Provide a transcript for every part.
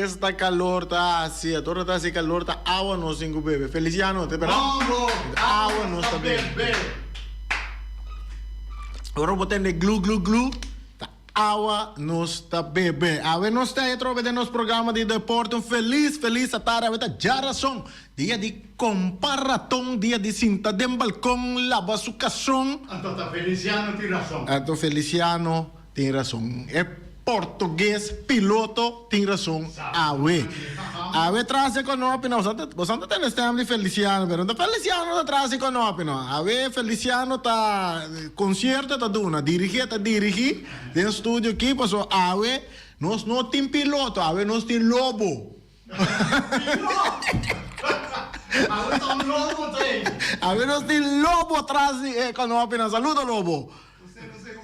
Esta calor ta haci, ora ta haci calor ta awa nos tin cu bebe. Feliciano, te bera? Awa nos ta bebe. Ora bo tende glu glu glu, ta awa nos ta bebe. Awe nos ta atrobe den nos programa di deporte. Un feliz, feliz atardi. Awe ta djarason, dia di compa raton, dia di sinta den balcon, laba su cason. Anto ta Feliciano tin rason. Anto Feliciano Tin rason. E portugues piloto tin rason awe. Awe tras di konopi no. Boso no ta tende stem di Feliciano pero no ta Feliciano ta tras di konopi no. Awe Feliciano ta concierto ta duna, dirigi e ta dirigi den studio aki paso awe nos no tin piloto, awe nos tin lobo. Awe ta un lobo ta ei. Awe nos tin lobo tras di e konopi no. Saludo lobo.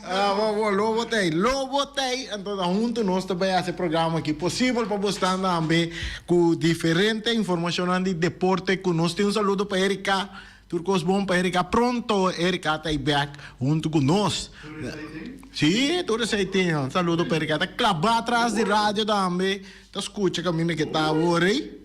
Lobo t'ei, lobo t'ei. Anto ta huntu nos ta bai hasi e programa aki posibel pa bo stan tambe ku diferente informashonnan di deporte ku nos tin. Un saludo pa Erika, tur kos bon pa Erika. Pronto Erika ta ei bek huntu ku nos. Si, tur esei tin. Un saludo pa Erika. Ta klabá tras di radio tambe, ta skucha kaminda ke ta awor ei.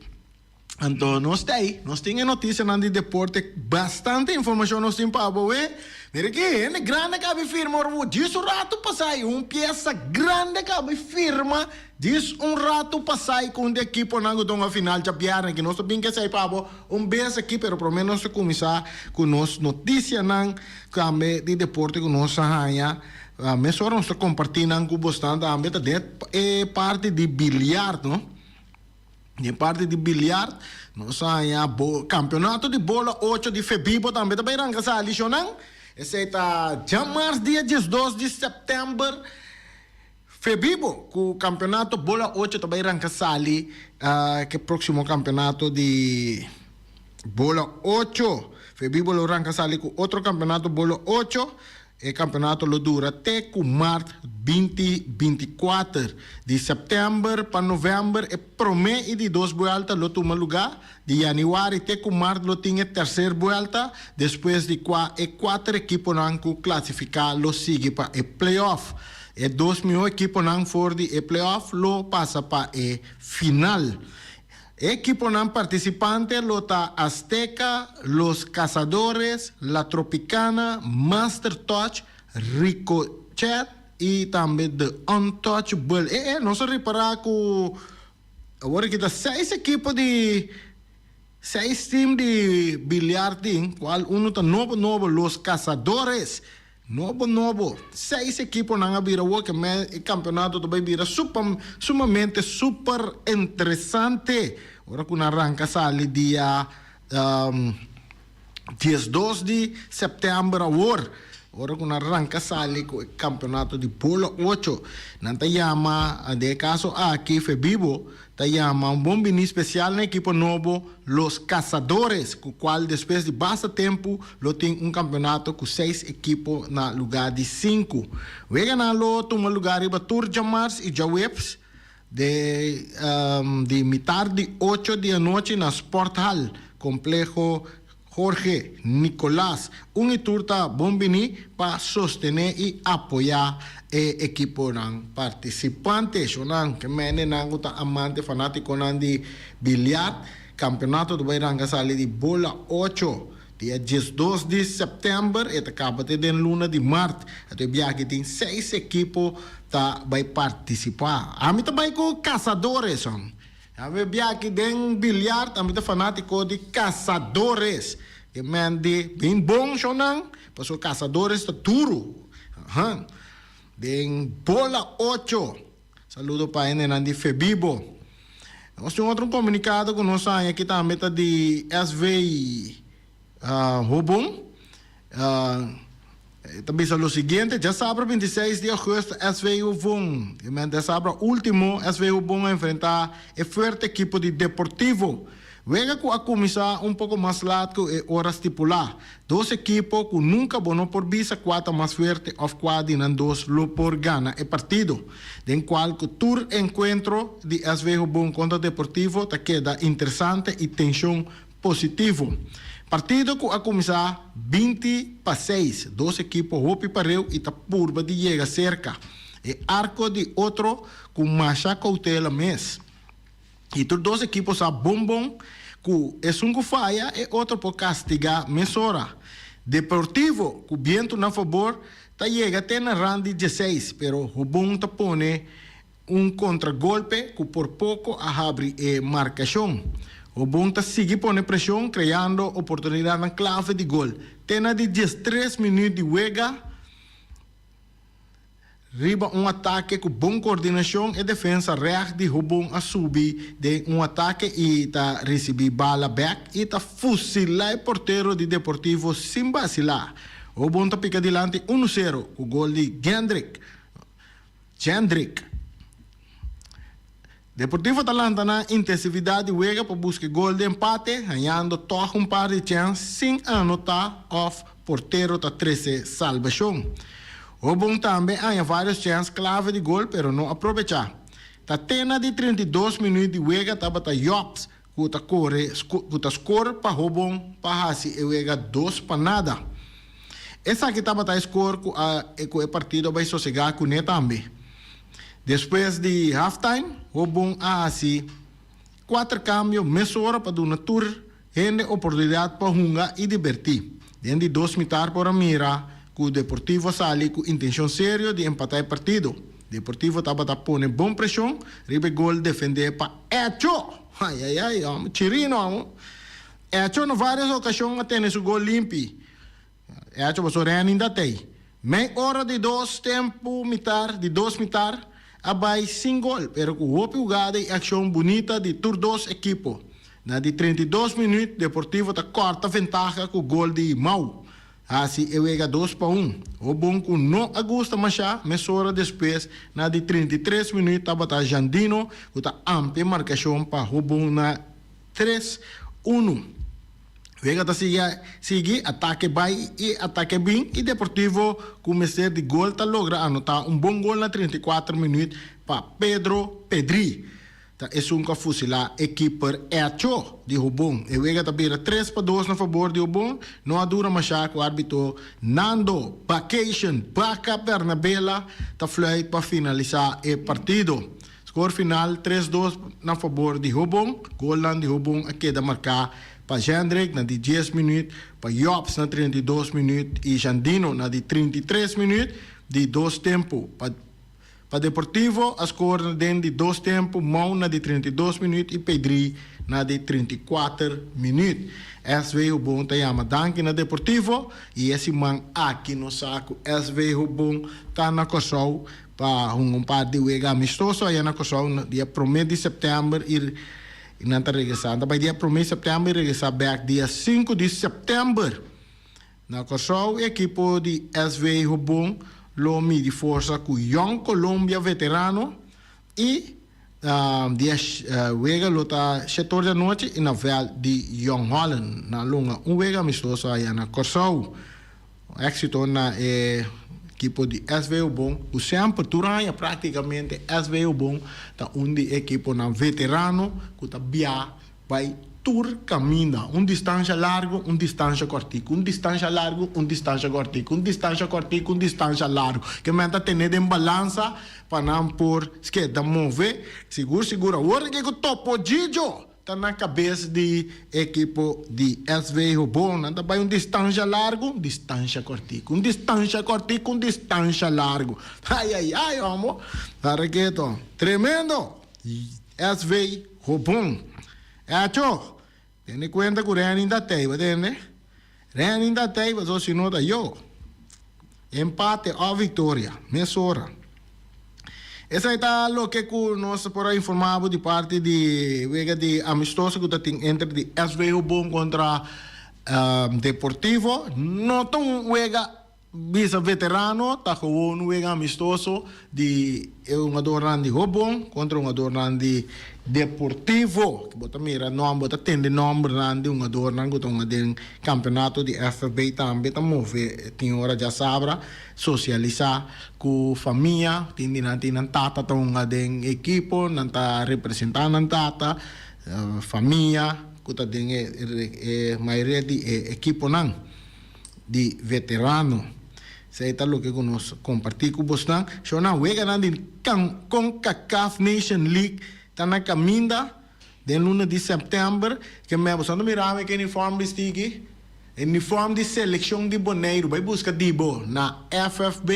Anto nos ta ei, nos tin e noticianan di deporte, bastante informacion nos tin pa bo e. Mira ki hende grandi a kabi firma ora bo djis un rato pasai, un pieza grandi a kabi firma djis un rato pasai ku un di ekiponan ku ta hunga final djabièrnè aki. Nos ta bin kesei pa bo un bes aki, pero promé nos ta kuminsá ku nos noticianan tambe di deporte ku nos a haña. Mesora nos ta kompartí nan ku bosnan tambe ta den e parti di biliard, no. Den parti di biliard nos a haña campeonato di bola ocho di Febibo tambe ta bay ranca sali shonan. Esey ta djamars dia 12 di september. Febibo cu campeonato bola ocho ta bay ranca sali ke proximo campeonato di bola ocho. Febibo lo ranca sali cu otro campeonato bola ocho. E campeonato lo dura te cu mart binti 24. Di september pa november e prome y di dos buelta lo tuma luga. Di januari te cu mart lo tin e tercer buelta, despues di cua e cuater ekiponan cu clasifica lo sigui pa e play-off. E dos miho ekiponan for di e play-off lo pasa pa e final. E ekiponan partisipante lo ta Azteca, Los Cazadores, La Tropicana, Master Touch, Ricochet y tambe The Untouchable. E e, nos a ripara cu awor aki ta seis ekipo di seis team di biliar tin, cual uno ta nobo nobo, Los Cazadores. Nobo nobo, seis ekiponan a bira awor ke me e kampeonato ta bai bira super sumamente super interesante ora ku nan ranka sali dia 12 di sèptèmber awor ora ku nan ranka sali ku e kampeonato di bola ocho nan ta yama den e kaso aki Febibo Ta yama un bon bini special na ekipo nobo Los Cazadores, cu cual despues di basta tempu lo tin un campeonato cu seis ekipo na lugar di sinku. Weganan lo tuma lugar riba tur djamars y djaweps de di mitar di ocho di anochi na Sporthal, Compleho Jorge Nicolas, un y tur ta bon bini pa sostene y apoya e ekiponan participante. Shonan, ke menenan ku ta amante fanaticonan di biliard, campeonato ta bay ranca sali di bola ocho dia 12 di september, e ta caba te den luna di mart. Ato e biaha tin seis ekipo ta bay participa. Ami ta bay cu Cazadores. Ami bia aki den biliard, ami ta fanatico di Cazadores. E men di bin bon shownan, pasobra Cazadores ta duro. Ahan. Den bola ocho. Saludo pa hendenan di Febibo. Nos tin otro comunicado cu nos haña aki tambe ta di SV Hobon. E ta bisa lo siguiente, Djasabra 26 di augustus SV Hobon, e men djasabra ultimo SV Hobon a enfrenta e fuerte ekipo di Deportivo. Wega ku a kuminsá un poko mas lat ku e ora stipulá. Dos ekipo ku nunka bo no por bisa kua ta mas fuerte òf kua di nan dos lo por gana e partido. Den kual ku tur enkuentro di SV Hobon kontra Deportivo ta keda interesante i tenshon Positivo. Partido ku a kuminsá 20 pa seis, dos ekipo hopi pareu i ta purba di yega serka e arko di otro ku masha koutela mes. I tur dos ekipo sa bon bon ku esun ku faya e otro por kastigá mesora. Deportivo ku bientu na fabor ta yega te na rand di dieseis pero Hobon ta pone un kontragolpe ku por poko a habri e markashon. Hobon ta sigui pone preshon kreando oportunidatnan klave di gol. Te na di diestres minüt di wega. Riba un atake ku bon koordinashon e defensa règt di Hobon a subi den un atake i ta risibí bala bèk i ta fusilá e portero di Deportivo sin basilá. Hobon ta pika dilanti unu sero ku gol di Gendrik. Jendrik. Deportivo ta lanta nan intensividat di wega pa buska e gol di empate, hañando tòg un par di chèns sin anotá òf portero ta trese salbashon. Hobon tambe haña vários chèns klave di gol pero no a probechá. Ta te na di 32 minüt di wega tabata Jobs ku ta kore ku ta skor pa Hobon pa hasi e wega 2-0. Esaki tabata e skor ku a ku e partido a bai sosegá kuné tambe. Despues di halftime, Hobon a hasi kuater kambio mesora pa duna tur hende oportunidat pa hunga i dibertí. Den di dos mitar por a mira ku Deportivo a sali ku intenshon serio di empatá e partido. Deportivo tabata pone bon preshon riba e gol defendé pa Echo! Ai ai ai, hòmber, Chirino amo. Echo na vários okashon a tene su gol limpi. Echo paso Renny ta tei. Mei ora di dos tempu mitar di dos mitar a bai sin gol pero ku hopi hugada i akshon bunita di tur dos ekipo. Na di 32 minüt Deportivo ta kòrta ventaha ku gol di Mau. Hasi e wega 2-1. Hobon ku no a gusta mashá mesora despues na di 33 minüt tabata Jandino ku ta amplia markashon pa Hobon na 3-1. Wega ta sigui sigui, atake bai i atake bin i Deportivo ku mester di gol ta logra anotá un bon gol na 34 minüt pa Pedro Pedri. Ta esun ku a fusilá e kiper Echo di Hobon. E wega ta bira 3-2 na fabor di Hobon. No a dura mashá ku árbitro Nando Vacation Baca Bernabela ta fluit pa finalisá e partido. Skor final 3-2 na fabor di Hobon. Golnan di Hobon a keda marká pa Jendrik na di 10 minüt, pa Jobs na 32 minüt i Jandino na di 33 minüt di dos tempu. Pa pa Deportivo a skor na den di dos tempu, Mou na di 32 minüt i Pedri na di 34 minüt. SV Hobon ta yama danki na Deportivo i e siman aki nos sa ku SV Hobon ta na Kòrsou pa hunga un par di wega amistoso aya na Kòrsou na dia promé di sèptèmber i nan ta regresá. Nan ta bai dia promé di sèptèmber i regresá bèk dia sinku di sèptèmber. Na Kòrsou e ekipo di SV Hobon lo midi forsa ku Jong Colombia Veterano i dia wega lo ta shetor di anochi i na vèlt di Jong Holland. Nan lo hunga un wega amistoso aya na Kòrsou. Éxito na e ekipo di SV Hobon ku semper tur aña práktikamente SV Hobon ta un di e ekiponan veterano ku ta bia bai tur kaminda. Un distansha largu, un distansha kòrtiku, un distansha largu, un distansha kòrtiku, un distansha kòrtiku, un distansha largu. Ke men ta tene den balansa pa nan por skeda move. Sigur sigur awor ke ku Topo Gigio ta na kabes di ekipo di SV Hobon. Nan ta bai un distansha largu, un distansha kòrtiku, un distansha kòrtiku, un distansha largu. Ai ai ai homo. Areketo. Tremendo! SV Hobon. Echo! Tene kuenta ku Renny ta tei, bo tende? Renny ta tei pasobra si no ta yo. Empate òf viktoria, mesora. Esei ta loke ku nos por a informá bo di parti di wega di amistoso ku ta tin entre di SV Hobon kontra Deportivo. No ta un wega Bisa veterano ta gewoon un wega amistoso di e hungadornan di Hobon kontra hungadornan di Deportivo. Bo ta mira nomber, bo ta tende nombernan di hungadornan ku ta hunga den kampeonato di FFB tambe ta move tin ora djasabra sosialisá ku famia. Tin di nan tin nan tata ta hunga den ekipo, nan ta representá nan tata, famia ku ta den e mayoria di e ekiponan. Di veterano. Esei ta loke ku nos kompartí ku bosnan. Shownan weganan di Concacaf Nation League ta na kaminda. Den luna di sèptèmber, ke mei boso a mira mi ku uniform bisti aki? Uniform di selekshon di Boneiru. Bai buska di bo na FFB,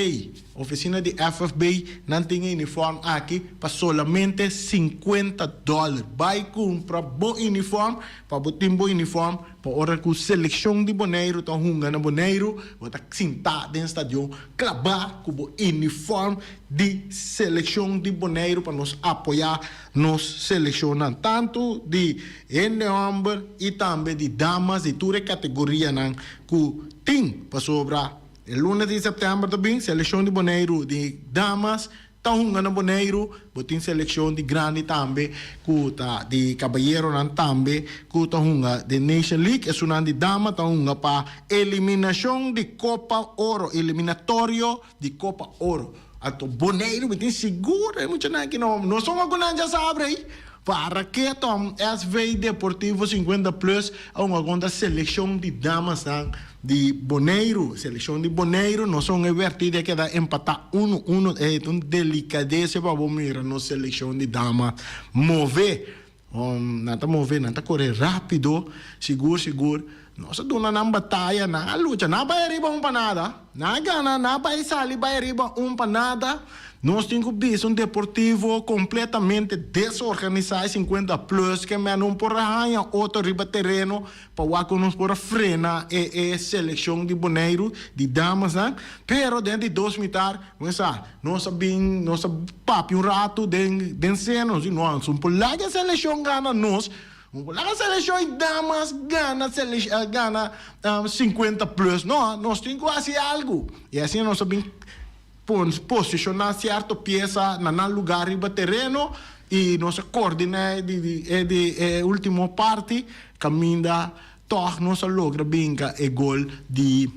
ofisina di FFB, nan tin e uniform aki pa solamente sinkuenta dòler. Bai kumpra bo uniform pa bo tin bo uniform pa ora ku selekshon di Boneiru ta hunga na Boneiru, bo ta sintá den stadion klabá ku bo uniform di selekshon di Boneiru pa nos apoyá Nos selekshonnan tantu di hende hòmber i tambe di damas di tur e kategorianan ku tin, pasobra e luna di sèptèmber ta bin selekshon di Boneiru di damas ta hunga na Boneiru, bo tin selekshon di grandi tambe ku ta di kabayeronan tambe ku ta hunga den Nation League, esunnan di dama ta hunga pa eliminashon di Kopa Oro, eliminatorio di Kopa Oro. Anto Boneiru mi tin sigur e muchanan aki no no son ku nan dja sabra ei. Para ke tom SV Deportivo 50 Plus a hunga kontra selekshon di damasnan di Boneiru. Selekshon di Boneiru no son e wertida e keda empatá uno uno. Ei ta un delikadese pa bo mira nos selekshon di dama move. Nan ta move, nan ta kore rápido, sigur sigur. Nos a duna nan bataya, nan a lucha, nan a bai ariba un pa nada. Nan a gana, nan a bai sali bai ariba un pa nada. Nos tin ku bisa un deportivo kompletamente desorganisá e sinkuenta plus ke men no por a haña otro riba tereno pa wak ku nos por a frena e e selekshon di Boneiru di damasnan. Pero den di dos mitar, bo sa, Nos a bin, nos a papia un ratu den den seno, nos di no, nos no por laga e selekshon gana nos, no por laga selekshon i damas gana selek gana sinkuenta plus, no, nos tin ku hasi algu. I asina nos a bin pon posishoná sierto piesa na nan lugá riba tereno i nos a koordiná e di di e di e ultimo parti kaminda tòg nos a logra binka e gol di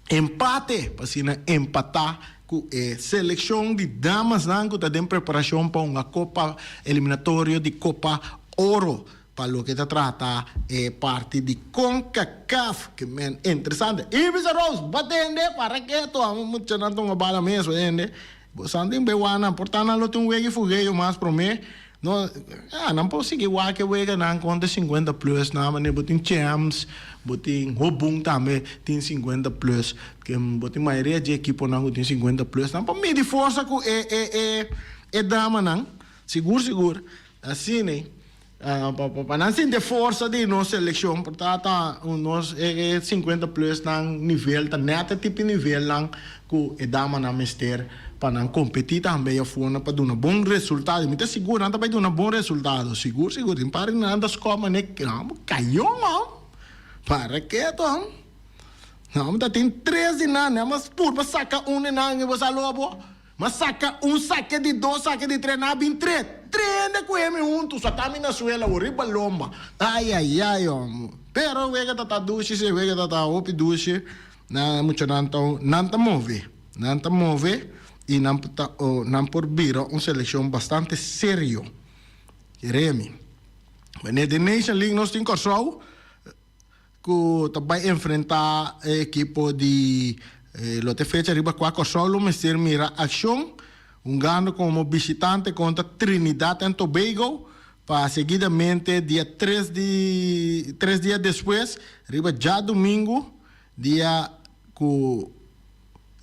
Empate, pa asina empatá ku e selekshon di damasnan ku ta den preparashon pa hunga Kopa Eliminatorio di Kopa Oro pa loke ta trata e parti di Concacaf. Ke men interesante. Ibis Rose, batende, para keto, amo muchanan ta hunga bala mes, batende. Bo san tin bewanan, por ta nan lo tin un wega i fugeyo mas promé. No, ya, nan por sigui wak e weganan kontra 50 plus nan, manera bo tin Champs, bo tin Hobun tambe tin 50 plus, ke bo tin mayoria dje ekiponan ku tin 50 plus, nan por midi forsa ku e e e e damanan, sigur sigur, asina. Pa nan sinti e forsa di nos seleccion por ta ta nos e 50 plus nan nivel ta net e tipo nivelnan cu e damanan mester pa nan competi tambe afuera pa duna bon resultado. Mi ta sigur nan ta bay duna bon resultado sigur sigur tin par di nan ta score mane cayon man para keto. Nan ta tin tres di nan nan mas purba saca un di nan y bo sa lobo. M'a saka un sake di dos sake di tres nan a bin tres trende ku hemi huntu sa ta mi na suela awor riba lomba ayayay omo pero wega ta ta dushi si wega ta ta hopi dushi nan muchanan ta nan ta move nan ta move y nan ta nan por bira un selekshon bastante serio Remi Wanneer den Nation League nos tin Kòrsou. Ku ta bai enfrentá e ekipo di lo ta e fecha riba kua Kòrsou lo mester mira akshon hungando komo bishitante kontra Trinidad and Tobago pa seguidamente dia tres di tres dia despues riba djadumingu dia ku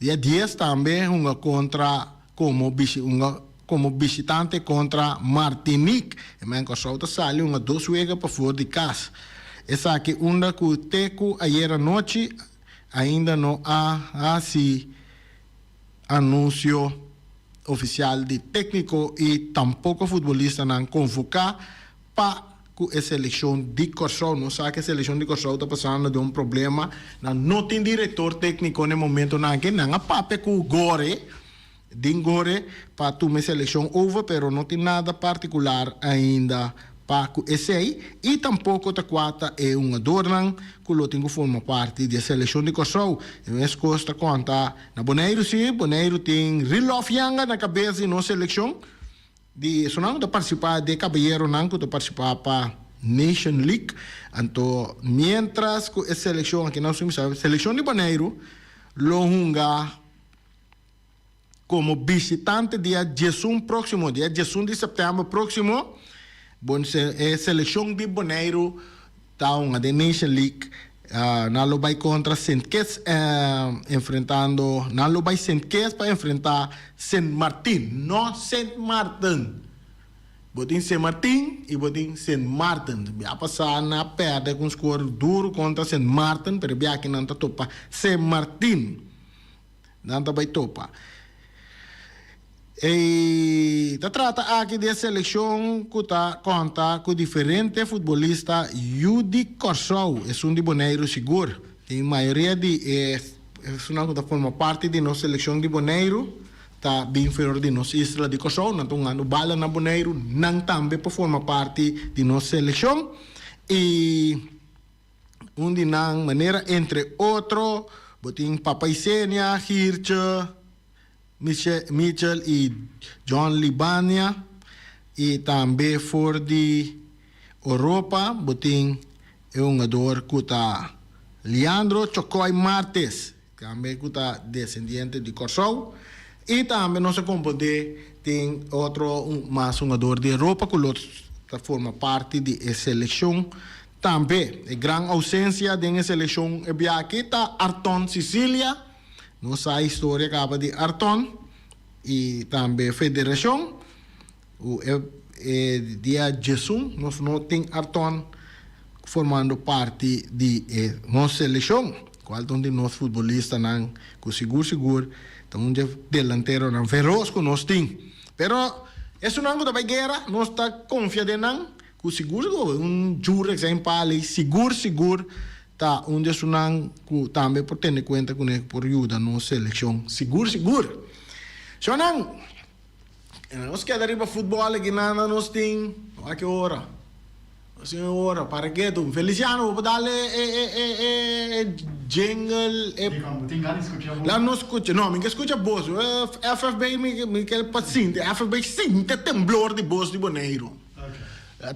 Dia dies tambe hunga kontra komo hunga komo bishitante kontra Martinique. E men Kòrsou ta sali hunga dos wega pafor di kas. Esaki unda ku te ku ayera nochi ainda no a hasi anunsio ofisial di tékniko i tampoko futbolistanan konvoká pa ku e selekshon di Kòrsou. Nos sa ku e selekshon di Kòrsou ta pasando den un problema. Nan no tin direktor tékniko na e momentonan aki. Nan a papia ku Gore, Dean Gore, pa tuma e selekshon over, pero no tin nada partikular ainda pa ku esei. I tampoko ta kua ta e hungadornan ku lo tin ku forma parti di e selekshon di Kòrsou. E mes kos ta konta na Boneiru si. Boneiru tin Rilof Janga na kabes di nos selekshon. Di esunnan ku ta partisipá di e kabayeronan ku ta partisipá pa Nation League. Anto miéntras ku e selekshon aki nan suminsá, selekshon di Boneiru lo hunga komo bishitante dia diesun próksimo, dia diesun di sèptèmber próksimo. Bon e selekshon di Boneiru ta hunga den Nation League. Nan lo bai kontra Sint Kitts enfrentando nan lo bai Sint Kitts pa enfrentá Sint Martin, no Sint Maarten. Bo tin Sint Martin i bo tin Sint Maarten. Bia pasá nan a pèrdè ku un skor duru kontra Sint Maarten, pero e bia aki nan ta topa Sint Martin. Nan ta bai topa. E ta trata aki di e selekshon ku ta konta ku diferente futbolista yu di Kòrsou, esun di Boneiru sigur. Den mayoria di e esunnan ku ta forma parti di nos selekshon di Boneiru ta bin for di nos isla di Kòrsou. Nan ta hungando bala na Boneiru, nan tambe por forma parti di nos selekshon. I. Un di nan manera entre otro bo tin Papa Isenia, Geertje, Mitchell y John Libania y tambe for di Oropa bo tin e hungador cu ta Leandro Chocoy Martes tambe cu ta descendiente di Corsou y tambe nos a compronde tin otro mas hungador di Europa cu lo ta forma parti di e seleccion. Tambe e gran ausencia den e seleccion e bia aki ta Arton Cicilia. Nos sa historia caba di Arton y tambe federacion. Cu e e dia djesun nos no tin Arton formando parti di e nos seleccion. Cual ta un di nos futbolistanan cu sigur sigur ta un dje delanteronan feroz cu nos tin. Pero esunnan cu ta bay guera nos ta confia den nan. Ku sigur sigur un Jurek zijn pali sigur sigur ta un di esunnan ku tambe por tene kuenta kuné ku por yuda nos selekshon sigur sigur. Shonnan, nos keda riba futbòl aki nan nos tin wak ki ora? Nos tin un ora para ketu. Feliciano bo por dal e e e e jingle e Dikon bo tin gana di skucha bos? Laat nos skucha no mi ke skucha bos FFB mi ke pa sinti FFB sinti e temblor di bos di Boneiru.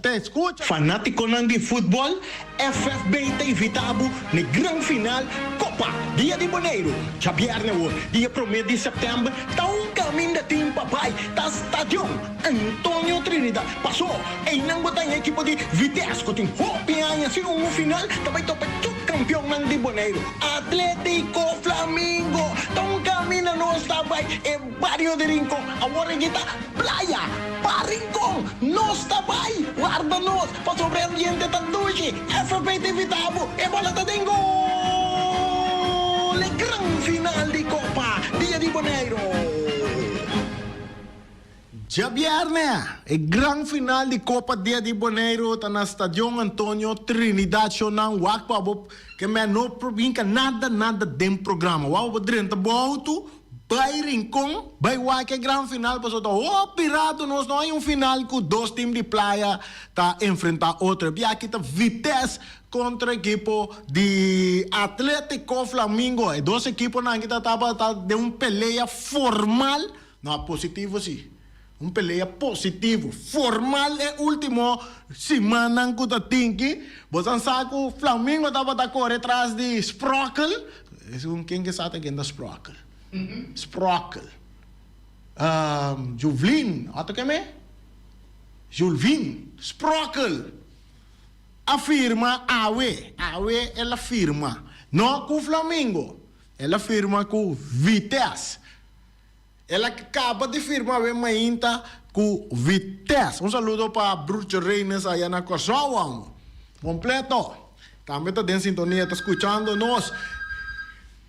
Te skucha. Fanátikonan di futbòl, FFB ta invitá bo n'e gran final Kopa Dia di Boneiru. Djabièrnè awor, dia promé di sèptèmber, ta un kaminda tin pa bai ta Stadion Antonio Trinidad. Pasó, einan bo ta haña ekipo di Vitesse ku tin hopi aña sin un final ta bai topa e supkampionnan di Boneiru, Atlético Flamingo. Ta un kaminda nos ta bai e bario di Rincon, awor aki ta Playa pa Rincon nos ta bai warda nos pasobra e ambiente ta dushi FFP ta invita bo e bola ta den gol e gran final di Copa Dia di Boneiro. Djabièrnè e gran final di Copa Dia di Boneiro ta na Stadion Antonio Trinidad Shownan wak pa bo ke men no por hinka nada nada den programa wak bo drenta bo auto Bai Rincon, bai wak e gran final pasobra ta hopi rato nos no hay un final cu dos team di Playa ta enfrenta otro. E biaha ta Vitesse contra ekipo di Atletico Flamingo. E dos ekiponan aki ta tabata den un pelea formal, no positivo si, un pelea positivo, formal e ultimo simannan cu ta tinki. Bo san sa cu Flamingo tabata core tras di Sprockel. Esun ken ke sa ta ken ta Sprockel? Sprockel. Juvlin, otro ken me? Julvin. Sprockel a firma awe, awe el a firma, no ku Flamingo, el a firma ku Vitesse. El a kaba di firma awe mainta ku Vitesse. Un saludo pa Broertje Reines aya na Kòrsou amo. Kompleto. Tambe ta den sintonia ta skuchando nos.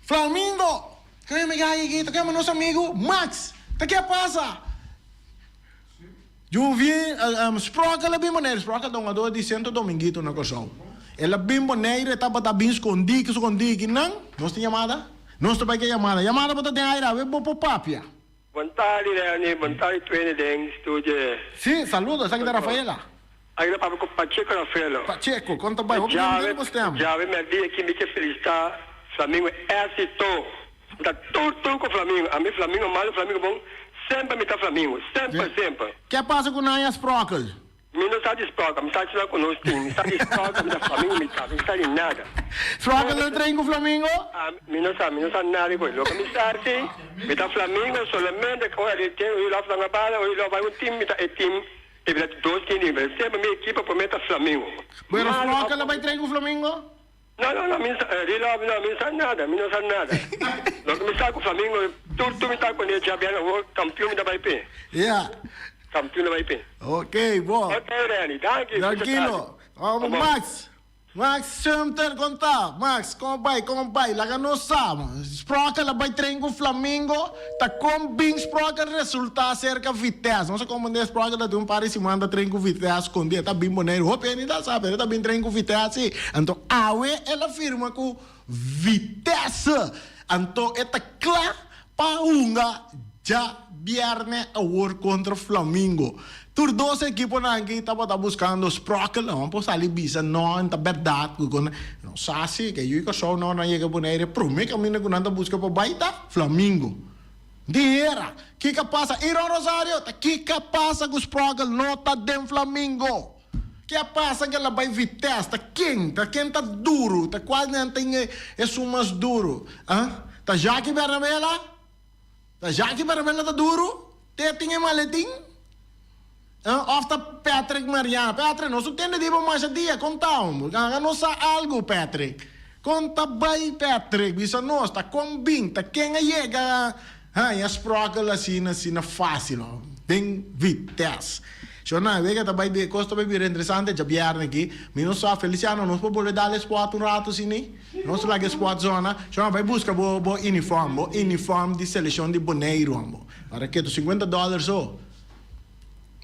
Flamingo! Ke mi gay aki ta kema nos amigu Max. Ta ke pasa? Juvie, Sprockel a bin Bonaire. Sprockel ta un hungador di Centro Dominguito na Kòrsou. El a bin Bonaire, e tabata bin skondí ki skondí ki nan. Nos tin yamada? Nos ta bai ke yamada. Yamada bo ta den aire awe bo por papia. Bon tardi Lenny, bon tardi Twene den studio. Sí, saludo, esaki ta Rafaela. Aki ta papia ku Pacheco Rafaelo. Pacheco, kon ta bai? Hopi den den bo stem. Djawe merdia aki mi ke felisita Flamingo éxito. Mi ta tur tur ku Flamingo. Ami Flamingo malo Flamingo bon semper mi ta Flamingo semper semper. Ke pasa ku Naya Sprockel? Mi no sa di Sprockel, mi sa di solo ku nos tin. Mi sa di Sprockel, mi ta Flamingo mi ta, mi no sa di nada. Sprockel no train ku Flamingo? Mi no sa, mi no sa nada di koe. Loke mi sa si, mi ta Flamingo solamente ora di tin ora di lòf langa bala, ora di lòf bai un team, mi ta e team. E bira dos kende, pero semper mi ekipo prome ta Flamingo. Bueno, Malo Sprokel of a bai train ku Flamingo? No, no, no, mi no sa, Rilove, no, mi no sa nada, mi no sa nada. Loke mi sa ku Flamingo, tur tur mi ta kuné djabièrnè awor, kampion mi ta bai p'e. Ya. Kampion ta bai p'e. Ok, bo. Ok, Renny, danki. Trankilo. Amo Max. Max Sumter kon ta? Max, kon bai, kon bai? Laga nos sa. Sprokel a bai train ku Flamingo, ta kon bin Sprokel resulta serka Vitesse? Nos a komprende Sprokel ta tin un par di siman ta train ku Vitesse kondi e ta bin Boneiru. Hopi hende ta sa pero e ta bin train ku Vitesse si. Anto awe el a firma ku Vitesse. Anto e ta kla pa hunga djabièrnè awor kontra Flamingo. Tur dos ekiponan aki tabata buskando Sprokel, nan por sali bisa no, ta bèrdat ku kon no sa si ke yu Kòrsou no nan yega Bonaire e promé kaminda ku nan ta buska pa bai ta Flamingo. Di hera, kiko a pasa? Iron Rosario, ta kiko a pasa ku Sprokel no ta den Flamingo? Ke a pasa ku el a bai Vitesse? Ta ken? Ta ken ta duru? Ta kual nan tin esun mas duru? Ah? Ta Jackie Bernabela? Ta Jackie Bernabela ta duru? Te tin e maletin? Ah, of ta Patrick Mariano? Patrick, nos no tende di bo masha dia, kon ta homber? Ganga nos sa algu, Patrick. Kon ta bai, Patrick? Bisa nos, ta kon bin? Ta ken a yega haña Sprokel asina, asina fácil, oh, den Vitesse? Shona, wega ta bai, kos ta bai bira interesante djabièrnè aki. Mi no sa, Feliciano, nos por bolbe dal e spòt un ratu asina? Nos laga e squad zona, shon bai buska bo bo uniform, bo uniform di selecion di Boneiru ambo. Ora ketu cincuenta dollar so.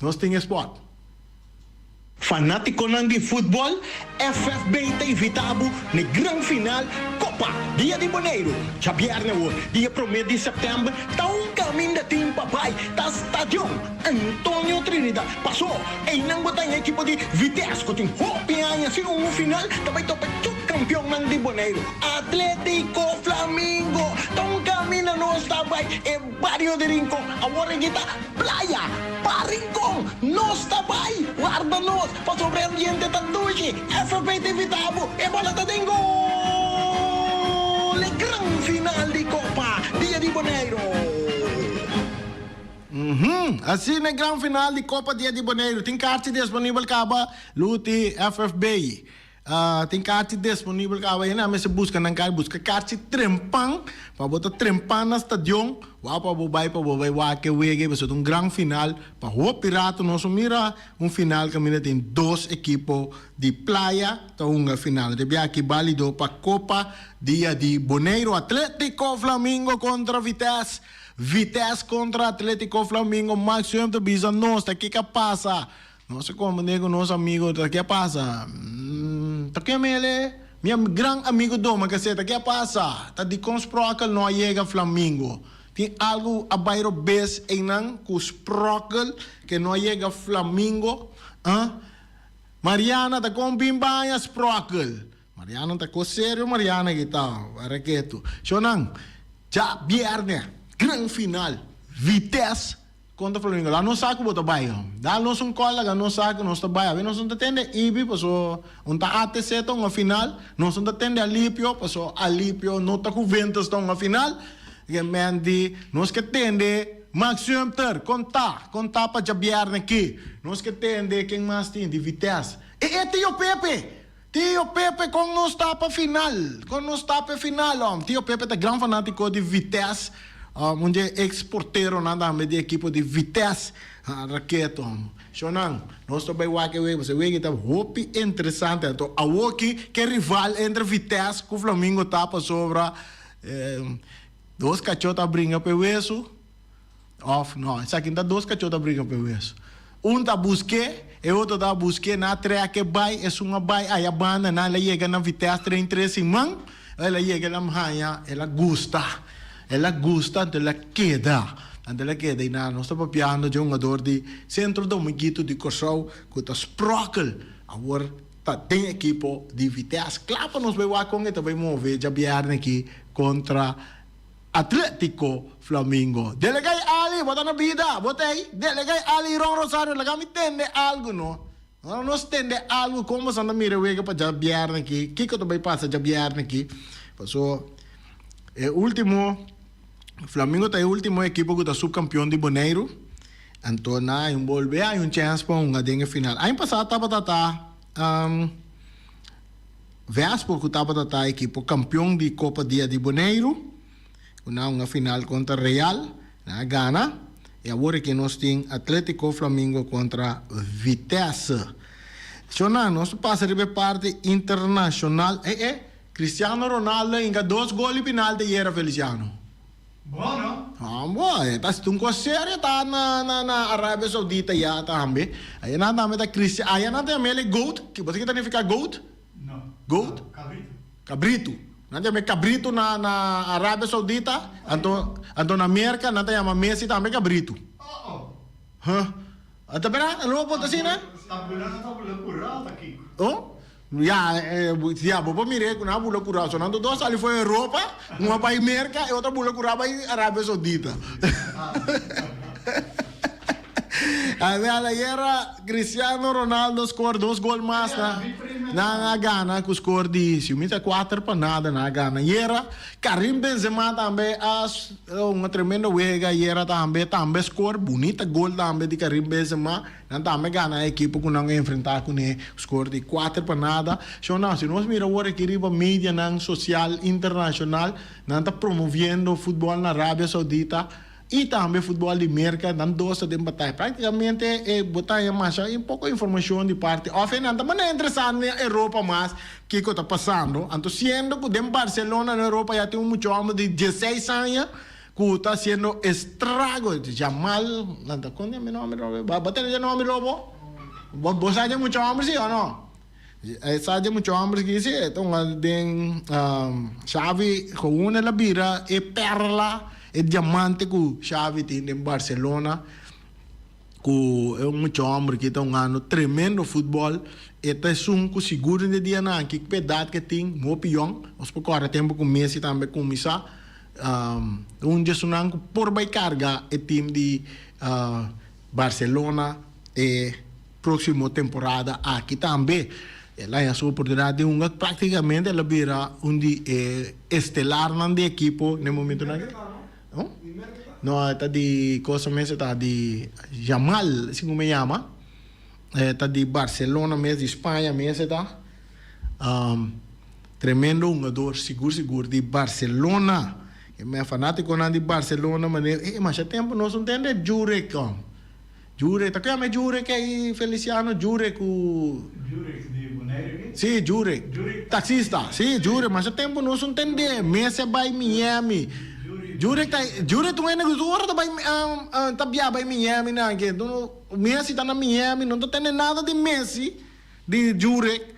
Nos tin e spot. Fanaticonan di futbol, FFB ta invita bo n'e gran final Copa Dia di Boneiru, djabièrnè awor, dia promé di sèptèmber, ta un kaminda tin pa bai ta Stadion Antonio Trinidad. Pasó, einan bo ta en ekipo di Vitesse ku tin hopi aña sin un final ta bai topa tur kampionnan di Boneiru. Atletico Flamingo ta un kaminda nos ta bai e bario di Rincon. Awor aki ta Playa pa Rincon nos ta bai. Warda nos pasobra e ambiente ta dushi. FFP ta invita bo, e bola ta den gol! E gran final di Kopa Dia di Boneiru. Uhum, asina e gran final di Copa Dia di Boneiru. Tin kaarchi disponibel kaba, Luti, FFB. Tin kaarchi disponibel kaba, hende a mester buska nan kaarchi, buska kaarchi trempan, pa bo ta trempan na stadion, wou pa bo bai, pa bo bai wak e wega, pasobra ta un gran final. Pa hopi rato nos a mira un final kaminda tin dos ekipo di Playa ta hunga final. Te biaha aki balido pa Copa Dia di Boneiru, Atletico Flamingo kontra Vitesse. Vitesse kontra Atletico Flamingo Max Swem ta bisa nos ta kiko a pasa nos a komprende ku nos amigo ta ke a pasa ta ke mele mi gran amigo Doma ke se ta ke a pasa ta dikon Sprokel no a yega Flamingo tin algu a bai robes einan ku Sprokel ke no a yega Flamingo ah Mariana ta kon bin baña Sprokel Mariana ta kos serio Mariana ki ta reketu. Shownan, dja bierne, gran final, Vitesse kontra Flamingo. Laga nos sa ku bo ta bai ho. Dal nos un call laga nos sa ku nos ta bai. Awe nos no ta tende Ibi paso un ta ATC ta hunga final, nos no ta tende Alipio paso Alipio no ta Juventus ta hunga final. Ke men di nos ke tende Max Sumter, kon ta? Kon ta pa djabierne ki? Nos ke tende ken mas tin di Vitesse? E e Tio Pepe! Tio Pepe kon nos ta pa final? Kon nos ta pa e final om? Tio Pepe ta gran fanatico di Vitesse, un dje ex porteronan tambe di ekipo di Vitesse Raket om. Shownan, nos ta bay wak e wega pasobra e wega ta hopi interesante. Anto awoki ke rival entre Vitesse ku Flamingo ta pasobra dos kachó ta bringa pa e wesu. Of no, esaki no ta dos kachó ta bringa pa e wesu. Un ta busk'é, e otro ta busk'é, nan a trek e bai, esun a bai aya banda, nan el a yega na Vitesse tren tres siman, el a yega el a haña, el a gusta, el a gusta anto el a keda, anto el a keda i nan nos ta papiando dje hungador di Centro Dominguito di Kòrsou ku ta spròkel awor ta den ekipo di Vitesse. Kla pa nos bai wak kon e ta bai move djabièrnè aki kontra Atletico Flamingo. Delegay Ali, bo ta na bida, bo ta ei? Delegay Ali Ron Rosario, laga mi tende algu no. Ora nos tende algu kon boso anda mira wega pa djabièrnè aki, kiko ta bai pasa djabièrnè aki? Paso e ultimo, Flamingo ta e ultimo ekipo ku ta subkampion di Boneiru. Anto nan hay un bolbe hay un chèns pa hunga den e final. Aña pasá tabata ta Vespo ku tabata ta ekipo kampion di Kopa Dia di Boneiru ku nan a hunga final kontra Real, nan a gana. I awor aki nos tin Atletico Flamingo kontra Vitesse. Shonnan, nos ta pasa riba e parti internashonal. E e, Cristiano Ronaldo a hinka dos gol di pinalti ayera, Feliciano. Bo no? Bo, e ta un kos serio ta na na na Arabia Saudita ya tambe. Aya nan tambe ta Cristiano, aya nan ta yam'el e goat. Bo sa ke ta nifiká goat? No. Goat? Kabritu. Kabritu. Nan ta yam'e kabritu na na Arabia Saudita, anto anto na Merka nan ta yama Messi tambe kabritu. Oh oh. Huh. Ta bera? Lo bo ta asina? Ta bula nan ta bula kura ta kiko? Oh? Ya, ya, bo por mir'é ku nan a bula kura. So nan tur dos sali for Europa, un a bai Merka, e otro a bula kura bai Arabia Saudita. Awel, ayera Cristiano Ronaldo score dos gol mas na nan a gana ku score di si mi ta kuater pa nada nan a gana ayera. Karim Benzema tambe a un tremendo wega ayera tambe, tambe score bunita gol tambe di Karim Benzema. Nan tambe gana e ekipo ku nan a enfrentá kuné skor di kuater pa nada. Shona, si nos mira awor aki riba medianan sosial internashonal, nan ta promoviendo futbòl na Arabia Saudita i tambe futbòl di Merka. Nan dos ta den bataya. Práktikamente e bo ta haña masha poko informashon di parti òf e nan ta manera interesá na Europa mas kiko ta pasando. Anto siendo ku den Barcelona na Europa ya tin un mucha hòmber di dieseis aña Cu ta haciendo estrago. Jamal, nan ta con mi nomber lobo? Bo tene dje nomber lobo? Bo bo sa dje mucha homber si o no? E sa dje mucha homber si si e ta un den Xavi gewoon el a bira e perla, e diamante cu Xavi tin den Barcelona. Cu e un mucha homber ki ta hungando tremendo futbol. E ta esun cu sigur den e dianan aki cu edad cu e tin, hopi yong. Nos por corda tempo cu Messi tambe cuminsa. Un djesunan ku por bai karga e tim di Barcelona e próksimo temporada aki tambe. El a haña su oportunidat di hunga, práktikamente el a bira un di e estelarnan di ekipo na e momentunan aki. No, e ta di cosa mes, e ta di Yamal, si ku mi yama. E ta di Barcelona mes, di Spaña mes e ta. Tremendo hungador sigur sigur di Barcelona. E mi fanaticonan di Barcelona manera e masha tempo nos no tende Jurek kon. Jurek ta kende Jurek ei Feliciano Jurek ku. Jurek di Bonaire aki? Si Jurek. Jurek. Taxista si Jurek masha tempo nos no tende Messi a bai Miami. Jurek ta Jurek ta un hende ku tur ora ta bai ta bia bai Miami nan ke Messi ta na Miami no ta tende nada di Messi di Jurek.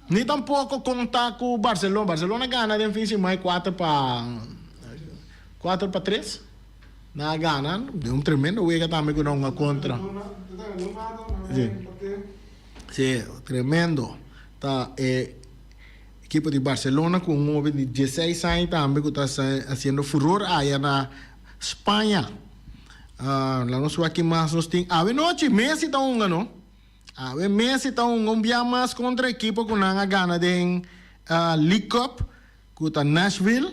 Ni tampoco conta cu Barcelona. Barcelona gana den fin siman cuater pa cuater pa tres. Nan a gana den un tremendo wega tambe cu nan hunga contra. Si, si, tremendo. Ta e ekipo di Barcelona cu un hoben di dieseis aña tambe cu ta haciendo furor aya na Spaña. Laat nos wak kimas nos tin. Awe nochi Messi ta hunga no. Awe Messi ta hunga un bia mas kontra ekipo ku nan a gana den League Cup, ku ta Nashville.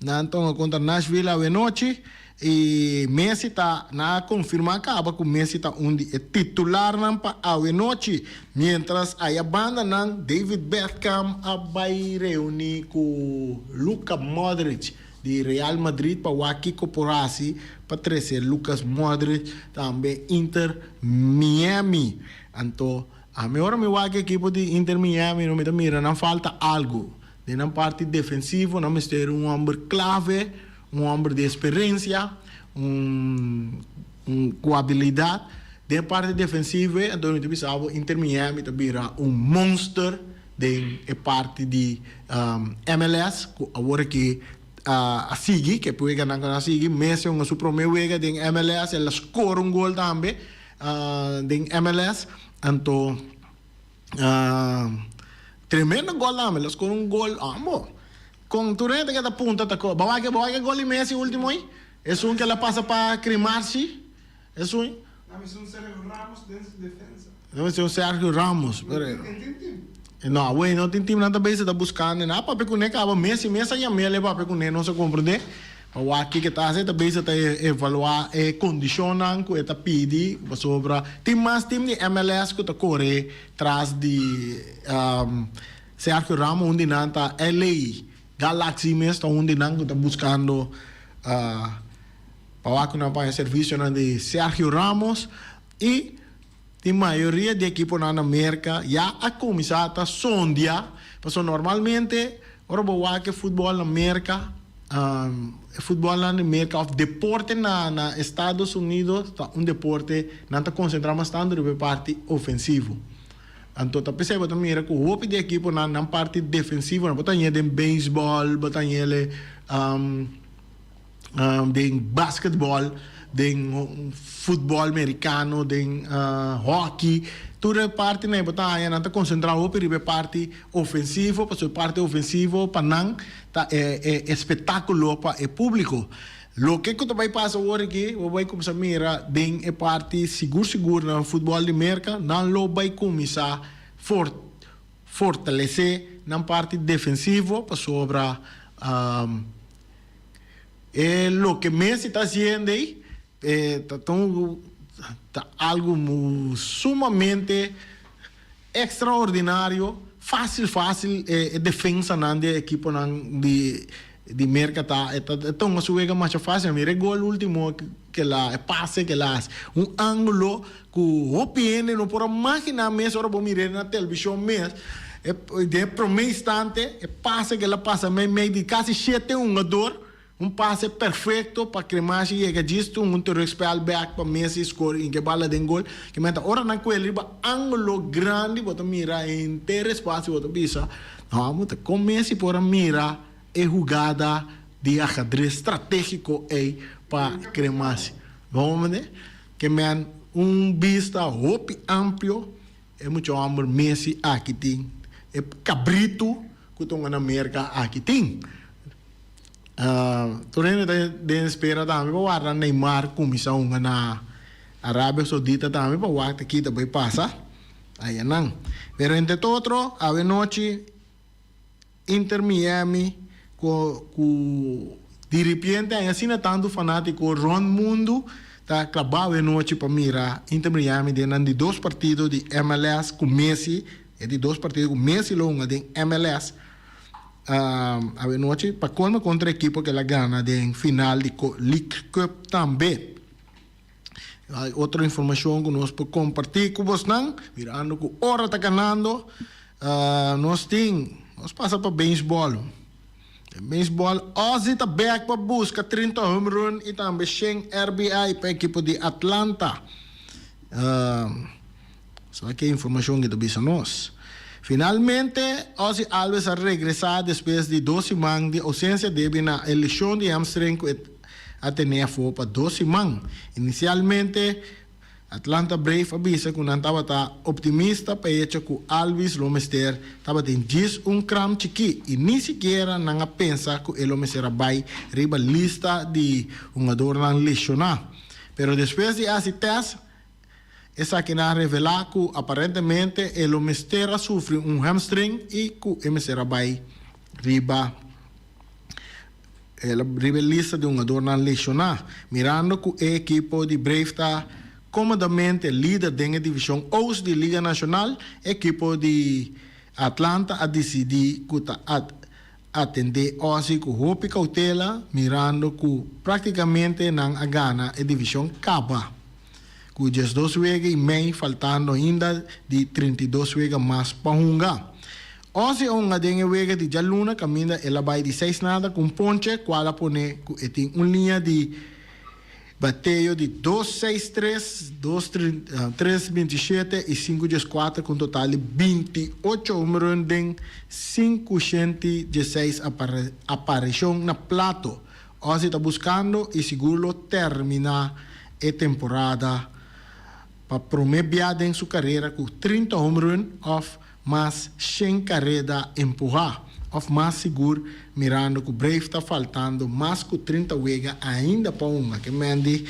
Nan ta hunga kontra Nashville awe nochi i Messi ta, nan a konfirmá kaba ku Messi ta un di e titularnan pa awe nochi. Miéntras aya banda nan David Beckham a bai reuní ku Luka Modric di Real Madrid pa wak kiko por hasi pa trese Lucas Modric tambe Inter Miami. Anto ami ora mi wak e ekipo di Inter Miami no mi ta mira nan falta algu den nan parti defensivo, nan mester un homber clave, un homber di experencia, un un ku abilidad den parti defensivo anto mi ta bisa bo Inter Miami ta bira un monster den e parti di MLS ku awor aki a sigui, ku e weganan ku nan a sigui. Messi hunga su prome wega den MLS, el a score un gol tambe den MLS. Anto tremendo gol tambe, el a score un gol ambo. Kon tur hende ke ta punta ta ko, bo wak bo wak e gol di Messi ultimo ei? Esun ke el a pasa pa Krimarsi, esun. Nan mester un Sergio Ramos den su defensa. Nan mester un Sergio Ramos, pero. No tin team. No, awey no tin team, nan ta bezig ta buskando. Nan a papia kuné kaba, Messi mes a yam'el e papia kuné, nos a komprendé. Pa wak kiko ta hasi, e ta bezig ta evaluá e kondishonnan ku e ta pidi pasobra tin mas tim di MLS ku ta kore tras di Sergio Ramos, un di nan ta LA Galaxy mes ta un di nan ku ta buskando pa wak ku nan paña servisionan di Sergio Ramos i tin mayoria di ekiponan na Merka ya a kuminsá ta sondia pasobra normalmente Ora bo wak e futbòl na Merka, e futbòlnan di Merka òf deporte na na Estados Unidos ta un deporte nan ta konsentrá mas tantu riba e parti ofensivo. Anto ta p'esei bo ta mira ku hopi di ekiponan nan parti defensivo nan bo ta hañ'é den beisbòl, bo ta hañ'é den basketball, den futbol mericano, den hockey, tur e partinan bo ta haña nan ta concentra hopi riba e parti ofensivo, pasobra e parti ofensivo pa nan ta e e espectaculo pa e publico. Loke cu ta bay pasa awor aki, bo bay cuminsa mira den e parti sigur sigur na futbol di Merca, nan lo bay cuminsa for fortalece nan parti defensivo pasobra E loke Messi ta haciendo ey ta ta algo sumamente extraordinario, facil facil e defensanan di e ekiponan di di Merca ta e ta tuma su wega masha facil. Mira e gol ultimo ke la e pase ke la haci, un angulo ku hopi hende no por a magina mes ora bo mir'é na televishon mes, e den e promé instante e pase ke el a pasa meimei di kasi shete hungador, un pase perfekto pa Cremashi yega djis tun un terugspel bèk pa Messi skor i ke bala den gol. Ke menta ora nan kuel riba ángulo grandi bo ta mira henter espasio bo ta bisa, no, ta kon Messi por a mira e hugada di ahadres stratégiko ei pa Cremashi? Bo mende? Ke men un bista hopi amplio e mucha homber Messi aki tin, e kabritu ku ta hunga na Merka aki tin. Tur hende ta den espera tambe pa warda Neymar kuminsá hunga na Arabia Saudita tambe pa wak ta kita bai pasa ayanan. Pero entre otro awe nochi Inter Miami ku ku diripiente hay asina tantu fanátiko rònt mundu ta klabá awe nochi pa mira Inter Miami den nan di dos partido di MLS ku Messi, e di dos partido ku Messi lo hunga den MLS awe nochi pa kolmo kontra ekipo ku el a gana den final di League Cup tambe. Hay otro informacion cu nos por comparti cu bosnan, mirando cu ora ta ganando, nos tin, nos pasa pa baseball. Den baseball, Ozzie ta bek pa busca 30 home run y tambe 100 RBI pa ekipo di Atlanta. Sa ki informacion ki ta bisa nos. Finalmente, Ozzie Albies a regresa despues di dos siman di ausencia debi na e lesion di hamstring cu e a tene afó pa dos siman. Inisialmente, Atlanta Brave a bisa ku nan tabata optimista pa e hecho ku Albies lo mester tabatin djis un kram chikí i ni sikiera nan a pensa ku e lo mester a bai riba lista di hungadornan leshoná. Pero despues di hasi tèst, esakinan a revelá ku aparentemente e lo mester a sufri un hamstring i ku e mester a bai riba. El a riba e lista di hungadornan lesioná, mirando ku e ekipo di Brave ta komodamente lider den e divishon Oost di Liga Nashonal. E ekipo di Atlanta a disidí ku ta atendé Ozzie ku hopi koutela, mirando ku praktikamente nan a gana e divishon kaba, ku diesdos wega i mei faltando ainda di 32 wega mas pa hunga. Ozzie a hunga den e wega di djaluna kaminda el a bai di seis nada ku un ponche kual a pone ku e tin un liña di bateo di dos seis tres, dos tres 27 i sinku 14 ku un total di 28 homerun den 516 aparishon na plato. Ozzie ta buskando i sigur lo terminá e temporada pa promé bia den su karera ku 30 homerun òf mas shen kareda empuhá, òf mas sigur mirando ku Brave ta faltando mas ku 30 wega ainda pa hunga. Ke men di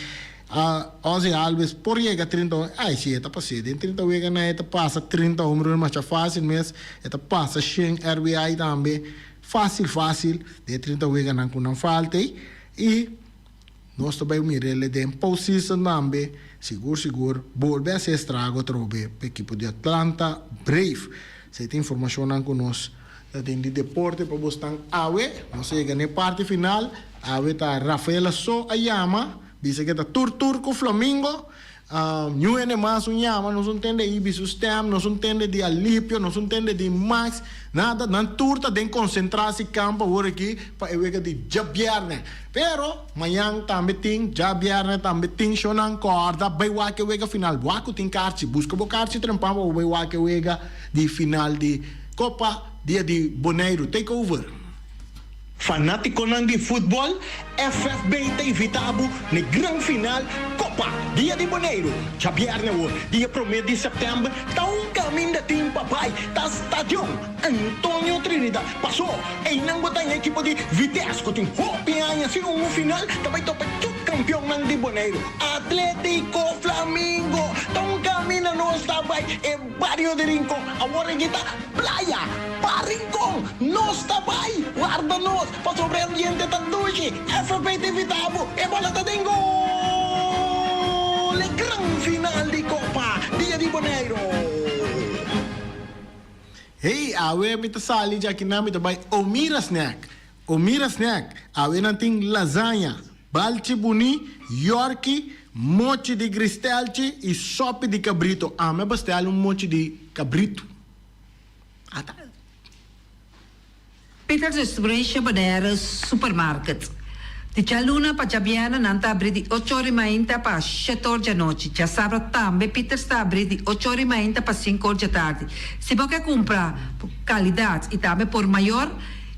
Ozzie Albies por yega 30 home, ai si e ta pas'é den 30 wega nan e ta pasa 30 home run masha fásil mes, e ta pasa shen RBI tambe fásil fásil den e 30 weganan ku nan falta ei. I nos ta bai mir'el den postseason tambe, sigur sigur bolbe hasi estrago atrobe pa ekipo di Atlanta Brave. Esei ta informashonnan ku nos ta tin di deporte pa bosnan awe. Nos a yega na e parti final. Awe ta Rafaela so a yama, bisa ke ta tur tur ku Flamingo. Ñu hende mas un yama, nos un tende Ibi su stem, nos un tende di Alipio, nos un tende di Max, nada, nan tur ta den concentratie camp awor aki pa e wega di djabierne. Pero mañan tambe tin, djabierne tambe tin shownan, corda bay wak e wega final, wak cu tin karchi, busca bo karchi trempan pa bo bay wak e wega di final di Copa Dia di Boneiru, take over. Fanátikonan di futbòl, FFB ta invitá bo n'e gran final Kopa Dia di Boneiru. Djabièrnè awor, dia promé di sèptèmber, ta un kaminda tin pa bai ta Stadion Antonio Trinidad. Pasó, einan bo ta haña ekipo di Vitesse ku tin hopi aña sin un final ta bai topa cu kampionnan di Boneiru, Atlético Flamingo. Ta un kaminda nos ta bai e. Bario di Rincon, awor e gita Playa pa Rincon. Nos ta bai! Warda nos, pasobra e ambiente ta dushi. FFP ta invita bo, e bola ta den gol! E gran final di Copa Dia di Boneiro! Hey, awe mi ta sali djakinan mi ta bai Omira Snack. Omira Snack, awe nan tin lasaña, balchi buni, yorki, mochi di gristelchi y sopi di cabrito. Ami a bestel un mochi di cabrito. Ata. Peter Distribution Bonaire Supermarket. Di djaluna pa djabièrnè nan ta abrí di ocho ora i mainta pa shete or djanochi. Djasabra tambe Peters ta abrí di ocho ora i mainta pa sinku or djatardi. Si bo ke kumpra kalidat i tambe por mayor,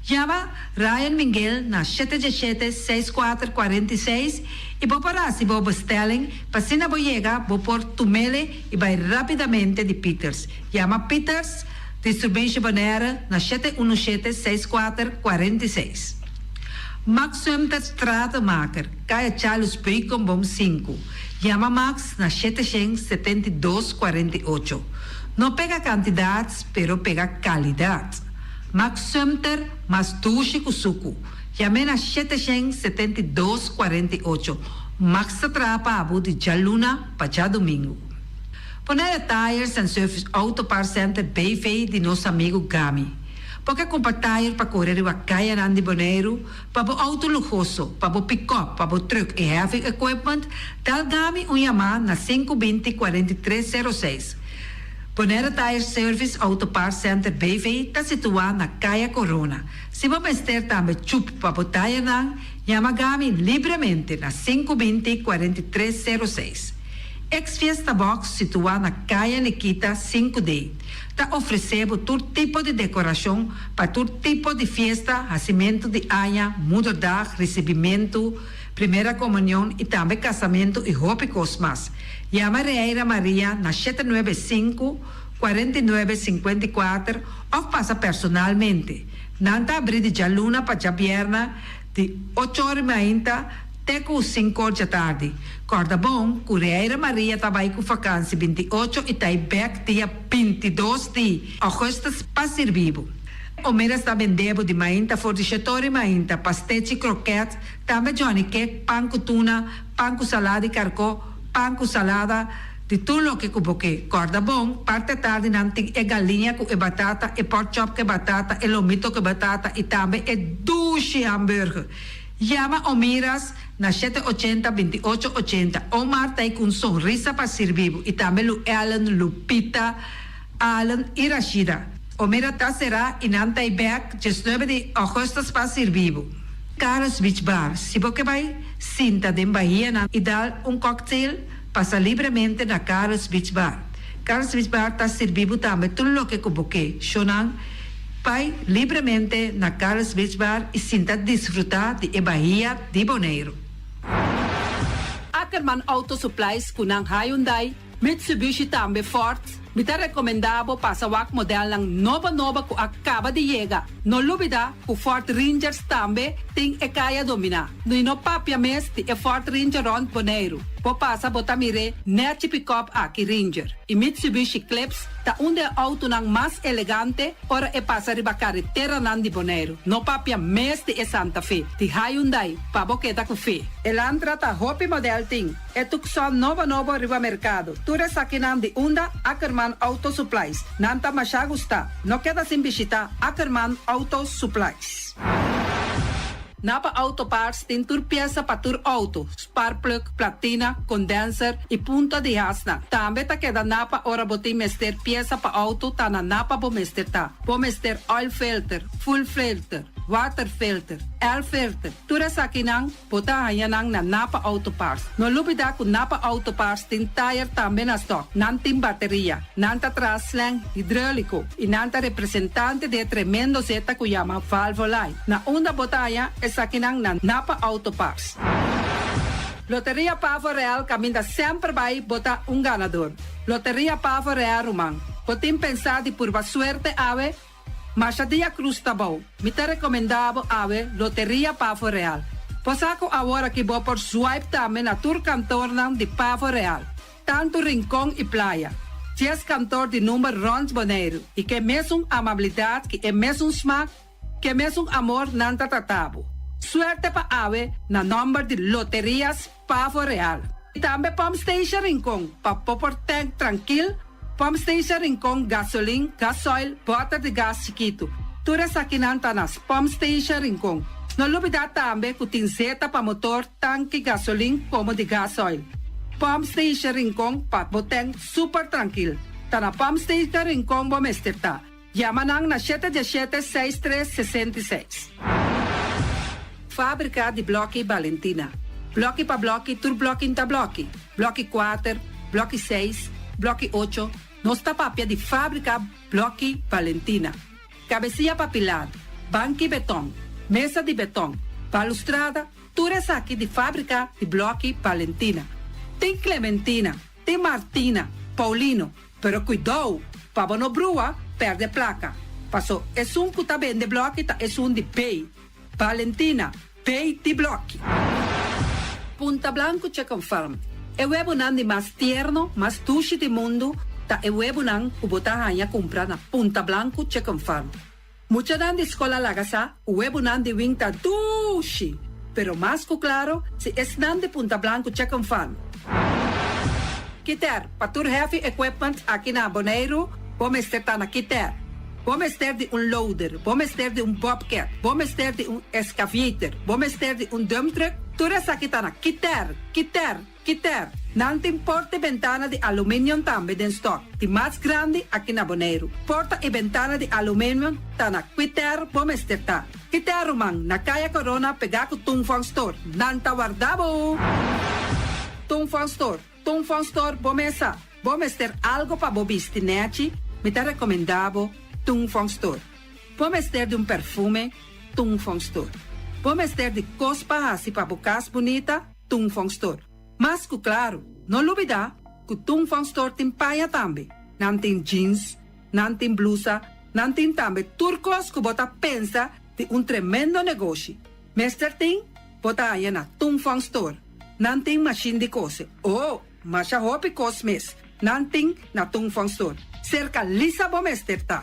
Yama Ryan Minguel na shete djeshete seis kuater 46 i bo por hasi bo bestelling pa asina bo yega bo por tumele i bai rapidamente di Peters. Yama Peters Distribution Bonaire na shete unu shete seis kuater 46. Max Sumter Stratenmaker, Kaya Charles Beukenboom sinku. Yama Max na shete shen 72 48. No pega kantidat pero pega kalidat. Max Sumter mas dushi ku suku. Yam'é na 772 48. Max ta traha pa bo di djaluna pa djadumingu. Bonaire Tires and Service Auto Parts Center BV di nos amigu Gami. Bo ke kumpra tire pa kore riba kayanan di Boneiru, pa bo outo luhoso, pa bo pikòp, pa bo trùk i heavy equipment, dal Gami un yamá na sinku binti 43 sero seis. Bonaire Tire Service Auto Parts Center BV ta situá na Kaya Corona. Si bo mester tambe chup pa bo tayernan, yama Gami libremente na sinku binti 43 sero seis. Ex Fiesta Box situá na Kaya Nikita sinku D ta ofresé bo tur tipo di dekorashon pa tur tipo di fiesta, hasimentu di aña, moederdag, risibimentu, primera komunion i tambe kasamentu i hopi kos mas. Yama Reira Maria na 795 49 54 òf pasa personalmente. Nan ta abrí di djaluna pa djabièrnè di ocho or i mainta te ku sinku or djatardi. Kòrda bon ku Reira Maria ta bai ku fakansi 28 i ta i bèk dia 22 di ògùstus pa sirbi bo. Omeras ta bende bo di mainta for di shete or i mainta pastechi, krokèt, tambe johnny cake, pan ku tuna, pan ku salada di karkó, pan ku salada, di tur loke ku bo ke. Kòrda bon, parti atardi nan tin e galiña ku e batata, e pork chop ku e batata, e lomito ku e batata i tambe e dushi hamburger. Yama Omiras na 780 28 80. Omar ta ei ku un sonrisa pa sirbi bo i tambe Lu Ellen, Lupita, Allen i Rashida. Omira ta será i nan ta ei bèk 19 di ògùstus pa sirbi bo. Carlos Beach Bar, si bo ke bai sinta den bahianan i dal un cocktail, pasa libremente na Carlos Beach Bar. Carlos Beach Bar ta sirbi bo tambe tur loke ku bo ke. Shownan, bai libremente na Carlos Beach Bar i sinta disfrutá di e bahia di Boneiru. Ackerman Auto Supplies ku nan Hyundai, Mitsubishi tambe Ford, mi ta rekomendá bo pasa wak modelnan nobo nobo ku a kaba di yega. No lubidá ku Ford Rangers tambe tin e kaya dominá. No i no papia mes di e Ford Ranger rònt Boneiru. Bo pasa bo ta mir'é nèchi pikòp aki Ranger i Mitsubishi Eclipse ta un di e outonan mas elegante ora e pasa riba kareteranan di Boneiru. No papia mes di e Santa Fe di Hyundai pa bo keda ku fe. Elantra ta hopi modèl tin e Tucson nobo nobo riba merkado. Tur esakinan di unda Ackerman Auto Supplies. Nan ta masha gustá. No keda sin bishitá Ackerman Auto Supplies. Napa Auto Parts tin tur piesa pa tur auto, sparkplug, platina, condenser y punta di hasnan. Tambe ta keda Napa ora bo tin mester piesa pa auto ta na Napa bo mester ta. Bo mester oil filter, fuel filter, water filter, air filter, tur esakinan bo ta haña nan na Napa Auto Parts. No lubida cu Napa Auto Parts tin tire tambe na stock. Nan tin bateria. Nan ta traha slang hidreulico y nan ta representante di e tremendo zeta cu yama Valvoline. Na unda bo ta haña esakinan na Napa Auto Parts. Loteria Pavo Real caminda semper bay bo ta un ganador. Loteria Pavo Real ruman, bo tin pensa di purba suerte awe? Masha dia cruz ta bou. Mi ta recomenda bo awe Loteria Pavo Real. Bo sa cu awor aki bo por swipe tambe na tur kantoornan di Pavo Real. Tantu Rincon i Playa. Dies kantor di number rònt Boneiru i ke mesun amabilidat ki e mesun smak, ke mesun amor nan ta trata bo. Suerte pa awe na nòmber di Loterias Pavo Real. I tambe Pump Station Rincon pa bo por tank trankil, Pump Station Rincon gasolin, gasoil, bòter di gas chikitu. Tur esakinan ta na Pump Station Rincon. No lubidá tambe ku tin zeta pa motor, tanki gasolin komo di gasoil. Pump Station Rincon pa bo ten super trankil. Ta na Pump Station Rincon bo mester ta. Yama nan na shete diesshete seis tres 66. Fábrika di blòki Balentina. Blòki pa blòki tur blòki n'ta blòki. Blòki kuater, blòki seis, blòki ocho, nos ta papia di Fábrika Blòki Balentina. Kabesia pa pilar, banki beton, mesa di beton, balustrada, Tur esaki di fábrika di blòki Valentina. Tin Clementina, tin Martina, Paulino, pero kuidou pa bo no brua pèrdè plaka, paso esun ku ta bende blòki ta esun di B. Valentina, B di blòki. Punta Blanco Chicken Farm, E webonan di mas tierno, mas dushi di mundu ta e webonan ku bo ta haña kumpra na Punta Blanco Chicken Farm. Muchanan di skol a laga sa ku webonan di wing ta dushi, pero mas ku klaro si esnan di Punta Blanco Chicken Farm. Kiter, pa tur heavy equipment aki na Boneiru, bo mester ta na Kiter. Bo mester di un loader, bo mester di un bobcat, bo mester di un excavator, bo mester di un dump truck, tur esaki ta na Kiter, Kiter, Kiter, nan tin porta i bentana di aluminium tambe den stock, di mas grandi aki na Boneiru. Porta i bentana di aluminium ta na Kiter bo mester ta. Kiter ruman, na Kaya Corona pegá ku Tung Fong Store. Nan ta warda bo! Tung Fong Store, Tung Fong Store bo mesa. Bo mester algo pa bo bisti nèchi, mi ta rekomendá bo Tung Fong Store. Bo mester di un perfume, Tung Fong Store. Bo mester di kos pa hasi pa bo kas bunita, Tung Fong Store. Mas ku klaru, no lubidá ku Tung Fong Store tin paña tambe. Nan tin jeans, nan tin blusa, nan tin tambe tur kos ku bo ta pensa di un tremendo negoshi. Mester tin, bo ta haña na Tung Fong Store. Nan tin mashin di kose. Oh, masha hopi kos mes nan tin na Tung Fong Store. Serka Lisa bo mester ta.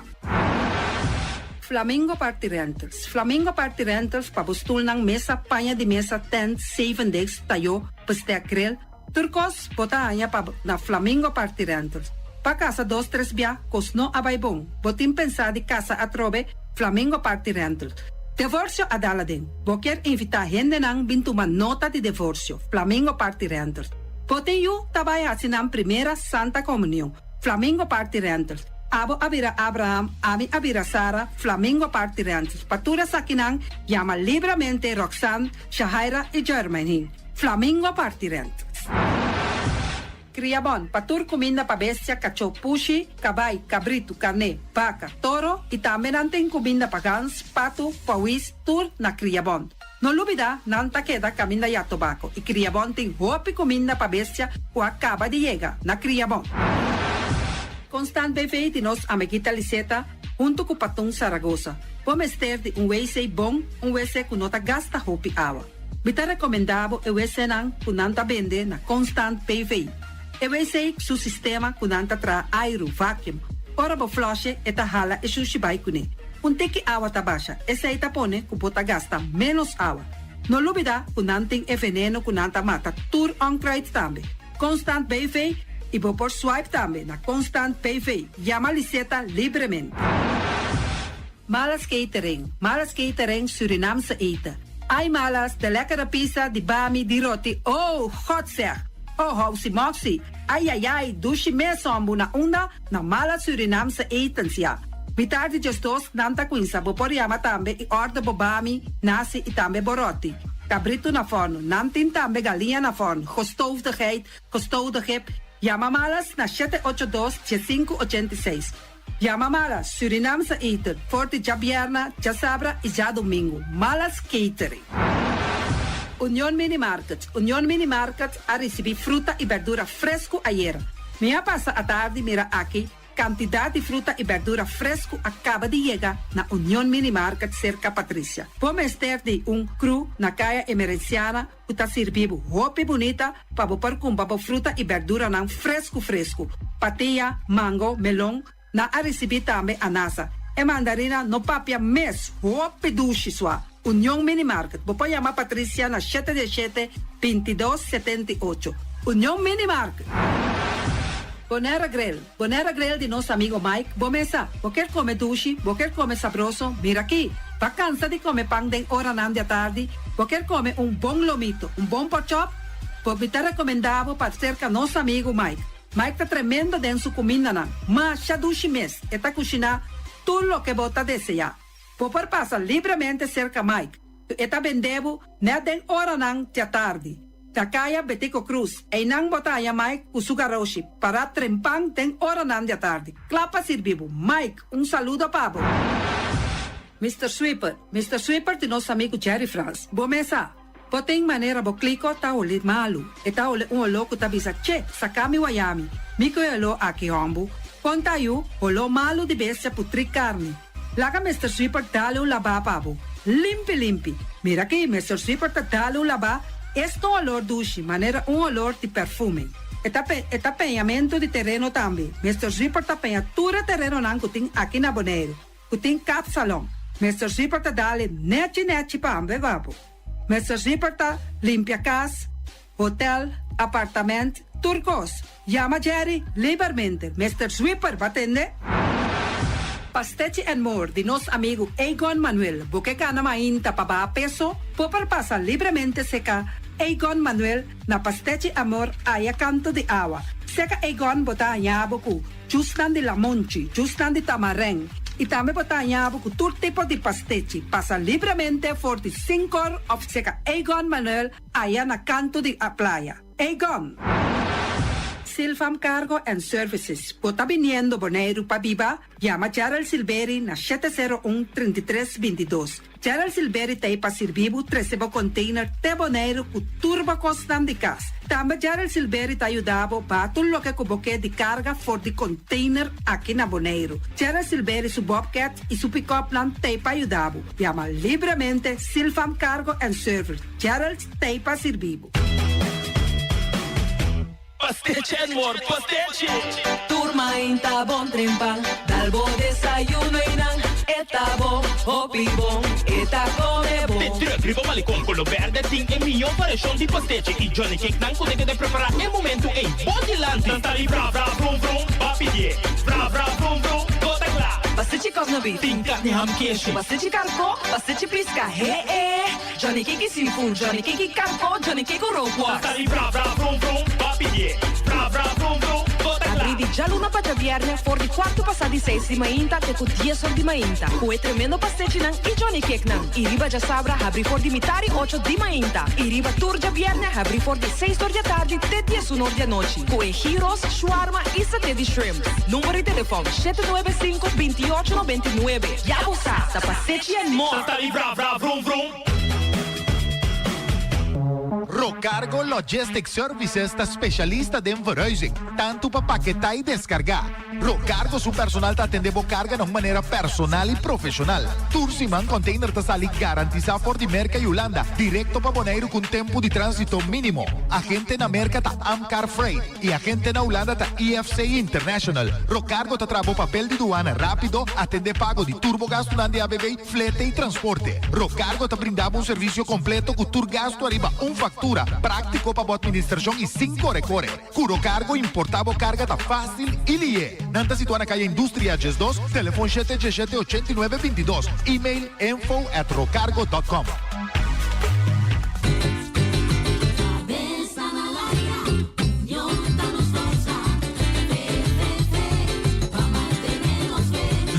Flamingo Party Rentals Flamingo Party Rentals pa bo stulnan, mesa, paña di mesa, tent, zevendegs, tayó, bestek, grill, tur kos bo ta haña pa na Flamingo Party Rentals. Pa kasa dos tres bia kos no a bai bon, bo tin pensá di kasa atrobe? Flamingo Party Rentals. Devorsio a dal aden. Bo kier invitá hendenan bin tuma nota di devorsio? Flamingo Party Rentals. Bo tin yu ta bai hasi nan primera Santa Komunion? Flamingo Party Rentals. Abo a bira Abraham, ami a bira Sara, Flamingo Party Rentals. Pa tur esakinan, yama libramente Roxanne, Shahaira i Jermaine. Flamingo Party Rentals. Kria bon, pa tur kuminda pa bestia, kachó, pushi, kabai, kabritu, karné, baka, toro i tambe nan tin kuminda pa gans, patu, pawis, tur na Kria Bon. No lubida, nan ta keda kaminda ya tobako i Kriabon tin hopi kuminda pa bestia ku a kaba di yega na Kriabon. Constant BV di nos amiguita Liseta huntu ku Patun Saragosa. Bo mester di un wc bon, un wc ku no ta gasta hopi awa. Mi ta rekomendá bo e wc-nan ku nan ta bende na Constant BV. E wc su sistema ku nan ta traha airu, vacuum, ora bo flush e ta hala e shushi bai kuné. Un tiki awa ta basha, esei ta pone ku bo ta gasta ménos awa. No lubidá ku nan tin e veneno ku nan ta mata tur onkruid tambe. Constant BV i bo por swipe tambe na Constant BV. Yama Liseta libremente. Malas Catering, Malas Catering Surinaamse eten. Ai Malas, de lekkere pizza, di bami, di roti, oh, God zeg! Oh, housi moxi, ai ai ai, dushi mes hombu na unda? Na Malas Surinaamse etens ya. Mitar di 12 nan ta cuinsa, bo por yama tambe y order bo bami, nasi y tambe bo roti. Cabrito na forno, nan tin tambe galiña na forno, gestoofde geit, gestoofde kip. Yama Malas na 782 1586. Yama Malas, Surinaamse eten, for di djabierna, djasabra y djadomingo. Malas Catering. Union Mini Market. Union Mini Market a ricibi fruta y berdura fresco ayera. Mi a pasa atardi mira aki cantidad di fruta y berdura fresco a caba di yega na Union Mini Market cerca Patricia. Bo mester di un crew na Caya Emerenciana cu ta sirbi bo hopi bunita pa bo por cumpra bo fruta y berduranan fresco fresco. Patia, mango, melon, nan a ricibi tambe anasa. E mandarina no papia mes, hopi dushi swa. Union Mini Market. Bo por yama Patricia na 717 2278. Union Mini Market. Bonaire Grill. Bonaire Grill di nos amigo Mike. Bo mesa. Bo kier come dushi, bo kier come sabroso, mira aki. Bo a cansa di come pan den oranan di atardi, bo kier come un bon lomito, un bon porkchop, bo mi ta recomenda bo pa cerca nos amigo Mike. Mike ta tremendo den su cumindanan. Masha dushi mes, e ta cushina tur loke bo ta desea. Bo por pasa libremente cerca Mike. E ta bende bo net den oranan di atardi. Na Caya Betico Croes, einan bo ta haya Mike cu su garoshi, para trempan den oranan di atardi. Cla pa sirbi bo. Mike, un saludo pa bo. Mr. Sweeper, Mr. Sweeper di nos amigo Jerry Frans. Bo mesa, bo tin manera bo kliko ta hole malu. E ta hole un oló ku ta bisa, Che, saka mi wayami. Mi ku e oló aki hombu. Konta yu, oló malu di bestia putri karni. Laga Mr. Sweeper dale un labá pa bo. Limpi limpi. Mira aki, Mr. Sweeper ta dale un labá, esta un olor dushi, manera un olor di perfume. E ta pe, e ta peñamentu di tereno tambe. Mr. Sweeper ta peña tur e terenonan ku tin aki na Boneiru, ku tin kapsalon. Mr. Sweeper ta dale nechi nechi pa ambe pa bo. Mr. Sweeper ta limpia kas, hotel, apartament, tur kos. Yama Jerry libermente. Mr. Sweeper, bo a tende? Pastechi and More di nos amigo Egon Manuel. Bo ke gana mainta pa baha peso? Bo por pasa libremente serka Egon Manuel na Pastechi Amor aya kanto di awa. Serka Egon bo ta haña bo ku jusnan di lamonchi, jusnan di tamarijn y tambe bo ta haña bo ku tur tipo di pastechi. Pasa libremente for di 5 or of serka Egon Manuel aya na kanto di a playa. Egon! Silvam Cargo and Services. Bo ta biniendo Boneiru pa biba? Yama Gerald Silveri na 701-3322. Gerald Silveri ta pa sirbi bo trese bo container te Boneiru ku tur bo kosnan di kas. Tambe Gerald Silveri ta yuda bo baha tur loke ku bo ke di karga for di container aki na Boneiru. Gerald Silveri su Bobcat i su pick-up nan ta pa yuda bo. Yama libremente Silvam Cargo and Service. Gerald ta pa sirbi bo. Pastechi and more, pastechi. Tur mainta bon trempan, dal bo desayuno y nan e ta bon, hopi bon, e ta come bon. De truck riba malecon color berde tin e miyon variacion di pastechi y Johnny Cake nan cu de prepara e momento e bon dilanti. Nan ta di bra bra vrum vrum, ba pidi. Bra bra vrum vrum, go ta cla. Pastechi cosno beef. Tin carni ham keshi. Pastechi carco, pastechi pisca, he eh. Johnny Cake seafood, Johnny Cake carco, Johnny Cake rookworst. Nan ta di bra bra vrum vrum, ba pidi. Bra bra vrum vrum, go ta cla. Habri di djaluna pa djabièrnè for di 6:15 di mainta te ku 10 or di mainta. Ku e tremendo pastechinan i Johnny Cake nan. I riba djasabra habri for di 7:30 di mainta. I riba tur djabièrnè habri for di 6 or di atardi te 11 or di anochi. Ku e gyros, shawarma i saté di shrimp. Number di telefòn 795 2899. Ya bo sa, ta Pastechi and more. Nan ta di bra bra vrum vrum. Rocargo Logistic Services ta spesialista den verhuizing, tantu pa paketá i deskargá. Rocargo su personal ta atendé bo karga na un manera personal i profeshonal. Tur siman container ta sali garantisá for di Merka i Hulanda direkto pa Boneiru ku un tempu di tránsito mínimo. Agente na Merka ta Amcar Freight i agente na Hulanda ta IFC International. Rocargo ta traha bo papel di duana rápido, atendé pago di tur bo gastunan di ABV, flete i transporte. Rocargo ta brinda bo un servisio kompleto ku tur gastu ariba un faktura, práktiko pa bo atministrashon i sin kore kore. Ku Rocargo importá bo karga ta fásil i lié. Nan ta situá na Kaya Industria 12, telefon shete djeshete ochenta i nuebe bintidos, email info at rocargo dot com.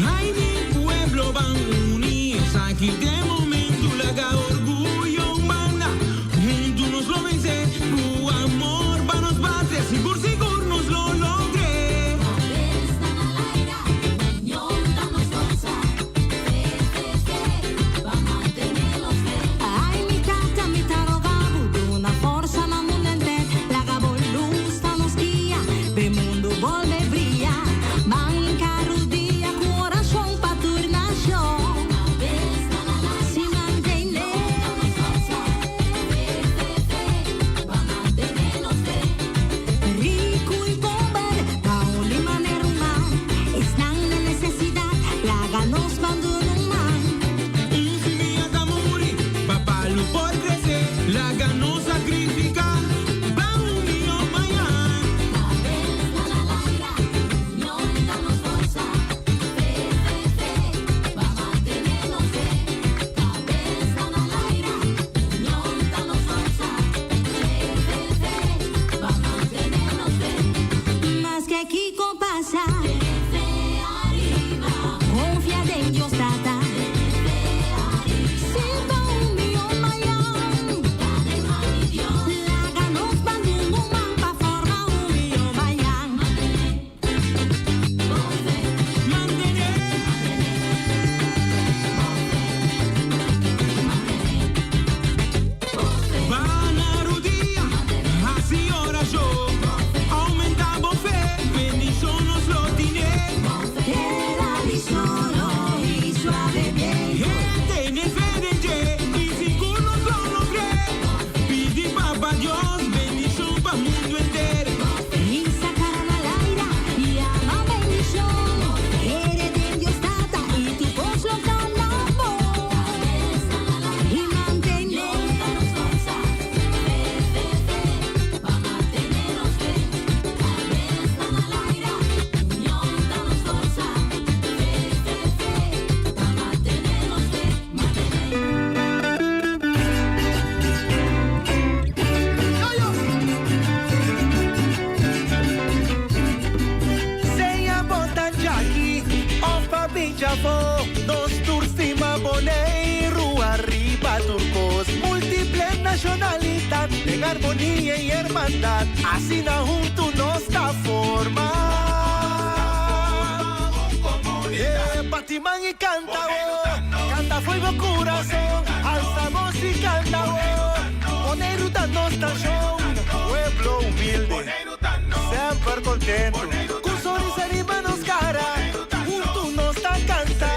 Ay mi pueblo ban uni esaki t'e momento laga orguyo un banda huntu nos lo vense ku amor pa nos patria sigur sigur nos lo logre. Ay mi tata mi ta roga bo duna forsa na mundo enter laga bo luz ta nos guia p'e mundo bolbe bria manca rudia cu oracion pa tur nacion si mantene. Ricu y pober ta un di manera human esnan na necesidad laga nos bandona un man. Un simia ta muri pa palu por crece laga nos sacrifica pa un mihó mañan. Maske kiko pasa. Confia den Dios Tata. Si pa un mihó mañan. Laga nos ban duna un man pa forma un mihó mañan. Bana rudia, hasi orashon, oumentá bo fe, bendishon nos lo tine. Tera di solo i suave biento. Tene fe den dje i sigur nos lo logr'é. Pidi Papa Dios bendishon pa mundu enter. Hisa cara na laira, yama bendishon. Kere den Dios Tata i tur kos lo ta na bon. I mantené. Sea bo ta djaki of a bin djafó, nos tur stima Boneiru ariba tur kos. Múltiple nashonalidat den armonia i hermandat, asina huntu nos ta forma. E bati man i kanta wo, kanta fo'i bo kurason, alsa bos i kanta wo, Boneiru ta nos nashon. Pueblo humilde, semper kontentu, ku sonrisa riba nos kara, huntu nos ta kanta.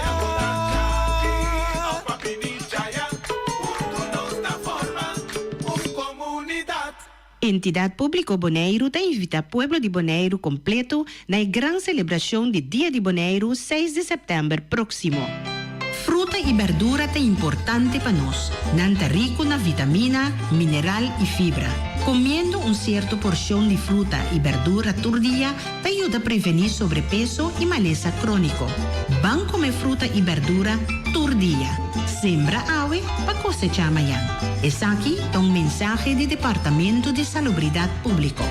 Entidat Públiko Boneiru ta invitá pueblo di Boneiru kompleto na e gran selebrashon di Dia di Boneiru seis di sèptèmber próksimo. Fruta i bèrdura ta importante pa nos. Nan ta riku na vitamina, mineral i fibra. Komiendo un sierto porshon di fruta i bèrdura tur dia ta yuda prevení sobrepeso i malesa króniko. Ban kome fruta i bèrdura tur dia. Sembra awe pa kosechá mañan. Esaki ta un mensahe di Departamento di Salubridat Públiko.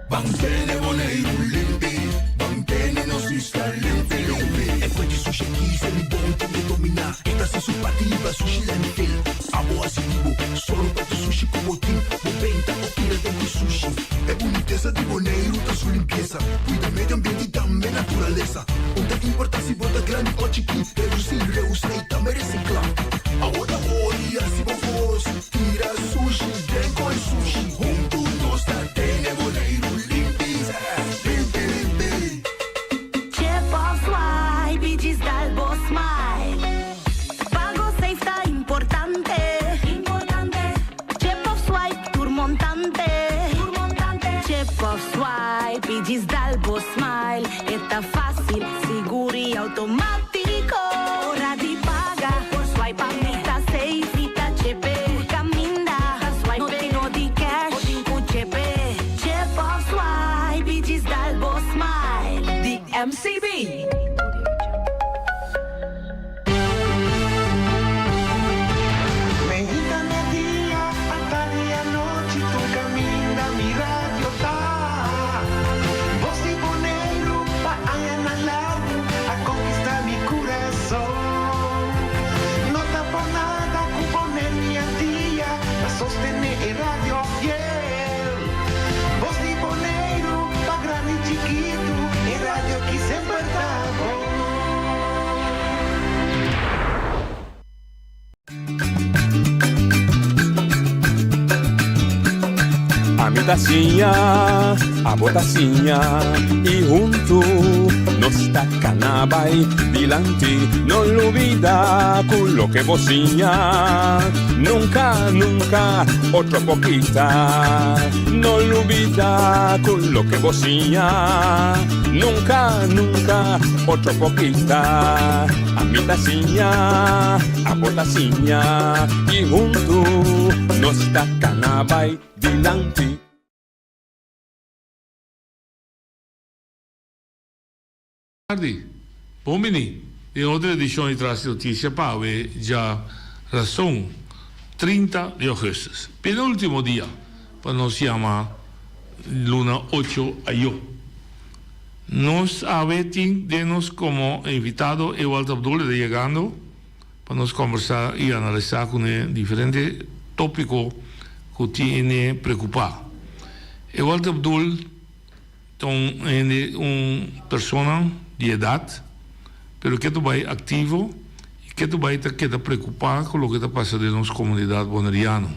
Ban tene Boneiru limpi, ban tene nos isla limpi limpi. E fuente sushi aki ser mi bon tin ke dominá. E ta hasi su parti riba sushi landfill. Abo hasi di bo, solo pa tur sushi ku bo tin. Bo benta o tira den ku sushi. E bunitesa di Boneiru ta su limpiesa. Kuida medio ambiente i tambe naturalesa. Un ta importá si bo ta grandi o chikí, redusí, reusá i tambe resiklá. Awor. djis dal bo smile. E ta fásil, sigur i outomátiko. Ora di paga, por swipe pa mi ta safe, mi ta chepe. Tur kaminda, ta swipe, no tin no di cash, bo tin ku chepe. Chep òf swipe i djis dal bo smile. Di MCB. Meinta media, atardi anochi, tur kaminda mi radio ta. Bos di Boneiru pa añanan largu a konkistá mi kurason. No ta por nada ku Boneiru i Antia ta sostené e radio fiel. Bos di Boneiru pa grandi i chikitu, e radio ki semper ta bon. Ami ta siña, abo ta siña y huntu nos ta cana bay dilanti. No lubida cu loke bo siña nunca, nunca otro por kita. No lubida cu loke bo siña nunca, nunca otro por kita. Ami ta siña, abo ta siña y huntu nos ta cana bay dilanti. Tardi. Bon bini den otro edicion di Tras di Noticia pa awe dja rason 30 di augustus, penultimo dia pa nos yama luna ocho ayo. Nos awe tin den nos como invitado Ewald Abdul, e ta yegando pa nos combersa y analisa cune diferente topico cu tin e preocupa. Ewald Abdul ta un hende, un persona di edad, pero ke ta bay activo y ke ta bay ta keda preocupa cu loke ta pasa den nos comunidad Boneriano.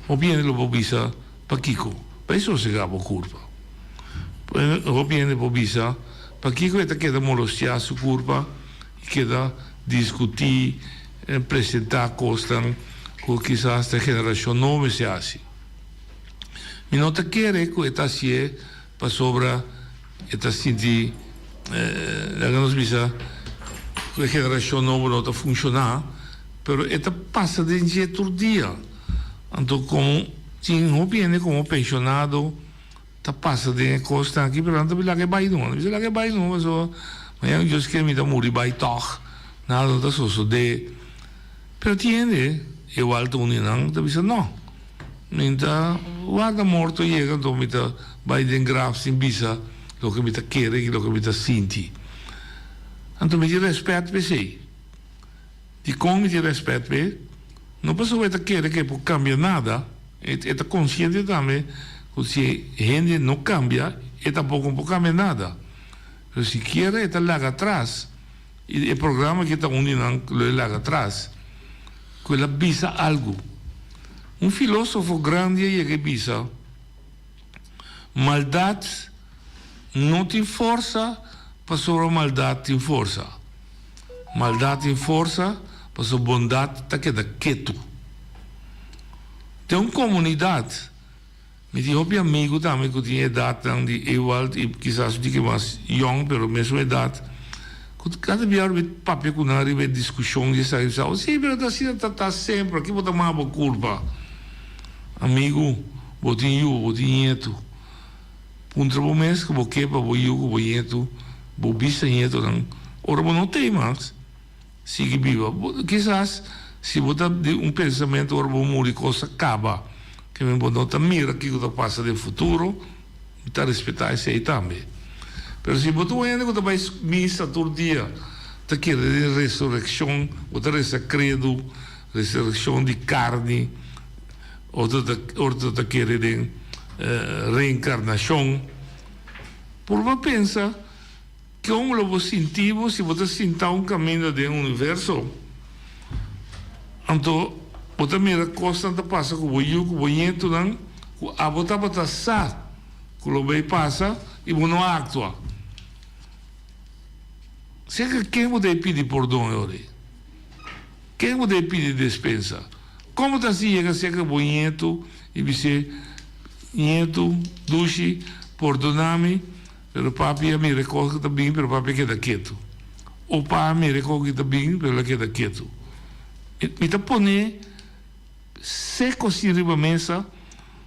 Hopi hende lo por bisa pakico? Bay sosega bo curpa. Hopi hende por bisa, Pakiko e ta keda molostiá su kurpa i keda diskutí, presentá kosnan ku kisas ta e generashon nobo mester hasi? Mi no ta kere ku e ta hasié pasobra e ta sinti, laga nos bisa, ku e generashon nobo no ta funshoná, pero e ta pasa den dje tur dia. Anto komo tin hopi hende komo penshonado, Ta pasa den e kosnan aki, pero nan ta bisa laga e bai numa. Nan bisa laga e bai numa pasobra mañana Dios kier mi ta muri bai tòg, nada no ta sosodé. Pero tin hende, igual ta un di nan, ta bisa nò, mi ta warda morto yega anto mi ta bai den graf sin bisa loke mi ta kere i loke mi ta sinti. Anto mi tin rèspèt pa esei. Dikon mi tin rèspèt p'e? No pasobra e ta kere ku e por kambia nada, e ta konsiente tambe ku si hende no kambia, e tampoko no por kambia nada. Pero sikiera e ta laga atras, i e programa aki ta un di nan ku lo e laga atras, ku el a bisa algu. Un filósofo grandi a yega i bisa, Maldat no tin forsa pasobra maldat tin forsa. Maldat tin forsa pasobra bondat ta keda ketu. Den un komunidat, mi tin hopi amigu tambe ku tin edatnan di Ewald i kisas un tiki mas yòn pero mesun edat, ku kada bia ora mi papia ku nan riba e diskushon di esaki, mi sa, oh si, pero ta asina ta ta semper, aki bo ta maba bo kurpa. Amigu, bo tin yu, bo tin ñetu. Puntra bo mes ku bo ke pa bo yu ku bo ñetu, bo bisañetunan, ora bo no tei mas, sigui biba. Kisas si bo ta di un pensamentu ora bo muri kos a kaba, ke men bo no ta mira kiko ta pasa den futuro, mi ta respetá esei tambe. Pero si bo ta un hende ku ta bai misa tur dia, ta kere den resurekshon, bo ta resa kredu, Resurreccion di carni, otro ta otro ta kere den reencarnacion. Purba pensa con lo bo sinti bo si bo ta sinta un caminda den universo, anto bo ta mira cosnan ta pasa cu bo yu cu bo ñetonan cu abo tabata sa cu lo bay pasa y bo no a actua. Serka ken bo ta e pidi pordon e ora ei? Ken bo ta e pidi despensa? Kon bo ta hasi yega serka bo ñetu i bis'é, Ñetu, dushi, por. Pordoná mi, pero papi a mira e kos ku ta bin, pero papi a keda ketu. Opa a mira e kos ku ta bin, pero el a keda ketu. Mi ta pone seko así riba mesa,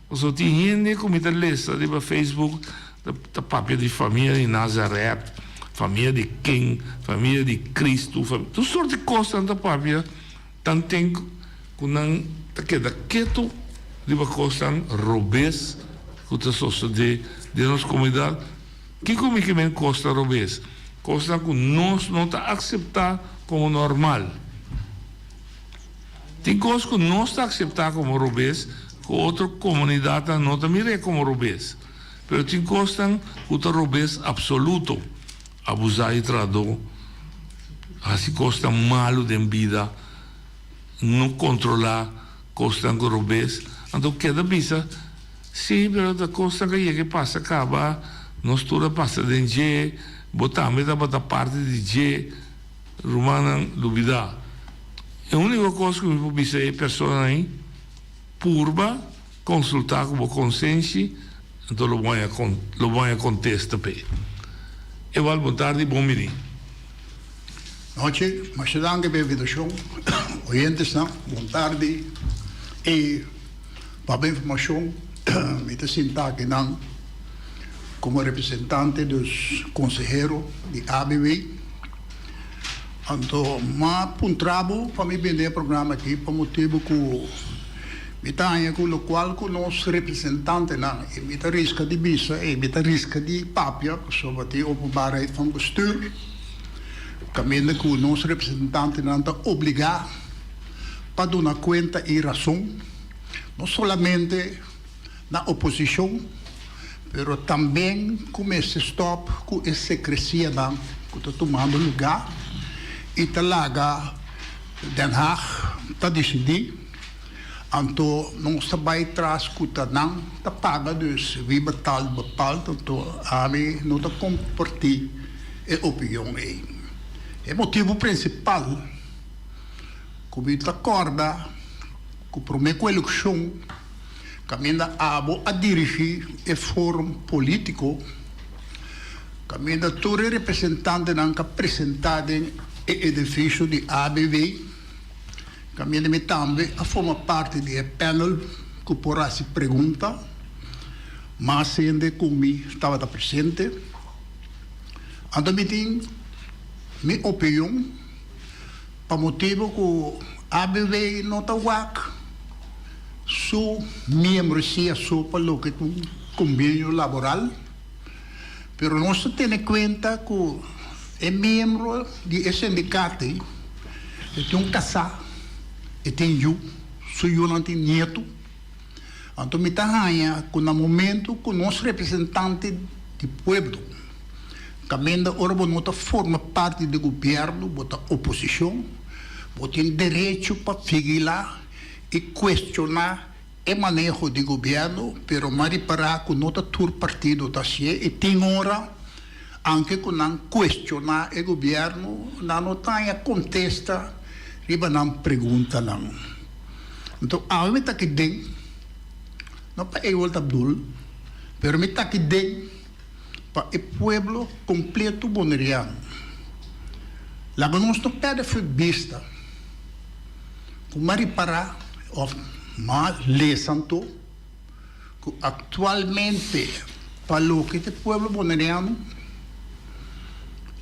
pasobra tin hende ku mi ta lesa riba Facebook ta papia di famia di Nazaret, famia di ken, famia di Cristo, tur sort di kos nan ta papia. Tanten ku nan ta keda ketu riba kosnan robes ku ta sosodé den nos komunidat. Kiko mi ke men kosnan robes? Kosnan ku nos no ta akseptá komo normal. Tin kos ku nos ta akseptá komo robes ku otro komunidatnan no ta mir'é komo robes. Pero tin kosnan ku ta robes apsoluto. Abusá e trahadó, hasi kosnan malu den bida, no kontrolá kosnan ku robes. Anto keda bisa, Sí, pero ta kosnan ku a yega e pasa kaba, nos tur a pasa den dje, bo tambe tabata parti di dje. Rumannan, lubidá. E úniko kos ku mi por bisa e personanan ei, purba Konsultá ku bo konsenshi, anto lo bo haña lo bo haña kontesta p'e. Ewald bon tardi, bon bini. Nochi, masha danki p'e invitashon. Oyentesnan, bon tardi. I pa bo informashon, mi ta sinta akinan komo representante, dus konsehero di ABW. Anto m'a puntra bo pa mi bini den e programa aki pa motibu ku mi ta haña ku lokual ku nos representantenan, i mi ta riska di bisa i mi ta riska di papia pasobra tin openbaarheid van bestuur kaminda ku nos representantenan ta obligá pa duna kuenta i rason no solamente na oposishon, pero tamben ku mester stòp ku e sekresianan ku ta tumando lugá i ta laga Den Haag ta disidí. Anto nos ta bai tras ku ta nan ta paga, dus wie betaalt bepaalt, anto ami no ta kompartí e opinion ei. E motibu prinsipal ku mi ta kòrda ku promé ku elekshon, Kaminda abo a dirigí e forum polítiko, kaminda tur e representantenan ka presentá den e edifisio di ABV, kaminda mi tambe a forma parti di e panel ku por hasi pregunta, mas hende ku mi tabata presente. Anto mi tin mi opinion. Pa motibu ku ABV no ta wak su miembresia so pa loke ta un kombenio laboral, pero nos ta tene kuenta ku e miembro di e sindikato ei e tin un kasá, e tin yu, su yunan tin nietu. Anto mi ta haña ku na momentu ku nos representante di pueblo kaminda ora bo no ta forma parti di gobièrnu, bo ta oposishon, bo tin derecho pa vigilá i kuestioná e maneho di gobièrnu, pero m'a ripará ku no ta tur partido ta hasié i tin ora anke ku nan kuestioná e gobièrnu, nan no ta haña kontesta riba nan preguntanan. Anto awe mi ta aki den, no pa Ewald Abdul, pero mi ta aki den pa e pueblo completo Boneriano. Laga nos no perde fu bista cu m'a ripara of m'a lesa anto cu actualmente pa loke ta e pueblo Boneriano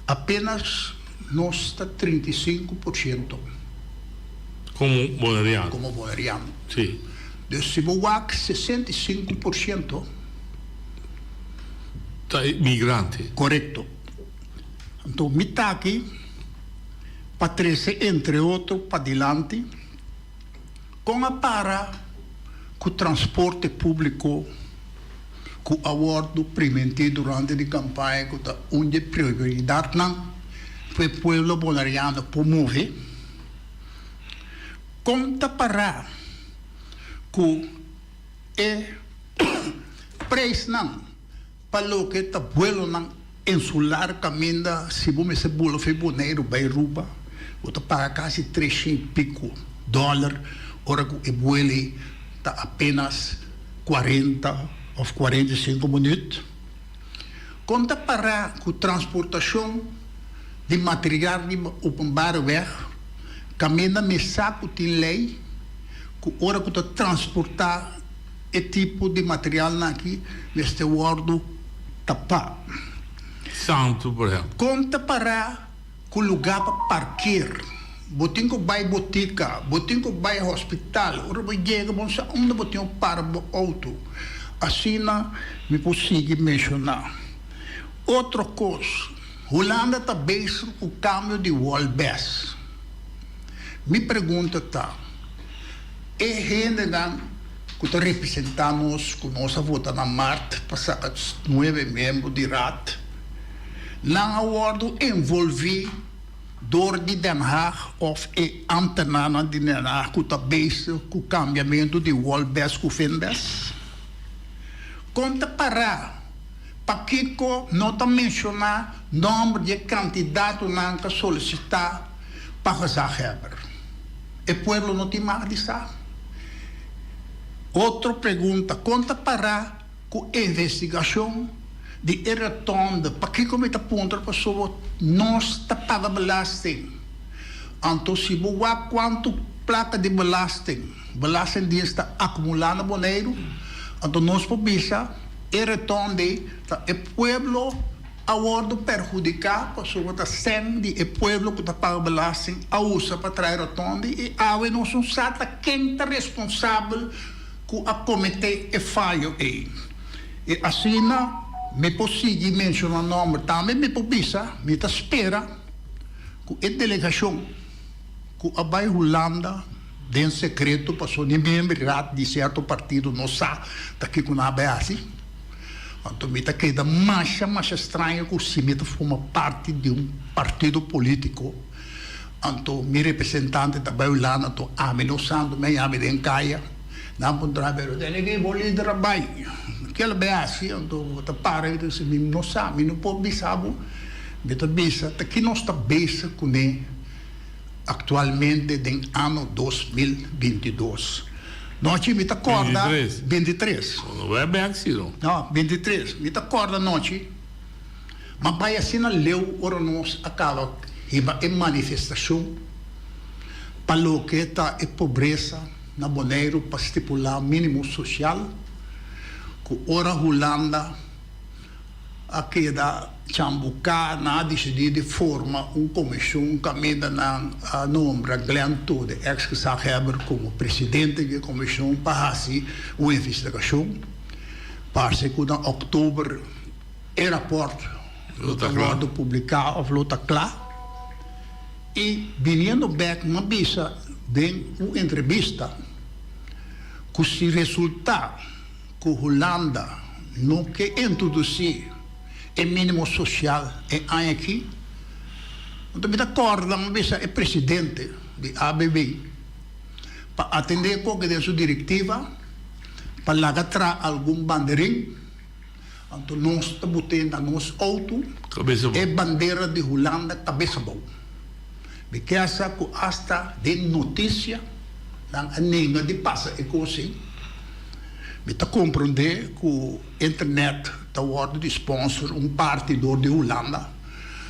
apenas nos ta 35%. Como Boneriano. Como Boneriano. Si. Dus si bo wak 65%. Ta migrante. Korekto. Anto mi ta aki pa trese entre otro padilanti kon a para ku transporte públiko ku a wòrdu primintí durante di kampaña ku ta un di e prioridatnan pa e pueblo boneriano por move. Kon ta para ku E preisnan pa loke ta buelonan insular kaminda si bo mester bula for Boneiru bai Aruba bo ta paga kasi treshen i piko dòler ora ku e buelo ei ta apenas kuarenta òf 45 minüt. Kon ta pará ku transportashon di material riba openbare weg kaminda mi sa ku tin lei ku ora ku ta transportá e tipo di materialnan aki mester wòrdu tapá? Santu, por ehèmpel. Kon ta pará ku lugá pa parker? Bo tin ku bai botika, bo tin ku bai hospital, ora bo yega bo no sa unda bo tin ku para bo outo. Asina mi por sigui menshoná. Otro kos, Hulanda ta bezig ku kambio di wolbes. Mi pregunta ta, e hendenan ku ta representá nos, ku nos a vota na mart pa saka nuebe miembro di Raad, nan a wòrdu envolví dor di Den Haag òf e ambtenarnan di Den Haag ku ta bezig ku kambiamentu di wolbes ku finbes? Kon ta pará? Pakiko no ta menshoná nòmber di e kandidatonan ku a solisitá pa gezaghebber? E pueblo no tin mag di sa? Otro pregunta, kon ta pará ku investigashon di e rotonde? Pakiko mi ta puntra pasobra nos ta paga belasting. Anto si bo wak kuantu plaka di belasting Belastingdienst ta akumulá na Boneiru, anto nos por bisa e rotonde ta e pueblo a wordo perhudiká pasobra ta sèn di e pueblo ku ta paga belasting a usa pa trae rotonde i awe nos no sa ta ken ta responsabel ku a kometé e fayo ei. I asina mi por sigui menshoná nòmber. Tambe mi por bisa mi ta spera ku e delegashon ku a bai Hulanda den sekreto pasobra ni miembro di raad di sierto partido no sa ta kiko nan a bai hasi. Anto mi ta keda masha masha straño ku si mi ta forma parti di un partido politico anto mi representante ta bai Hulanda anto ami no sa anto mi a yami den kaya nan puntra mi pero tene ki bo lider a bai ke lo bai hasi anto bo ta para mi ta bisa mi no sa mi no por bisa bo mi ta bisa ta ki nos ta bezig kuné. Actualmente den ano 2022. Nochi mi ta corda. 23. 23. No bai bek si no. No, 23. Mi ta corda nochi, ma bai asina leu ora nos a caba hiba e manifestacion pa loke ta e pobresa na Boneiru pa stipula minimo social cu ora Hulanda a keda chambuká, nan a disidí di forma un komishon kaminda nan a nombra Glenn Thode, eks gezaghebber, komo presidente di e komishon pa hasi un investigashon. Parse ku na òktober e rapòrt lo ta wòrdu publiká òf lo ta kla. I biniendo bèk m'a bisa den un entrevista ku si resultá ku Hulanda no ke introdusí e mínimo sosial e aña aki, anto mi ta kòrda mi bisa e presidente di ABB pa atendé koke den su direktiva pa laga traha algun banderin, anto nos ta bot'é na nos outo e bandera di Hulanda kabes abou. Mi ke sa ku asta den notisia nan a nenga di pasa e kos ei. Mi ta komprondé ku internet ta wòrdu di sponsor un parti dor di Hulanda,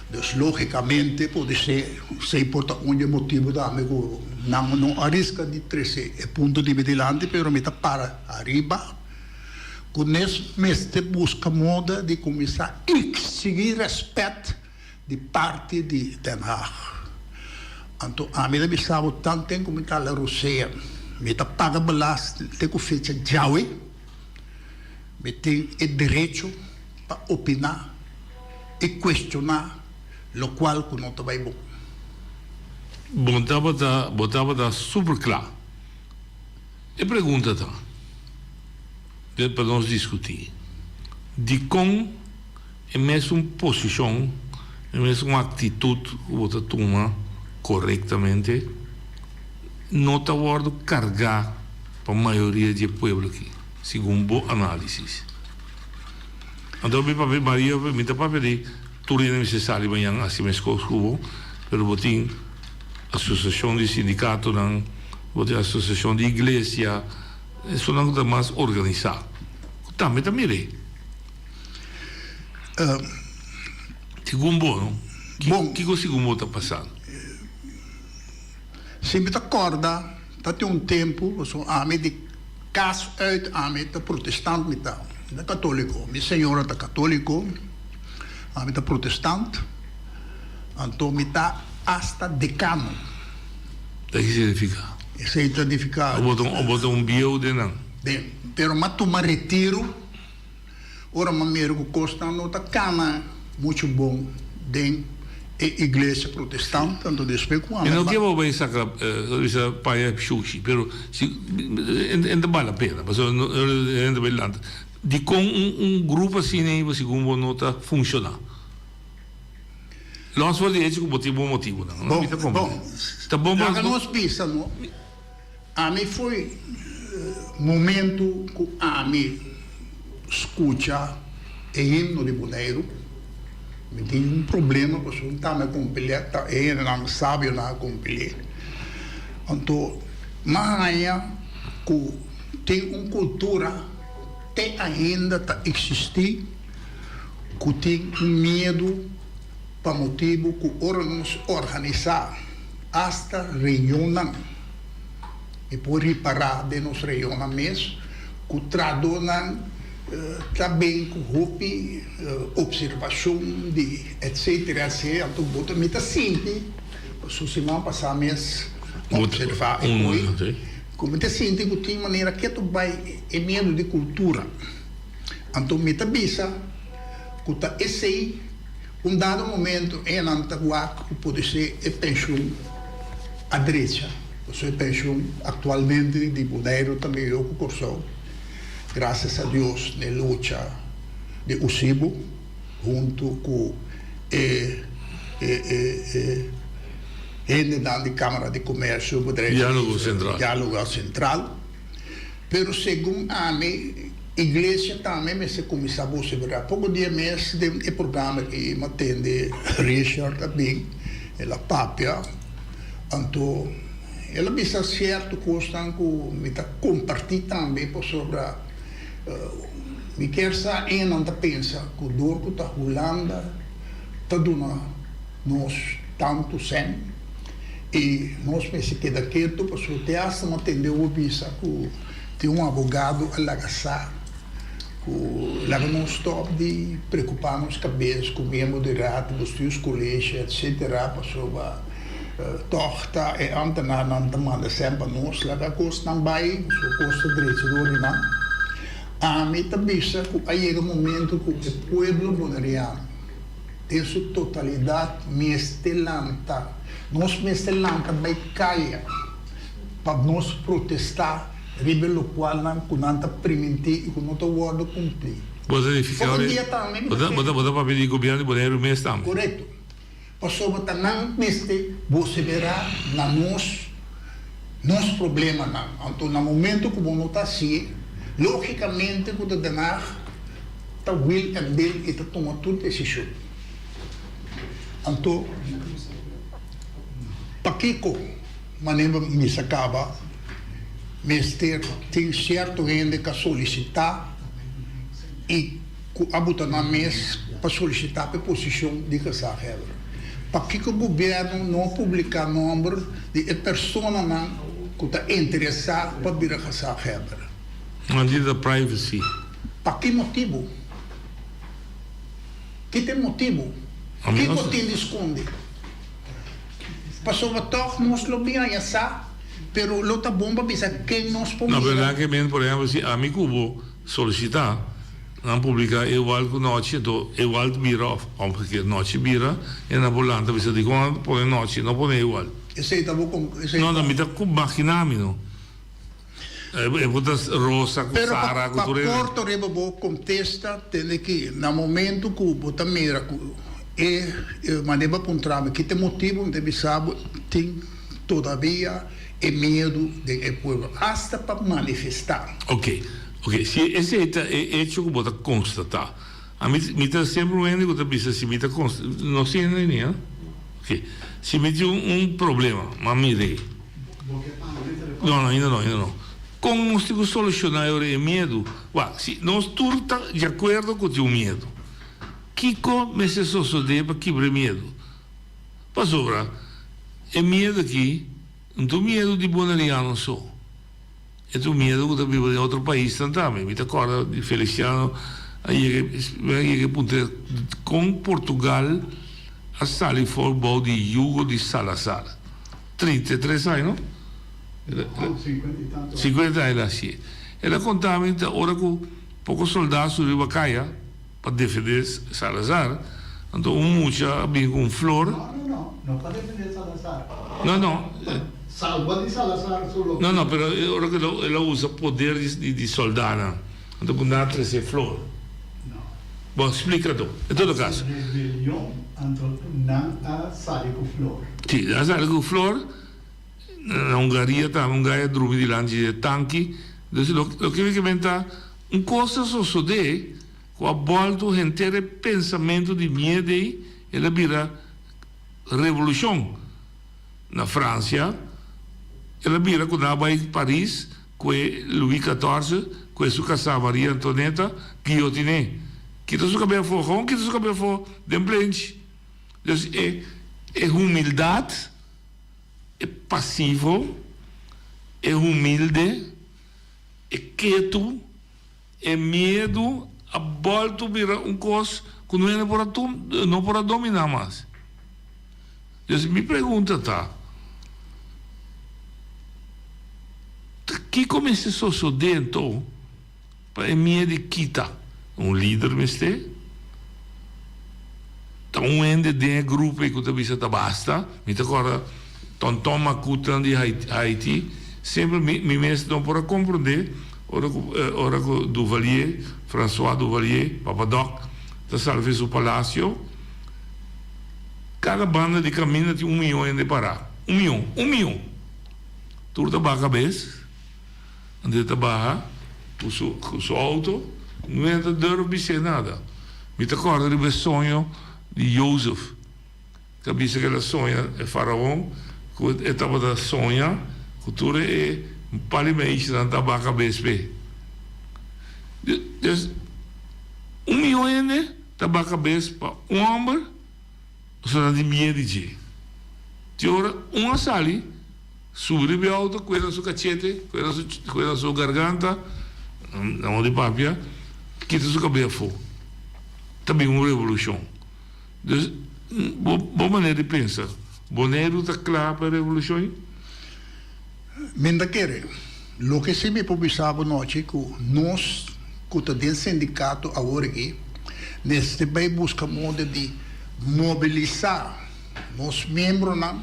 dus lógikamente podisé esei por ta un di e motibu tambe ku nan no a riska di trese e punto di mi dilanti, pero mi ta para ariba ku nes mester buska moda di kuminsá eksigí rèspèt di parti di Den Haag. Anto ami ta bisa bo tanten ku mi ta la Rosea, mi ta paga belasting te ku fecha djawe, mi tin e derecho pa opiná i kuestioná lokual ku no ta bai bon. Bo tabata bo tabata super kla. E pregunta ta, pa nos diskutí, dikon E mesun posishon, e mesun aktitut ku bo ta tuma korektamente no ta wòrdu kargá pa mayoria di e pueblo aki, segun bo análisis. Anto mi papia, Maria, mi ta papia di tur hende mester sali mañan hasi meskos ku bo, pero bo tin asosiashon di sindikatonan, bo tin asosiashon di iglesia, esunnan ku ta mas organisá, ku tambe ta mir'é. Segun bo, no? Bon. Kiko segun bo ta pasando? Si mi ta kòrda, ta tin un tempu, pasobra ami di kas uit ami ta protestant mi ta, mi ta katóliko. Mi señora ta katóliko, ami ta protestant, anto mi ta asta dekano. Ta ki significa? Esei ta nifica. Bo ta un bieu den nan. Den, pero m'a tuma retiro ora m'a mira cu cosnan no ta cana mucho bon den e iglesia protestant, anto despues cu ami. E no ke bo bay saca, bisa paña shushi, pero si e ta bal la pena, pasobra hende bay lanta. Dicon un grupo asina ei segun bo no ta funciona? Los for di hecho ku bo tin bon motibunan. No mi ta komprendé. Ta bon pa. Laga nos bisa no. Ami foi momento ku ami skucha e himno di Boneiru, mi tin un problema pasobra un tambe a kompil'é, ta e hendenan sabionan a kompil'é. Anto m'a haña ku tin un kultura te ainda ta eksistí. ku tin un miedu pa motibu ku ora nos organisá asta reunionnan, mi por ripará den nos reunionnan mes ku trahadónan ta bin ku hopi opservashon di etsetera etsetera, anto bo ta mi ta sinti pasobra siman pasá mes a opservá e koi ku mi ta sinti ku tin manera ketu bai e miedu di kultura. Anto mi ta bisa ku ta esei un dado momento enan ta wak ku podisé e penshun a drecha. Pasobra e penshun aktualmente di Boneiru ta mihó ku Kòrsou. Grasias a Dios n'e lucha di Usibo huntu ku e e hendenan di Kámara di Komersio, Diálogo Sentral. Diálogo Sentral. Pero segun ami, iglesia tambe mester kuminsá boseberá. Poko dia mes den e programa aki mi a tende Richard a bin, el a papia, anto el a bisa sierto kosnan ku mi ta kompartí tambe pasobra mi kier sa enan ta pensa ku dor ku ta Hulanda ta duna nos tantu sèn. I nos mester keda ketu pasobra te asta no tende bo bisa ku tin un abogado a laga sa ku laga nos stòp di preokupá nos kabes ku miembro di raad di bestuurscollege etcetera pasobra tòg ta e ambtenarnan ta manda sèn pa nos laga kosnan bai pasobra kos ta drecha dor di nan. Ami ta bisa ku a yega momento ku e pueblo boneriano. Den su totalidat mester lanta. Nos mester lanta bai kaya pa nos protestá riba e lokualnan ku nan ta primintí i ku no ta wòrdu kumplí. Bo ta nifiká Poko dia tambe mi ta bo ta bo ta papia di gobièrnu di Boneiru mes tambe. Korekto. Pasobra ta nan mester boseberá na nos nos problemanan. Anto na momento ku bo no ta hasié, lógikamente ku ta Den Haag ta wil en bil i ta tuma tur desishon. Anto, pakiko manera misa kaba mester tin sierto hende ka solisitá i ku a buta nan mes pa solisitá pa e posishon di gezaghebber? Pakiko gobièrnu no a publiká nòmber di e personanan ku ta interesá pa bira gezaghebber? Nan di ta privacy. Pa ki motibu? Ki ta e motibu? Kiko tin di skonde? Pasobra tòg nos lo bin haña sa, pero lo ta bon pa bisa ken nos por No, pero mira. nan ke men, por ehèmpel, si ami ku bo solisitá, nan publiká Ewald ku Nochi, anto Ewald bira òf omgekeerd, Nochi bira, e nan por lanta bisa dikon nan ta pone Nochi, no pone Ewald. Esei ta bo kon, esei No, ta. no, mi ta ku maginá mi no. E por ta Rosa ku Pero pa Sara ku pa tur hende. korto riba bo kontesta tende ki na momento ku bo ta mira ku e manera bo a puntra mi ki ta e motibu mi ta bisa bo tin todavia e miedu den e pueblo asta pa manifesta. Ok, ok si esei ta e echo ku bo ta konstatá ami mi ta semper un hende ku ta bisa si mi ta konsta no si hende ni ha ok si mi tin un problema m'a mir'é. No, no, ainda no, ainda no. Kon nos tin ku solushoná e ora e miedu? Wak, si nos tur ta di akuerdo ku tin un miedu. Kiko mester sosodé pa kibra e miedu? Pasobra e miedu aki no ta un miedu di boneriano so. E ta un miedu ku ta biba den otro paisnan tambe. Mi ta kòrda di Feliciano a yega mi a yega e puntra kon Portugal a sali for bou di yugo di Salazar. 33 aña no? Sinkuenta aña el a hasié. El a konta mi ta ora ku poko soldá subi riba kaya pa defendé Salazar, anto un mucha a bin ku un flor. No, no, no, no pa defendé Salazar. No, no. Salba di Salazar su loke. No, no, pero ora ku el a usa poder di soldánan, anto ku nan a trese flor. No. Bon, splika tu. En todo kaso. Rebelion, anto nan a sali ku flor. Si, nan a sali ku flor. Na Hungaria tambe un gai a drumi dilanti di e tanki. Dus loke mi ke menta, un kos a sosodé ku a bòltu henter e pensamentu di miedu ei, el a bira revolushon. Na Fransia, el a bira ku nan a bai Paris ku e Louis Katorse, ku e su kasá Maria Antoneta, guillotiné. Kita su kabes afó, gewoon kita su kabes afó den plenchi. Dus e e humildat. E pasivo, e humilde, e ketu, e miedu a boltu bira un kos ku no hende por a no por a dominá mas. Dus mi pregunta ta, ta kiko mester sosodé anto Pa e miedu kita. Un lider mester ta un hende den e grupo ei ku ta bisa ta basta. Mi ta kòrda Tonton Makutan di Haiti, semper mi mi mes no por a komprondé ora ku ora ku Duvalier, François Duvalier, Papa Doc, ta sali su palasio, kada banda di kaminda tin un miyon hende pará. Un miyon, un miyon! Tur ta baha kabes. Anto e ta baha ku su ku su auto, no e ta durf bis'é nada. Mi ta kòrda riba e soño di Jozef, ku a bisa ku el a soña e faraon, ku e tabata soña ku tur e palimeisnan ta baha kabes p'e. Dus, un mion hende ta baha kabes pa un hòmber, pasobra nan tin miedu di dje. Te ora un a sali. Subi riba e auto, kue na su kachete, kue na su, kue na su garganta, na modo di papia, kita su kabes afó. Ta bin un revolushon. Dus, bo, bo manera di pensa, Boneiru ta kla pa e revolushon ei? Mi ta kere. Loke si mi por bisa bo nochi ku nos ku ta den sindikato awor aki mester bai buska modo di mobilisá nos miembronan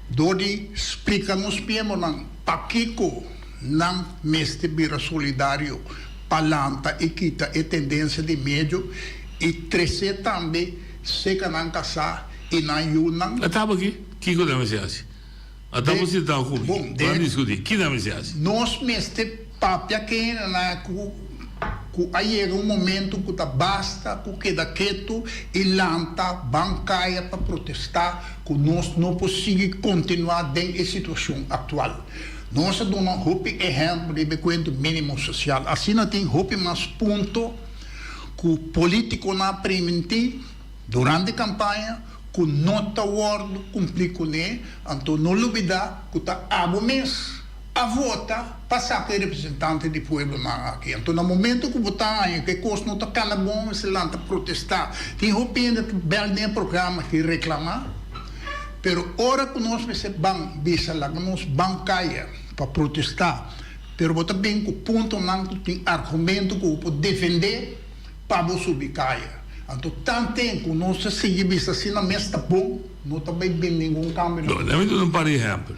dor di splika nos miembronan pakiko nan mester bira solidario pa lanta i kita e tendensia di medio i trese tambe seka nan kasá i nan yunan. A taba aki, kiko nan mester hasi? A taba sintá ku mi, ban diskutí, ki nan mester hasi? Nos mester papia kendenan ku ku a yega un momento ku ta basta ku keda ketu i lanta ban kaya pa protestá ku nos no por sigui kontinuá den e situashon aktual. Nos a duna hopi ehèmpel riba e kuento mínimo sosial. Asina tin hopi mas punto ku polítikonan a primintí durante kampaña ku no ta wòrdu kumplí kuné, anto no lubidá ku ta abo mes a vota pa saka e representante di pueblonan aki. Anto na momento ku bo ta haña ku e kos no ta kana bon, mester lanta protestá. Tin hopi hende ta bèl den e programa aki reklamá, pero ora ku nos mester ban bisa laga nos ban kaya pa protestá, pero bo ta bin ku puntonan ku tin argumento ku bo por defendé pa bo subi kaya. Anto tanten ku nos ta sigui bisa asina mes ta bon, no ta bai bin ningun kambio na. Bon, lami duna un par di ehèmpel.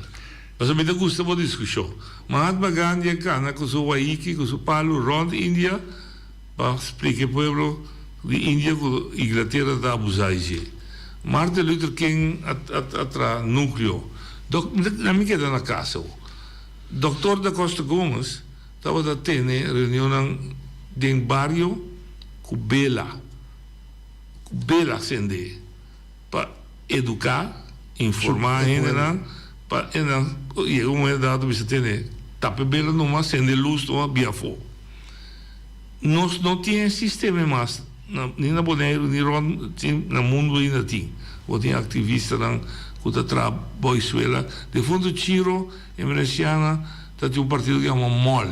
Pasobra mi ta gusta bo diskushon. Mahatma Gandhi a kana ku su waiki, ku su palu rònt India pa splika e pueblo di India ku Inglatera ta abusá di dje. Martin Luther King a a traha nukleo. Dok, mi mi keda na kas awo. Doktor Da Costa Gomez tabata tene reunionnan den bario ku bela, ku bela sende. Pa eduká, informá hendenan, pa hendenan yega un momento dado bisa tene tapa e bela numa, sende lus numa, bia afó. Nos no tin e sistema mas. Na, ni na Boneiru ni rond tin na mundu ainda tin. Bo tin aktivistanan ku ta traha boisuela. Defuntu Chiro Emerenciana ta tin un partido ku yama mol.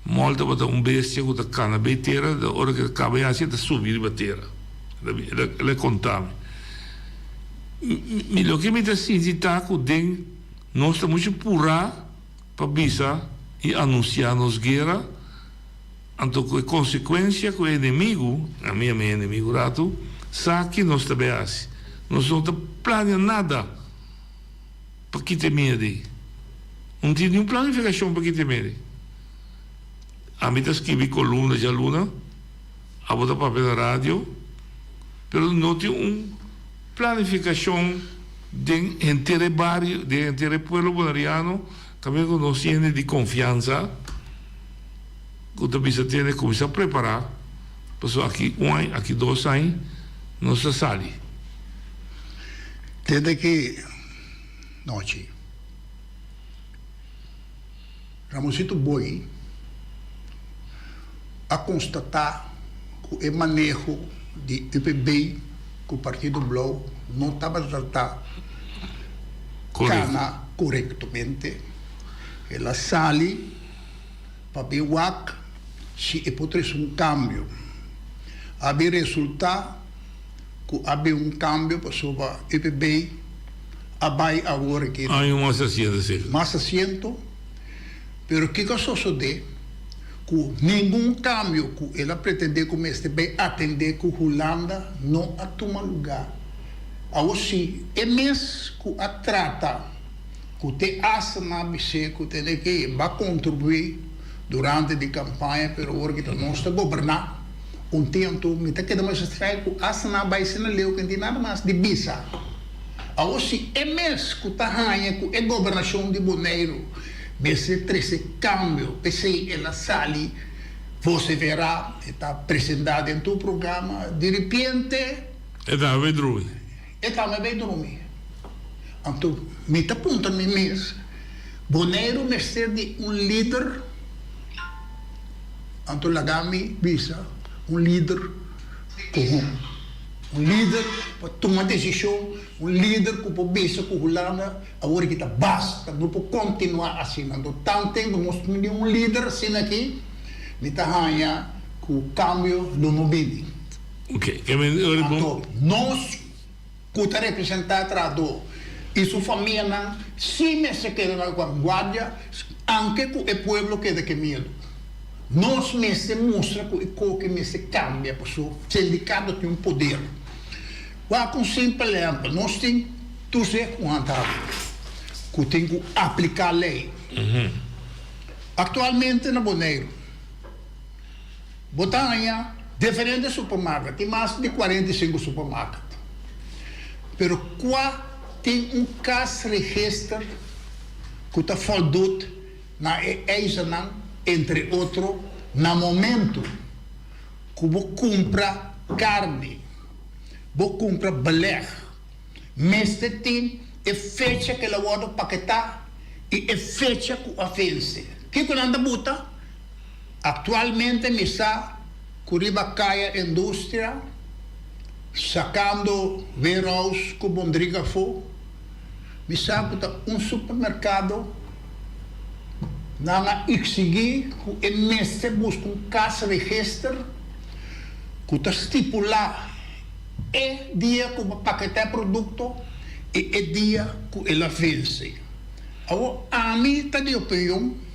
Mol tabata un bestia ku ta kana bei tera, ora ku e kaba e hasi e ta subi riba tera. El a konta mi. Mi loke mi ta sinti ta ku den nos ta muchu purá pa bisa i anunsiá nos guera. Anto ku e konsekuensia ku e enemigu, ami a mi enemigu ratu, sa ki nos ta bay hasi. Nos no ta plania nada pa kita e miedu ei. No tin niun planifikashon pa kita e miedu ei. Ami ta skibi kolumna djaluna, abo ta papia na radio, pero no tin un planifikashon den henter e bario, den henter e pueblo boneriano, kaminda ku nos tin hende di konfiansa. Ku ta bisa tene kuminsá prepará pasobra aki un aña, aki dos aña nos ta sali. Tende ki nochi Ramonsito Boy a konstatá ku e maneho di UPB ku Partido Blou no tabata ta kana korektamente. El a sali. Pa bin wak si e por trese un kambio. A bin resultá ku a bin un kambio pasobra UPB a bai awor aki. Hay un mas asiento si. Mas asiento, pero kiko a sosodé? Ku ningun kambio ku el a pretendé ku mester bai atendé ku Hulanda no a tuma lugá. Awor si e mes ku a trata. Ku te asta nan bis'é ku tene ke ba kontribuí durante di kampaña, pero ora ki ta nos ta goberná un tempu mi ta keda mas estrei ku asta nan bai asina leu ku no tin nada mas di bisa. Awor si e mes ku ta haña ku e gobernashon di Boneiru mester trese kambio, p'esei el a sali voseverá, e ta presentá den tur programa, diripiente. E ta bai drumi. E tambe bay drumi. Anto mi ta puntra mi mes, Boneiru mester di un lider? Anto laga mi bisa, un lider koho. Un lider pa tuma desishon, un lider ku por bisa ku Hulanda awor aki ta basta, no por kontinuá asina. Anto tanten ku nos tin di un lider asina aki, mi ta haña ku kambio lo no bini. Anto nos ku ta representá e trahadó i su famianan sí mester keda na vanguardia anke ku e pueblo keda ke miedu. Nos mester mustra ku e koki mester kambia pasobra sindikato tin un poder. Wak un simpel ehèmpel, nos tin toezicht ku handhaving ku tin ku apliká lei. Aktualmente na Boneiru. Bo ta haña diferente supermarket, tin mas di 45 supermarket. Pero kua tin un kasregister ku ta voldut na e eisennan, entre otro na momento ku bo kumpra karni, bo kumpra beleg, mester tin e fecha ku el a wòrdu paketá i e fecha ku a vense. Kiko nan ta buta? Actualmente mi sa cu riba caya Industria, sacando Warehouse cu Bondriga afo, mi sa cu ta un supermercado nan a exigi cu e mester busca un kasregister cu ta stipula e dia cu bo paketa e producto y e dia cu el a vence. Awor ami ta di opinion.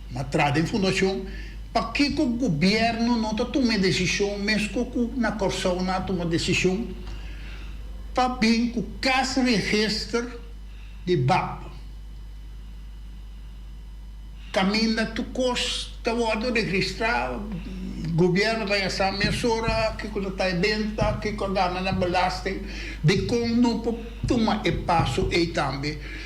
Ma tra den fundashon, pakiko gobièrnu no ta tuma e desishon mesko ku na Kòrsou nan a tuma desishon pa bin ku kasregister di bap? Kaminda tur kos ta wòrdu registrá, gobièrnu ta yasa mesora kiko ta ta e benta, kiko a gana na belasting. Dikon no por tuma e paso ei tambe?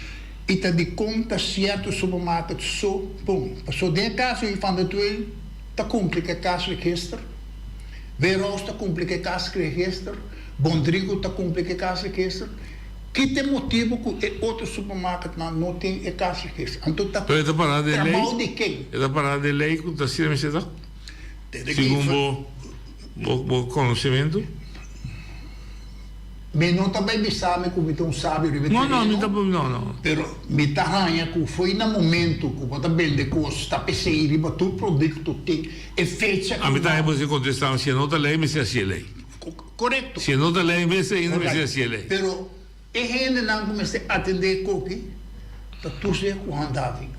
I ta dikon ta sierto supermarket so bon? Paso den e kaso ei Van der Tweel ta kumpli ku e kasregister, Weerhuis ta kumpli ku e kasregister, Bondrigo ta kumpli ku e kasregister. Ki ta e motibu ku e otro supermarketnan no tin e kasregister? Anto ta Pero e ta pará den lei? trabou di ken? E ta pará den lei ku ta asina mester ta? Tende ki Segun bo. Bo bo konosementu? Mi no ta bai bisa mi ku mi ta un sabio riba e No, no, mi tereno, ta no, no. pero mi ta haña ku fo'i na momento ku bo ta bende kos ta p'esei riba tur produkto tin e fecha A ku mi ta haña nan. bo si kontestá si e no ta lei mester hasié lei. Korekto. Si e no ta lei mester ainda mester Alright. hasié lei. Pero E hendenan ku mester atendé e koki ta tusé ku handhaving.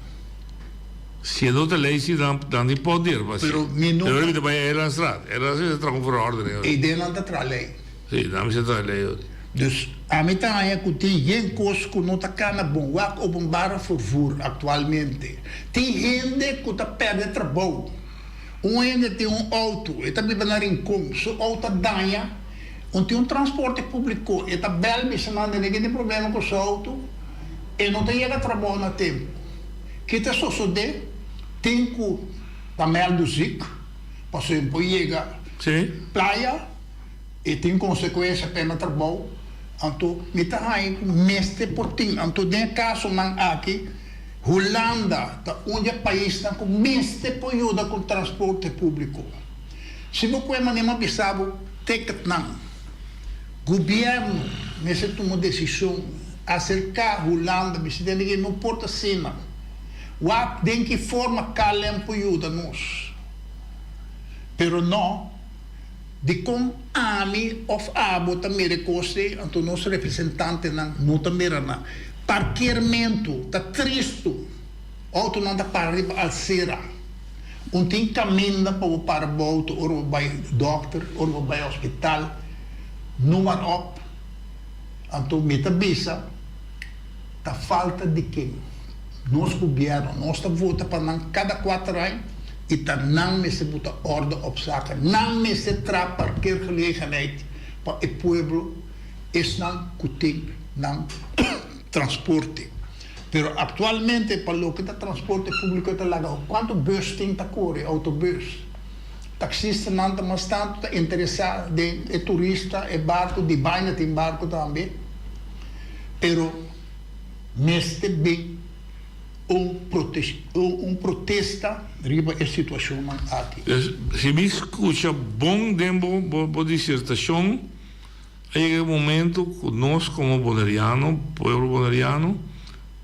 Si e no ta lei si nan nan tin poder pa Pero mi no Pero mi ta bai Eilandstraat. Eilandstraat ta traha un verordening. E idenan ta traha lei. Si, nan mester traha lei ori. Dus ami ta haña ku tin yen kos ku no ta kana bon. Wak openbare vervoer aktualmente. Tin hende ku ta pèrdè trabou. Un hende tin un outo, e ta biba na Rincon, su outo a daña. Un tin un transporte públiko, e ta bèl bisa nan den e tin problema ku su outo, e no ta yega trabou na tempu. Ke ta sosodé? Tin ku ta mèldu zik, pasobra e por yega playa, e tin konsekuensia p'e na trabou. Anto mi ta haña ku mester por tin. Anto den e kasonan aki, Hulanda ta un di e paisnan ku mester por yuda ku transporte públiko. Si bo kue manera mi a bisa bo ticketnan. Gobierno mester tuma decision acerca Hulanda bisa den di no por ta asina. Wak den ki forma KLM por yuda nos. Pero no dicon ami of abo ta mira e cos ey anto nos representantenan no ta mira nan. Parkeermento ta tristo. Autonan ta para riba alsera. Un tin caminda pa bo para bo auto ora bo bay dokter, ora bo bay hospital, noem maar op. Anto mi ta bisa ta falta di ken? Nos gobierno, nos ta vota pa nan cada cuater aña y ta nan mester buta orde op zaken. Nan mester traha parkeergelegenheid pa e pueblo, esnan cu tin nan transporte. Pero actualmente pa loke ta transporte publico ta laga cuanto bus tin ta core, autobus. Taxistanan ta mas tanto ta interesa den e turista, e barco, di baina tin barco tambe. Pero mester bin un un protesta riba e situacionnan aki. Dus si mi scucha bon den bo bo disertacion. A yega e momento ku nos komo boneriano, pueblo boneriano,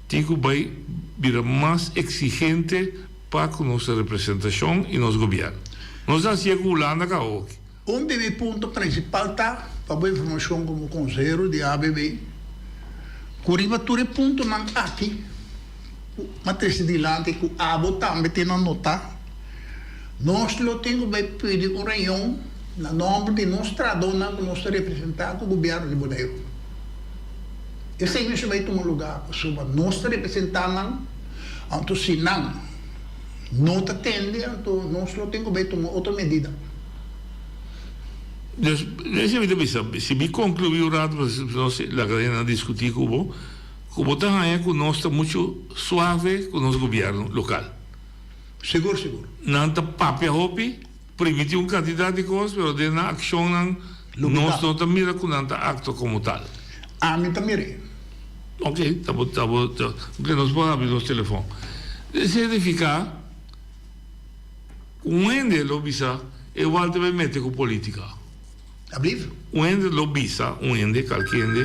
tin ku bai bira mas eksigente pa ku nos representashon i nos gobièrnu. Nos a hasié ku Hulanda ka hoki. Un di mi punto prinsipal ta, pa bo informashon komo konsehero di ABB, ku riba tur e puntonan aki ku m'a trese dilanti ku abo tambe tin anotá, Nos lo tin ku bai pidi un reunion na nòmber di nos trahadónan ku nos ta representá ku gobièrnu di Boneiru. Esei mester bai tuma lugá pasobra nos ta representá nan, anto si nan no ta tende anto nos lo tin ku bai tuma otro medida. Dus, esei mi ta bisa, si mi konkluí un rato pasobra nos laga hende nan diskutí ku bo, ku bo ta haña ku nos ta muchu suave ku nos gobièrnu lokal. Sigur sigur. Nan ta papia hopi, primiti un kantidat di kos, pero den nan akshonnan nos no ta mira ku nan ta aktua komo tal. Ami ta mir'é. Ok, ta bo, ta bo, ta, ok, nos por habri nos telefòn. Esei nifiká ku un hende lo bisa e wal ta bai mete ku politika. Ablief? Un hende lo bisa, un hende, kalke hende,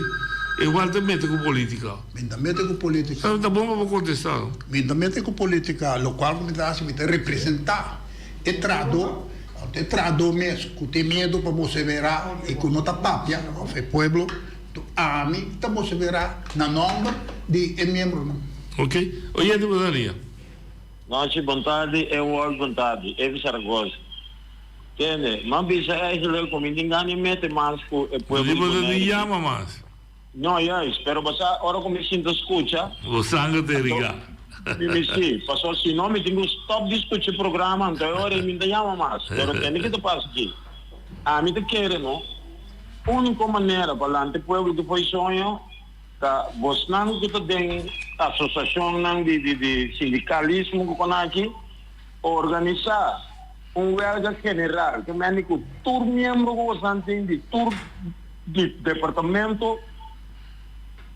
e wal ta mete ku politika. Mi ta mete ku politika. Ta bon pa bo kontestá, no? Mi ta mete ku politika, lokual ku mi ta hasi, mi ta representá e trahadó, anto e trahadó mes ku tin miedu pa boseverá i ku no ta papia, òf e pueblo, anto ami ta boseverá na nòmber di e miembronan. Ok. Oyente bo ta ria. Nochi bon tardi Ewald bon tardi Evi Saragoza Tende m'a bisa eigenlijk ku mi tin gana di mete mas ku e pueblo di Bo ta Boneiru di yama mas. No juist pero bo sa ora ku mi sinta skucha Bo sanger ta irigá. Mi mi si pasobra si no mi tin ku stop di skucha e programa anto e ora ei mi no ta yama mas pero tende ke ta pasa aki ami ta kere no uniko manera pa lanta e pueblo ki foi soño Ta bosnan ku ta den asosiashonnan di di sindikalismo ku kon aki organisá un wèlga general ke mende ku tur miembro ku bosnan tin di tur di departamento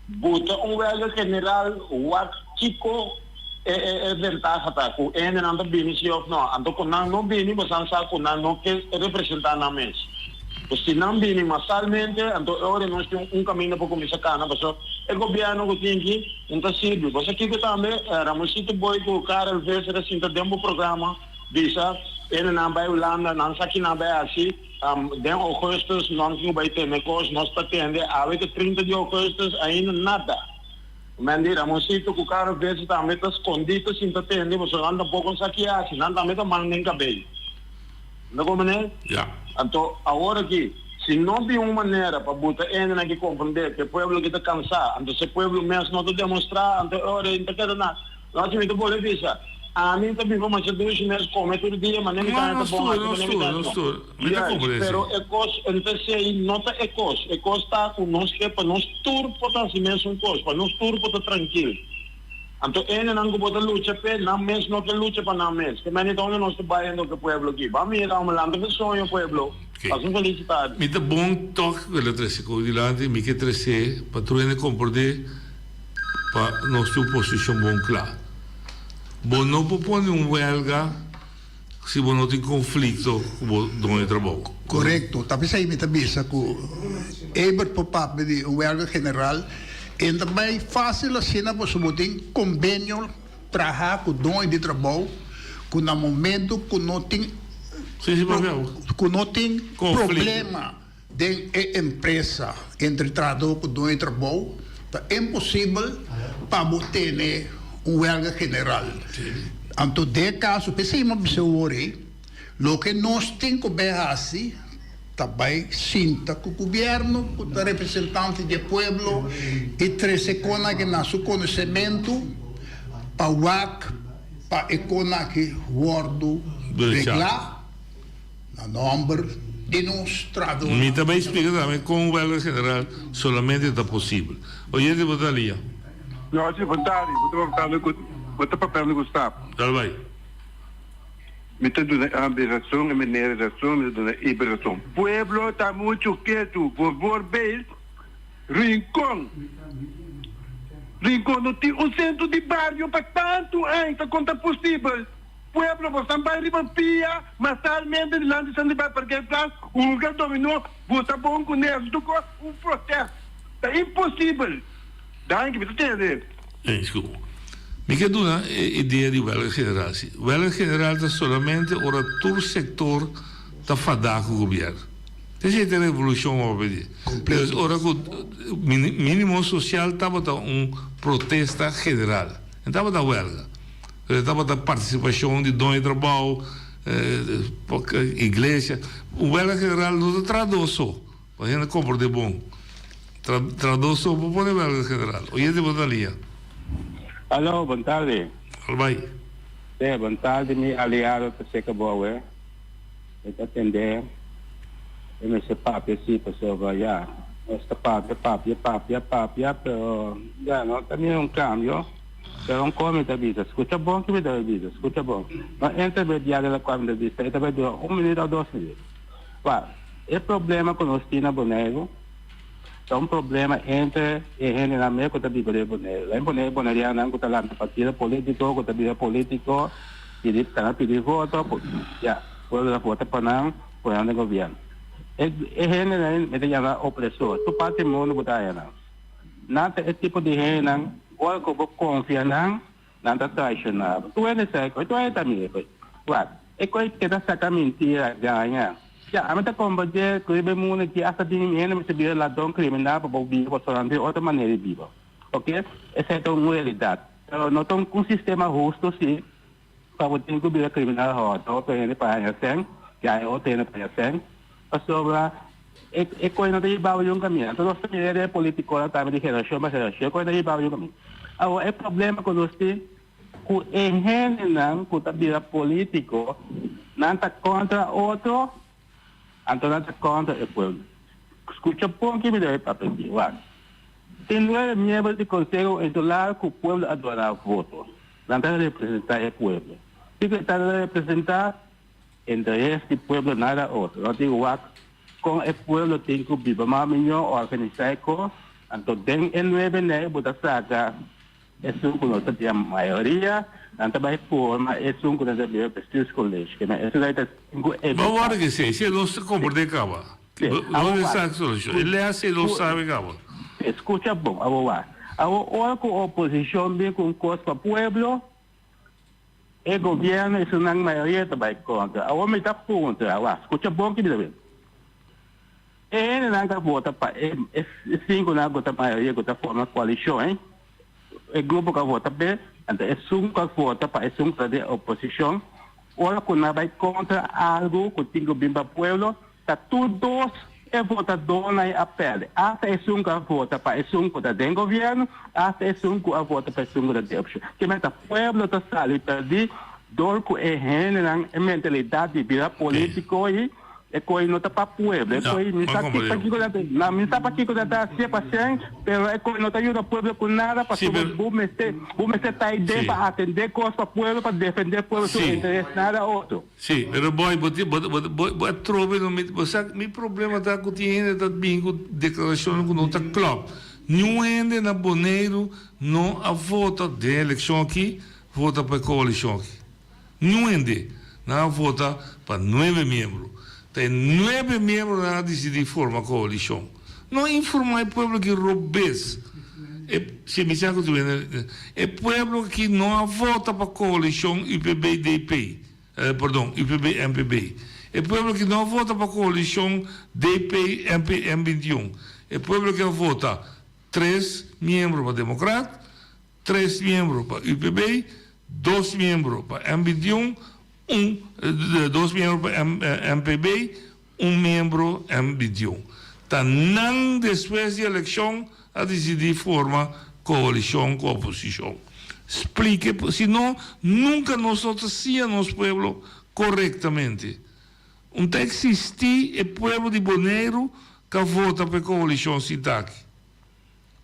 buta un wèlga general wak kiko. E e e ventaha ta ku e hendenan ta bini si òf nò. Anto ku nan no bini, bosan sa ku nan no ke representá nan mes. Pues si nan bini masalmente, anto e ora nos tin un kaminda pa kuminsá kana, pasobra e gobièrnu ku tin aki no ta sirbi. Bo sa kiko tambe? Ramonsito Boy ku Karel Visser a sinta den bo programa bisa e hendenan bai Hulanda, nan sa ki nan bai hasi. Den ougùstùs nan tin ku bai tene kos, nos ta tende awe ta 30 di ougùstùs ainda nada. Men di Ramonsito ku Karel Visser tambe ta skondí ta sinta tende, pasobra nan tampoko no sa ki hasi, nan tambe ta man den kabei. No como ne? Ja. Anto, awor aki, si no bin un manera pa buta hendenan ki comprende cu e pueblo aki ta cansa, anto si e pueblo mes no ta demostra, anto e ora ei no ta keda na. Lochi mi ta bolbe bisa, ami ta biba masha dushi mes, come tur dia, mane mi No, ta no bon tur, haci, no mane mi tur, ta no no. tur. Mi ta Juist, comprende pero si. e cos, entonces no ta e cos. E cos ta cu nos ke pa nos tur por ta haci mesun cos, pa nos tur por ta trankil. Anto hendenan ku bo ta lucha p'e, nan mes no ke lucha pa nan mes. Ke meni ta unda nos ta bai hende ku e pueblo aki. Ban mira, ome lanta ku soño, pueblo. Pasa un felis tardi. Mi ta bon tòg ku el a trese koe dilanti, mi ke tres'é pa tur hende komprendé pa nos tin un posishon bon kla. Bo no por pone un wèlga si bo no tin konflikto ku bo doño di trabou. Korekto. Ta p'esei mi ta bisa ku Ebert por papia di un wèlga general. E ta bai fásil asina pasobra bo tin kombenio traha ku doño di trabou ku na momento ku no tin ku no tin problema den e empresa entre trahadó ku doño di trabou ta imposibel pa bo tene un wèlga general. Anto den e kaso p'esei mi a bisa awor ei loke nos tin ku bai hasi ta bai sinta ku gobièrnu ku ta representante di e pueblo i trese kon aki na su konosementu pa wak pa e kon aki wòrdu reglá na nòmber di nos trahadónan. Mi ta bai splika tambe kon wèlga general solamente ta posibel. Oyente bo ta lia. Yoshi, bon tardi. Bo ta papiando ku bo ta papiando ku Stap. Dal bai. Mi ta duna Ambi rason, e meneer rason, mi ta duna Ibe rason. Pueblo ta muchu ketu. Voorbeeld, Rincon. Rincon no tin un centro di bario pa tantu aña. Ta con ta posibel? Pueblo, bosan bai riba pia masalmente dilanti centro di bario parkeerplaats, hunga dominó, buta bon cu nesu, tur cos, un protest. Ta imposibel. Danki, mi ta tende. Disculpa. Mi ke duna e idea di welga general si. Welga general ta solamente ora tur sector ta fada cu gobierno. Esey ta e revolucion cu a pidi. Dus ora cu minimo social tabata un protesta general. E tabata welga. Pero e tabata participacion di doño di trabao, iglesia. Un welga general no ta trahador so. Pa hende komprondé bon. Tra trahadó so por pone wèlga general. Oyente bo ta lia. Alo, bon tardi. Al bai. Sí, bon tardi mi aliado ta seka bo awe. Mi ta tende e mester papia si pasobra ya nos ta papia papia papia papia pero ya no ta mira un cambio. Pero un cos mi ta bisa, scucha bon ki mi ta bay bisa, scucha bon. No entra be diario locual mi ta bisa, e ta bay dura un minuut of dos minuut. Wak, e problema ku nos tin na Boneiru ta un problema entre e hendenan mes ku ta biba den Boneiru. Lain Boneiru bonerianonan ku ta lanta partido politiko, ku ta bira politiko, pidi ta na pidi voto, ya, pueblo ta vota pa nan, pone nan den gobierno. E e hendenan mi ta yama opresor, tur parti di mundu bo ta haña nan. Nan ta e tipo di hendenan ora ku bo konfia nan, Nan ta traishoná bo. Tur hende sa e koe, tur hende ta mira e koe. Wak, e koe ke ta saka mintira, gaña. Ya, ami ta komprendé ku riba e mundu aki asta tin hende mester bira ladron, kriminal pa por biba pasobra nan tin otro manera di biba. Oke, esei ta un realidat. Pero no ta un sistema hustu si pa bo tin ku bira kriminal hòrta otro hende pa haña sèn, gaña otro hende pa haña sèn. Pasobra e e koe no ta hiba bo yun kaminda. Anto nos ta mira den e politikonan tambe di generashon pa generashon, e koe no ta hiba bo yun kaminda. Awor e problema ku nos tin ku e hendenan ku ta bira politiko, nan ta kontra otro, anto nan ta kontra e pueblo. Skucha bon ki mi ta papia aki, wak. Tin nuebe miembro di Konseho Insular ku pueblo a duna voto. Nan ta representá e pueblo. Kiko e ta representá? Interes di pueblo nada otro. No tin wak con e pueblo tin cu biba mas miño organisá e cos. Anto den e nuebe nei bo ta saca Esun ku no ta den mayoria, nan ta bai forma esun ku nan ta bira bestuurscollege. Ke men esun ta tin ku Bo evitá. wòrdu ke esei, si nos ta komprendé kaba. Sí, Bo awor no wak. sa solushon. E lès ei nos sabe kaba. Sí, skucha bon, awor wak. Awor ora ku oposishon bin ku un kos pa pueblo, e gobièrnu esunnan mayoria ta bai kontra. Awor mi ta puntra, wak, skucha bon ki mi ta bisa. E hendenan ku a vota pa e e sinkunan ku ta mayoria ku ta forma koalishon, e e grupo ku a vota p'e, anto esun ku a vota pa esun ku ta den oposishon, ora ku nan bai kontra algu ku tin ku bin pa pueblo, ta tur dos e votadónan a pèrdè, asta esun ku a vota pa esun ku ta den gobièrnu, asta esun ku a vota pa esun ku ta den oposishon. Ke mester pueblo ta sali pèrdí dor ku e hendenan e mentalidat di bira polítiko i E koi no ta pa pueblo, e koi mi sa ki pakiko nan ta, na mi sa pakiko nan ta hacié pa cien, pero e koi no ta yuda pueblo ku nada pasobra bo mester bo mester ta ei den pa atende kos pa pueblo, pa defende pueblo su interes, nada otro. Sí, pero boy, bo tin, bo bo bo bo atrobe no mi, bo sa mi problema ta ku tin hende ta bin ku deklarashonnan ku no ta klòp. Niun hende na Boneiru no a vota den e elekshon aki, vota pa e koalishon aki. Niun hende. Nan a vota pa nuebe miembro. Ta e nuebe miembronan a disidí forma koalishon. No informá e pueblo aki robes. E, si mi sa ku tu bende, e pueblo aki no a vota pa koalishon UPB-DP, perdon, UPB-MPB. E pueblo aki no a vota pa koalishon DP-MPM 21. E pueblo aki a vota tres miembro pa Demokrat, Tres miembro pa UPB, dos miembro pa M 21, un, dos miembro pa MPB, un miembro M 21. Ta nan despues di eleccion a dicidi forma coalicion cu oposicion. Splica e, si no, nunca nos no ta siña nos pueblo corectamente. Un ta existi e pueblo di Boneiru ca vota pa e coalicion sinta aki.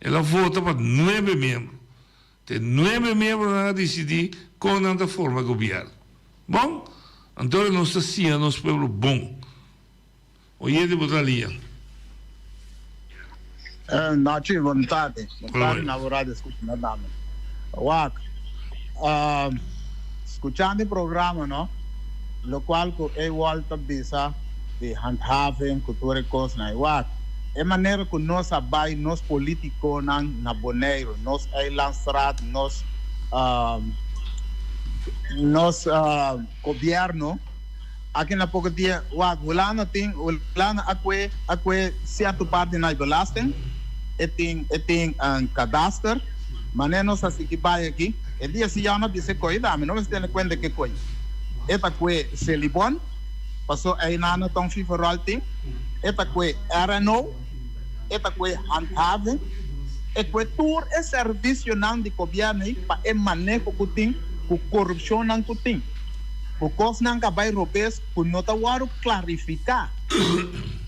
El a vota pa nuebe miembro. Te nuebe miembronan a disidí kon nan ta forma gobièrnu. Bon, anto nos ta siña nos pueblo bon. Oyente bo ta liña. Nachi, bon tardi. Bon tardi na bo radio escucha na dame. Wak, scuchando e programa no, locual cu Ewald ta bisa di handhaving cu tur e cosnan. Wak, E manera ku nos a bai nos politikonan na Boneiru, nos eilandsraad, nos nos gobièrnu aki na poko dia wak Hulanda tin Hulanda a kue a kue sierto parti na e belasting e tin e tin kadaster manera nos a sigui bai aki e dia si yòna bisa e koi dami no mester tene kuenta ke koi e ta kue Selibon. Paso einan ta un fiverrol tin, e ta kue RNO, e ta kue handhaving, e kue tur e servicionan di gobierno ei pa e maneho ku tin, ku korupshonnan ku tin, ku kosnan ka bai robes ku no ta wòrdu klarifiká.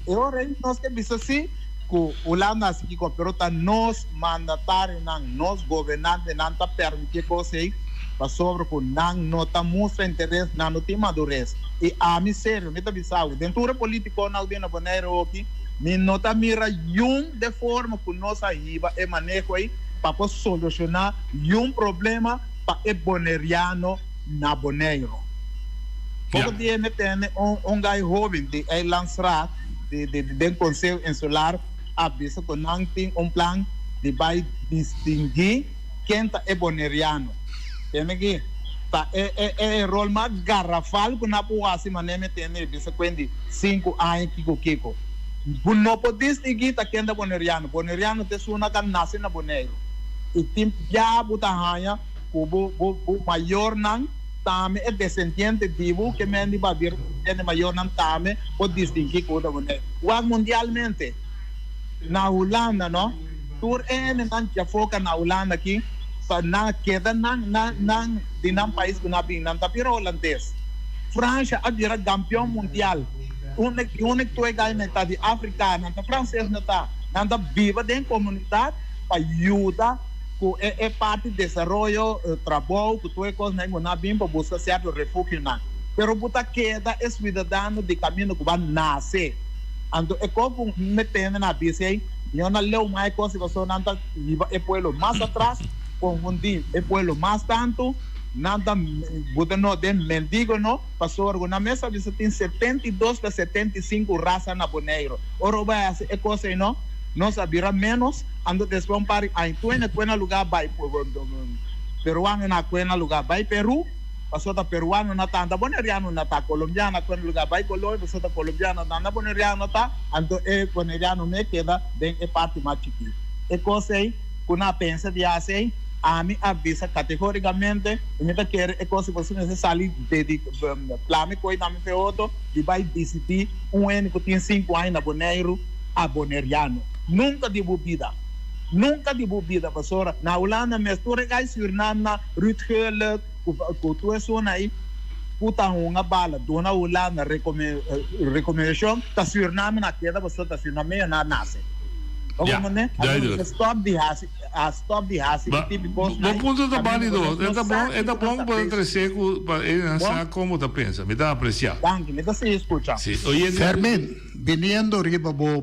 E ora ei nos ke bisa si ku Hulanda hasi kiko, pero ta nos mandatarionan, nos gobernantenan ta permití e kos ei pasobra ku nan no ta mustra interes, nan no tin madures. I ami serio, mi ta bisa bo, den tur e politiconan ku tin na Bonaire hopi, mi no ta mira yun de forma ku nos a hiba e maneho ei pa por soluciona yun problema pa e boneriano na Boneiro. Poko dia mi tene un un gai hoben di Eilandsraad di di den Conseho Insular a bisa ku nan tin un plan di bai distingui ken ta e boneriano. Tene ki ta e e e eror mas garrafal ku nan por hasi manera mi tende bisa kuen di sinku aña kiko kiko. Bu no por distinguí ta ken ta boneriano. Boneriano ta esun ku a nase na Boneiru i tin bia bu ta haña ku bo bo bo mayornan tambe e desendiente di bo ke men di babir tende mayornan tambe por distinguí ku bo ta Boneiru. Wak mundialmente na Hulanda no tur e hendenan djafoka na Hulanda aki. Pa nan keda nan nan nan di nan pais ku nan a bin, nan ta bira holandes. Fransha a bira gampion mundial. Unda di unda ku tur e gainan ta di Afrika, nan ta franses no ta. Nan ta biba den komunidat pa yuda ku e e parti desaroyo, trabou, ku tur e kosnan ku nan a bin pa buska sierto refugionan. Pero bo ta keda e suidadano di kaminda ku bo a nase. Anto e kos ku mi tende na bisa ei, mi no na leu mas e kos pasobra nan ta. Hiba e pueblo mas atras. konfundí e pueblo mas tantu, nan ta buta nos den mendigo no, pasobra ku nan mes a bisa tin 72 pa 75 rasa na Boneiru. Ora bo bai hasi e kos ei no, nos a bira ménos, anto despues un par di aña tuene kuena lugá bai peruano na kuena lugá bai Peru, pasobra ta peruano na ta, anta boneriano na ta, colombiano na kuena lugá bai Colombia, pasobra ta colombiano na ta, anta boneriano ta, anto e boneriano me keda den e parti mas chikí. E kos ei ku nan a pensa di hasi ei, ami a bisa kategórikamente i mi ta kere e kos ei boso mester sali dedi plami koe na mi fe oto di bai disidí un hende ku tin sinku aña na Boneiru a boneriano. Nunka di bo bida. Nunka di bo bida pasobra na Hulanda mes tur e gai Surinam na Ruud Gullit ku tur esun ei ku ta hunga bala duna Hulanda rekomendashon ta Suriname na keda pasobra ta Surinameo na nase. Bo Ja, comprende? duidelijk. Anto stop di hasi a stop di hasi Ba, e tipo kos bo nai. punto ta Kaminda válido. bo E no ta sa bon, e ta kiko nan bon ta pa pensa. trese ku pa e nan Bon. sa kon bo ta pensa. Mi ta apresiá. Danki, mi ta sigui skucha. Si, oyente. Fermin, biniendo riba bo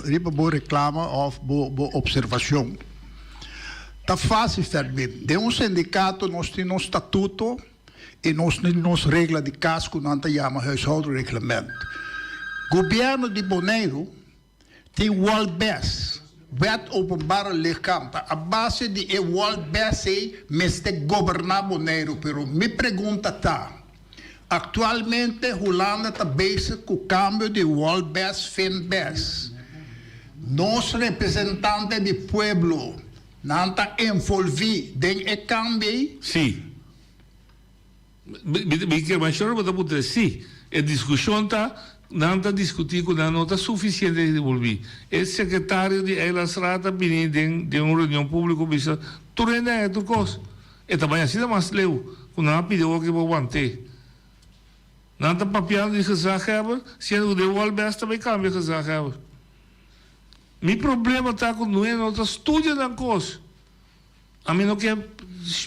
riba bo reclamo of bo bo observacion. Ta facil Fermin, den un sindicato nos tin nos statuto y nos tin nos regla di cas cu nan ta yama huishoudreglement. Gobierno di Boneiru Tin Wolbes, Wet Openbare Lichaam, ta a base di e Wolbes ei mester goberná Boneiru, pero mi pregunta ta, aktualmente Hulanda ta bezig ku kambio di Wolbes Finbes. Nos representante di pueblo nan ta envolví den e kambio ei? Sí. Mi ke mashor bo ta puntra si e diskushon ta nan ta diskuti ku nan no ta sufisiente envolvi. E sekretario di Eilandsraad a bini den den un reunion publiko bisa tur hende a haña tur kos. E ta bai asina mas leu ku nan a pidi awor ke bo want'é. Nan ta papiando di gezaghebber siendo ku den Wolbes ta bai kambia gezaghebber. Mi problema ta ku no ta studia nan kos. Ami no ke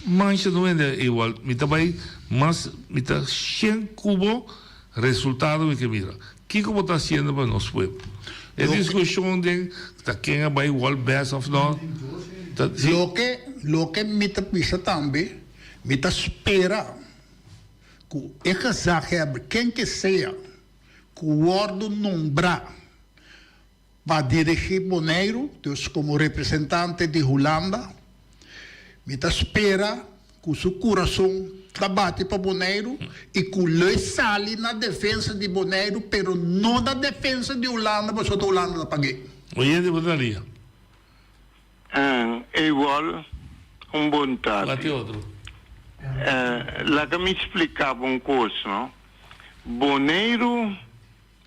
mancha no hende igual mi ta bai mas mi ta shen cubo resultado mi ke mira kiko bo ta haciendo pa nos pueblo e discusion den ta ken a bai world best of no ta si. Loke loke mi ta bisa tambe mi ta spera cu e gezaghebber ken ke sea cu wordo nombra Pa dirigí Boneiru, dus komo representante di Hulanda, mi ta spera ku su kurason ta bati pa Boneiru i ku lo e sali na defensa di Boneiru, pero no na defensa di Hulanda pasobra ta Hulanda ta pag'é. Oyente bo ta lia. Ewol, un bon tardi. Bati otro. Laga mi splika bo un kos, no. Boneiru.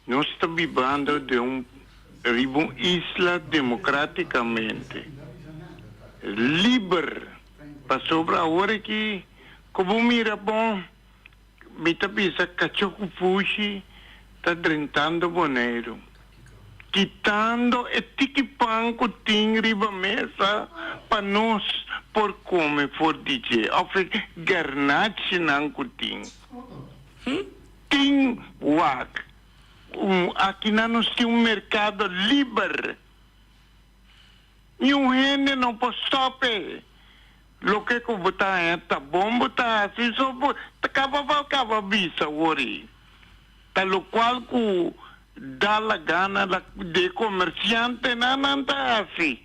Nos ta bibando den un riba un isla democraticamente liber pasobra awor aki cu bo mira bon mi ta bisa cacho cu pushi ta drentando Boneiru kitando e tiki pan cu tin riba mesa pa nos por come for di dje of e garnachinan cu tin. Tin wak. Un akinan nos tin un merkado liber. Niun hende no por stòp e. Loke ku bo ta haña ta bon bo ta hasi so bo ta kaba bo a kaba bisa wori. Ta lokual ku da la gana la di e komersiantenan nan ta hasi.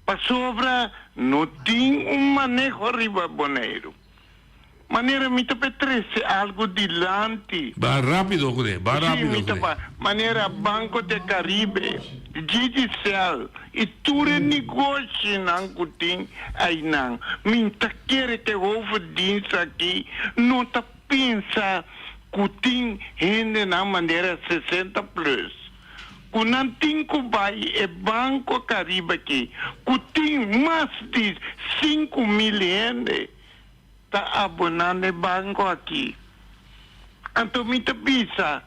Pasobra no tin un maneho riba Boneiru. Manera mi ta pe trece algo dilanti. Ba rapido cu ne, ba Sí, rapido mi cu ta ne. ba. Manera Banco de Caribe, Digicel y tur e negoshinan cu tin aynan. Mi ta kere cu e hoofddienst aki no ta pensa cu tin hendenan manera 60 plus. Cu nan tin cu bay e Banco Caribe aki cu tin mas di 5000 hende. Ta aboná n'e banko aki. Anto mi ta bisa,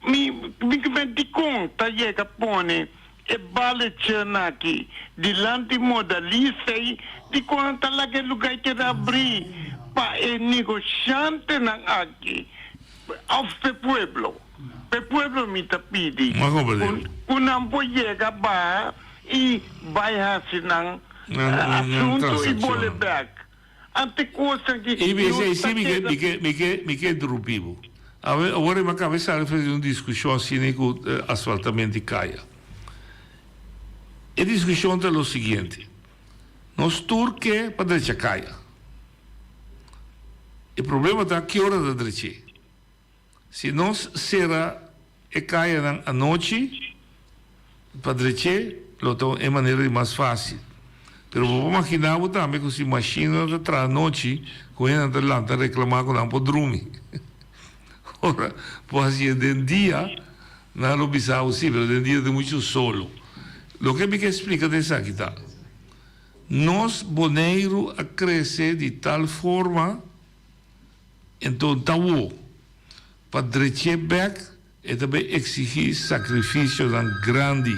Mi, mi ke men dikon ta yega pone e balechenan aki dilanti modalista ei? Dikon nan ta laga e lugá ei keda abrí pa e negoshantenan aki òf p'e pueblo? P'e pueblo mi ta pidi ku nan por yega baha i bai hasi nan. Asunto y bole bek. Ante cosnan ki Y mi nos esei ta si mi ke keda. mi ke mi ke mi ke interumpi bo. Awe awor mi a caba sali for di un discusion asina cu asfaltamento di caya. E discusion ta lo siguiente, nos tur ke pa drecha caya. E problema ta ki ora ta drech'é. Si nos sera e kayanan anochi pa drech'é, lo ta e manera di mas fásil. Pero bo por maginá bo tambe ku si mashinnan ta traha anochi, ku hendenan ta lanta reklamá ku nan por drumi. Ora bo hasié den dia, nan lo bisa bo sí, pero den dia tin muchu solo. Loke mi ke splika ta esaki ta, nos Boneiru a krese di tal forma, Enton ta wo, pa drech'é bèk e ta bay eksigí sakrifisionan grandi.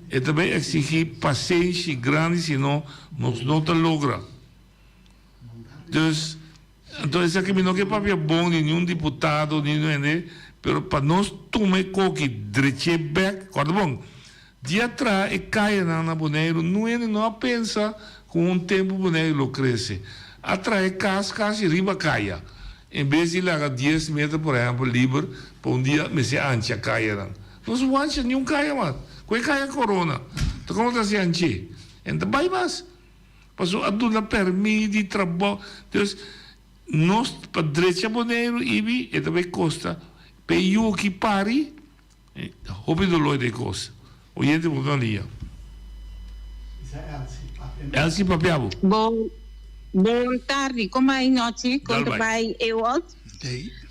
E ta bay eksigí pasenshi grandi sino nos no ta logra. Dus, anto esaki mi no ke papia bon di niun diputado ni niun hende, pero pa nos tuma e koki drech'é bèk, kòrda bon, dia traha e kayanan na Boneiru niun hende no a pensa Ku un tempu Boneiru lo krese. A trahe kas kasi riba kaya, en bes di laga dies meter por ehèmpel liber pa un dia mester ancha kayanan. Nos no ancha niun kaya mas. Ku e kaya korona ta komo ta hasi anch'é? E no ta bai mas. Pasobra a duna pèrmit di trabou. Dus nos pa drecha Boneiru ibi e ta bai kosta p'e yuki pari. Hopi dolor den kos. Oyente bo ta lia. Elsie papia bo. Bon bon tardi kon bai nochi kon ta bai Ewald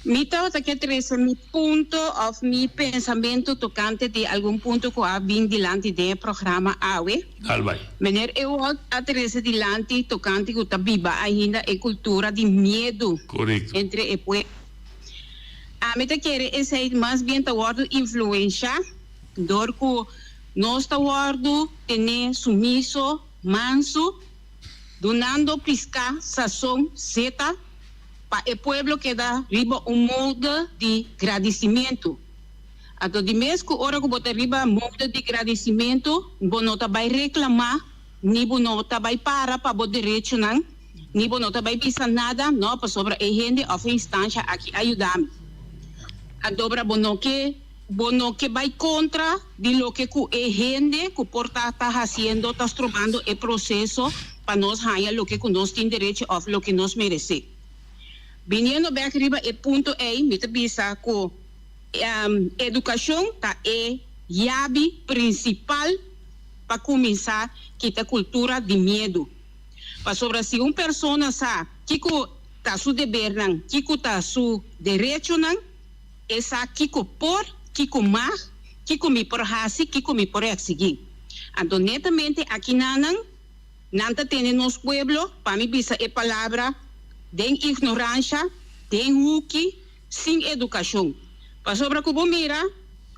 mi tabata ke trese mi punto of mi pensamentu tokante di algun punto ku a bin dilanti den e programa awe Dal bai. Meneer Ewald a trese dilanti tokante ku ta biba ainda e kultura di miedu Korekto. entre e pueblo. Ami ta kere esei mas bien ta wòrdu influenshá dor ku nos ta wòrdu tené sumiso, mansu, dunando piská, sason, seta, pa e pueblo keda riba un mode di gradisimentu. Anto di mes ku ora ku bo ta riba mode di gradisimentu, bo no ta bai reklamá ni bo no ta bai para pa bo derechonan. Ni bo no ta bai bisa nada, no, pasobra e hende òf e instansha aki a yuda mi. A dobra bo no ke, bo no ke bai kontra di loke ku e hende ku por ta ta hasiendo ta strobando e proseso pa nos haña loke ku nos tin derecho òf loke nos meresé. Biniendo bèk riba e punto ei, mi ta bisa ku edukashon ta e yabi prinsipal pa kuminsá kita kultura di miedu. Pasobra si un persona sa kiko ta su debernan, kiko ta su derechonan, e sa kiko por, kiko mag, kiko mi por hasi, kiko mi por eksigí. Anto netamente akinanan nan ta tene nos pueblo, pa mi bisa e palabra, den ignoransha, den huki, sin edukashon. Pasobra ku bo mira,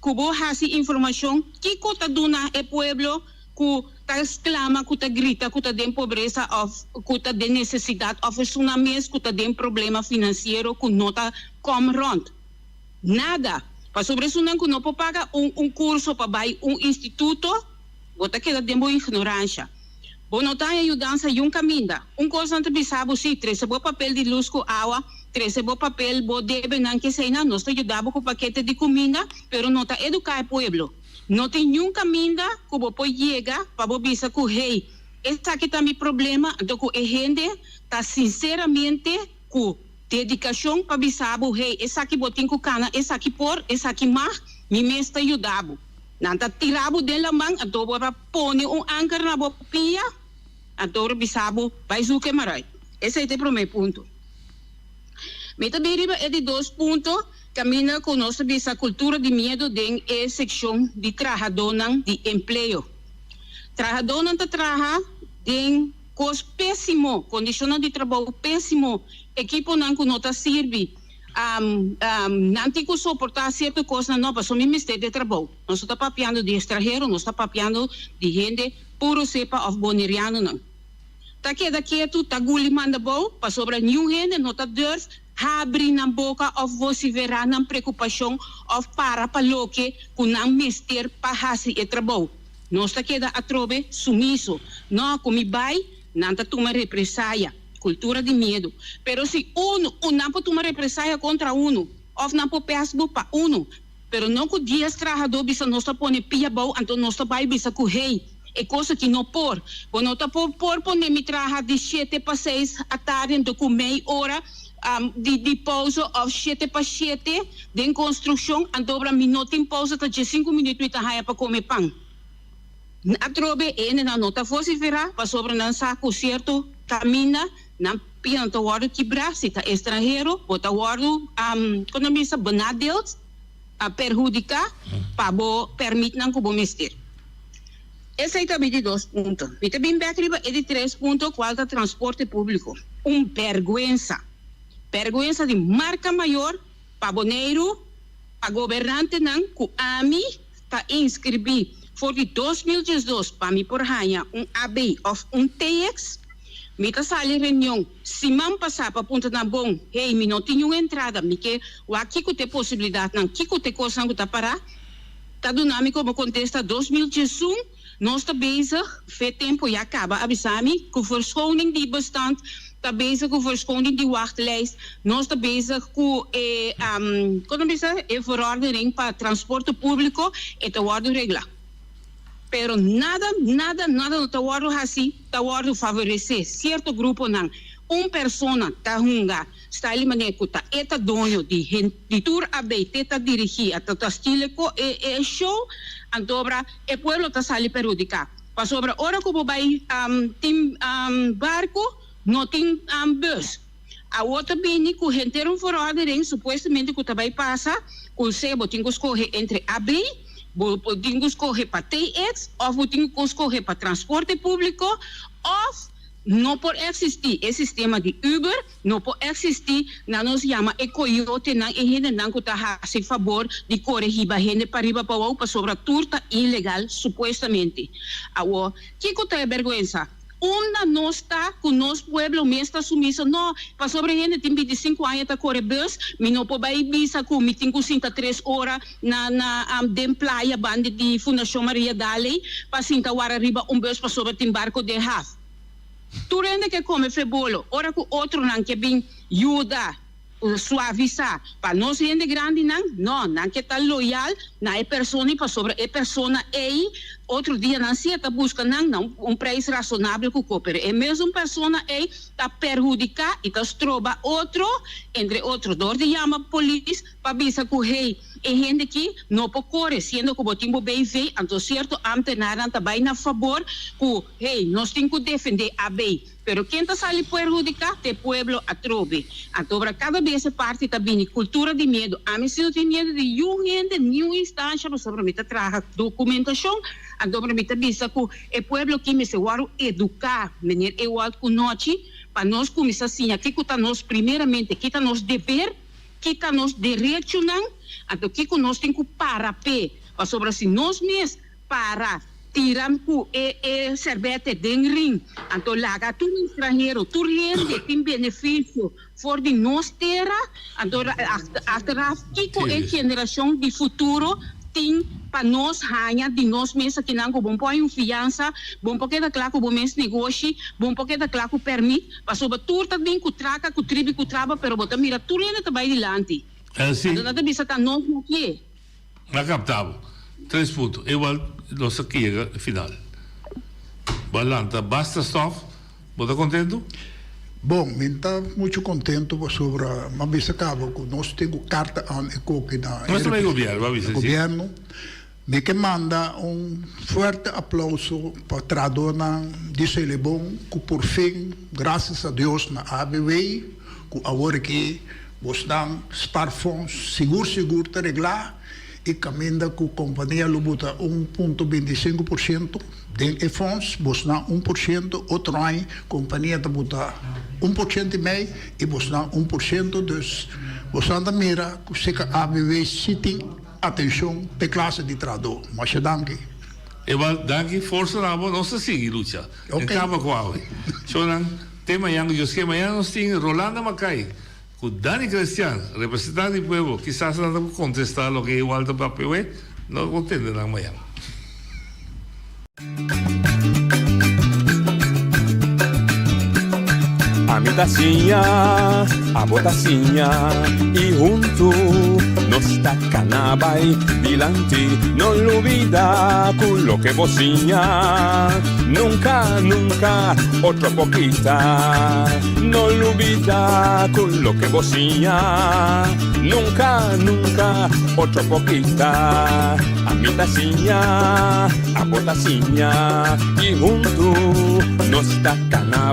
ku bo hasi informashon, kiko ta duna e pueblo ku ta sklama, ku ta grita ku ta den pobresa òf ku ta den nesesidat òf esunnan mes ku ta den problema finansiero ku no ta kòm rònt. Nada. Pasobra esunnan ku no por paga un un kurso pa bai un instituto, bo ta keda den bo ignoransha. Bo no ta haña yudansa yun kaminda. Un kos nan ta bisa bo si, trese bo papel di lus ku awa, trese bo papel, bo debenan keseinan, nos ta yuda bo ku pakete di kuminda, pero no ta eduká e pueblo. No tin niun kaminda ku bo por yega pa bo bisa ku hey, esaki ta mi problema, anto ku e hende ta sinseramente ku dedikashon pa bisa bo hey, esaki bo tin ku kana, esaki por, esaki mag, mi mes ta yuda bo. Nan ta tira bo den laman, anto bo ta pone un anker na bo pia, anto bo ta bisa bo bai zoek e marai. Esei ta e promé punto. Mi ta bin riba e di dos punto, kaminda ku nos ta bisa kultura di miedu den e sekshon di trahadónan di empleo. Trahadónan ta traha den kos pésimo, kondishonnan di trabou pésimo, ekiponan ku no ta sirbi. Nan tin ku soportá sierto kosnan, no, pasobra mi mester di trabou. Nos no ta papiando di estranhero, nos ta papiando di hende puro sepa òf bonerianonan. Ta keda ketu, ta guli manda bou, pasobra niun hende no ta durf habri nan boka òf vosiferá nan preokupashon òf para pa loke ku nan mester pa hasi e trabou. Nos ta keda atrobe sumiso. No, ku mi bai, nan ta tuma represaya. Kultura di miedu. Pero si unu, un nan por tuma represaya kontra unu, òf nan por pèst bo pa unu. Pero no ku dies trahadó bisa nos ta pone pia abou, anto nos ta bai bisa ku hey, e kos aki no por. Bo no ta por por pone mi traha di shete pa seis atardi anto ku mei ora di di pousa òf shete pa shete den konstrukshon, anto obra mi no tin pousa ta diesinku minüt mi ta haña pa kome pan. Atrobe e hendenan no ta vosiferá pasobra nan sa ku sierto kaminda nan pia no ta wòrdu kibrá, si ta estranhero bo ta wòrdu kon nan bisa benadeeld, perhudiká pa bo pèrmitnan ku bo mester. Esei ta mi di dos punto. Mi ta bin bèk riba e di tres punto kual ta transporte públiko. Un bèrgwensa, bèrgwensa di marka mayor pa Boneiru, pa gobernantenan ku ami ta inskribí for di 2012 pa mi por haña un AB òf un TX. Mi ta sali reunion siman pasá pa puntra nan bon, hey, mi no tin niun entrada, mi ke wak kiko ta e posibilidatnan, kiko ta e kosnan ku ta pará. Ta duna mi komo kontesta 2011 nos ta bezig, fe tempu ya kaba a bisa mi, ku verschoning di bestand, ta bezig ku verschoning di wachtlijst, nos ta bezig ku e, kon ta bisa, e verordening pa transporte públiko, e ta wòrdu reglá. Pero nada, nada, nada no ta wòrdu hasi, ta wòrdu favoresé sierto gruponan. Un persona ta hunga style manera ku ta e ta doño di hen di tur a bay te ta dirigí a ta ta stile ko e e show, antobra e pueblo ta sali perhudiká. Pasobra ora ku bo bay tin barku no tin bus. Awor ta bini ku henter un verordening supuestamente ku ta bai pasa ku sea bo tin ku skohe entre AB, bo tin ku skohe pa TX òf bo tin ku skohe pa transporte públiko òf no por eksistí e sistema di Uber, no por eksistí nan nos yama e koyotenan, e hendenan ku ta hasi fabor di kore hiba hende pariba pabou pasobra tur ta ilegal supuestamente. Awor kiko ta e bèrgwensa? Unda nos ta cu nos pueblo mes ta sumiso? No, pasobra hende tin bintisinco aña ta core bus, mi no por bay bisa cu mi tin cu sinta tres ora na na den playa banda di Fundacion Maria Daley pa sinta wara riba un bus pasobra tin barco den haf. Tur hende ke come febolo, ora cu otronan ke bin yuda. Suavisá pa nos hende grandinan? No, nan ke ta loyal na e persona i pasobra e persona ei otro dia nan si e ta buska nan na un preis rasonabel ku ko, pero e mesun persona ei ta perhudiká i ta stroba otro, entre otro dor di yama polis pa bisa ku hey, e hende ki no por kore siendo ku bo tin bo BV, anto sierto ámtenarnan ta bai na fabor ku hey, nos tin ku defendé AB. Pero ken ta sali perhudica? T'e pueblo atrobe. Antobra cada bes e parti ta bini cultura di miedo. Ami si no tin miedo di yun hende, niun instancia, pasobra mi ta traha documentacion. Antobra mi ta bisa cu e pueblo aki mester wòrdu educa, meneer Ewald cu nochi, pa nos cuminsa siña kico ta nos primeramente, ki ta nos deber, ki ta nos derechonan, anto kico nos tin cu para p'e. Pasobra si nos mes Para tira ku e e serbete den ring, anto laga tur estranhero, tur hende tin benefisio for di nos tera, anto achteraf kiko e generashon di futuro tin pa nos haña di nos mes akinan ku bon por haña un fiansa, bon por keda kla ku bo mes negoshi, bon por keda kla ku pèrmit, pasobra tur ta bin ku traka, ku tribi, ku traba, pero bo ta mira tur hende ta bai dilanti. Anto nan ta bisa ta nos no ke. A capta bo. Tres punto. Igual nos a yega final. Bo a lanta basta stof. Bo ta contento? Bon, mi ta mucho contento pasobra mi a bisa caba cu nos tin cu carta aan e koki na Nos ta bay gobierno, bo a bisa si. Gobierno. Mi ke manda un fuerte aplauso pa trahadornan di Selibon cu por fin, gracias a Dios na ABW, cu awor aki Bosnan spaarfonds sigur sigur ta reglá i kaminda ku kompania lo buta un punto bintisinku por siento den e fonds, bosnan un por siento, otro aña kompania ta buta un por siento i mei i bosnan un por siento, dus bosnan ta mira ku seka ABW si tin atenshon p'e klase di trahadó. Masha danki. Ewal danki forsa na bo nos ta sigui lucha en kaba ku awe shownan te mañan ku Dios ke mañan nos tin Rolanda Macay Cu Dani Crestian, representante di pueblo, kisas nan ta por contesta loke Ewald ta papia we, no por tende nan mañan. Ami ta siña, abo ta siña i huntu nos ta kana bai dilanti. No lubidá ku loke bo siña nunka, nunka otro por kita. No lubidá ku loke bo siña nunka, nunka otro por kita. Ami ta siña, abo ta siña i huntu nos ta kana.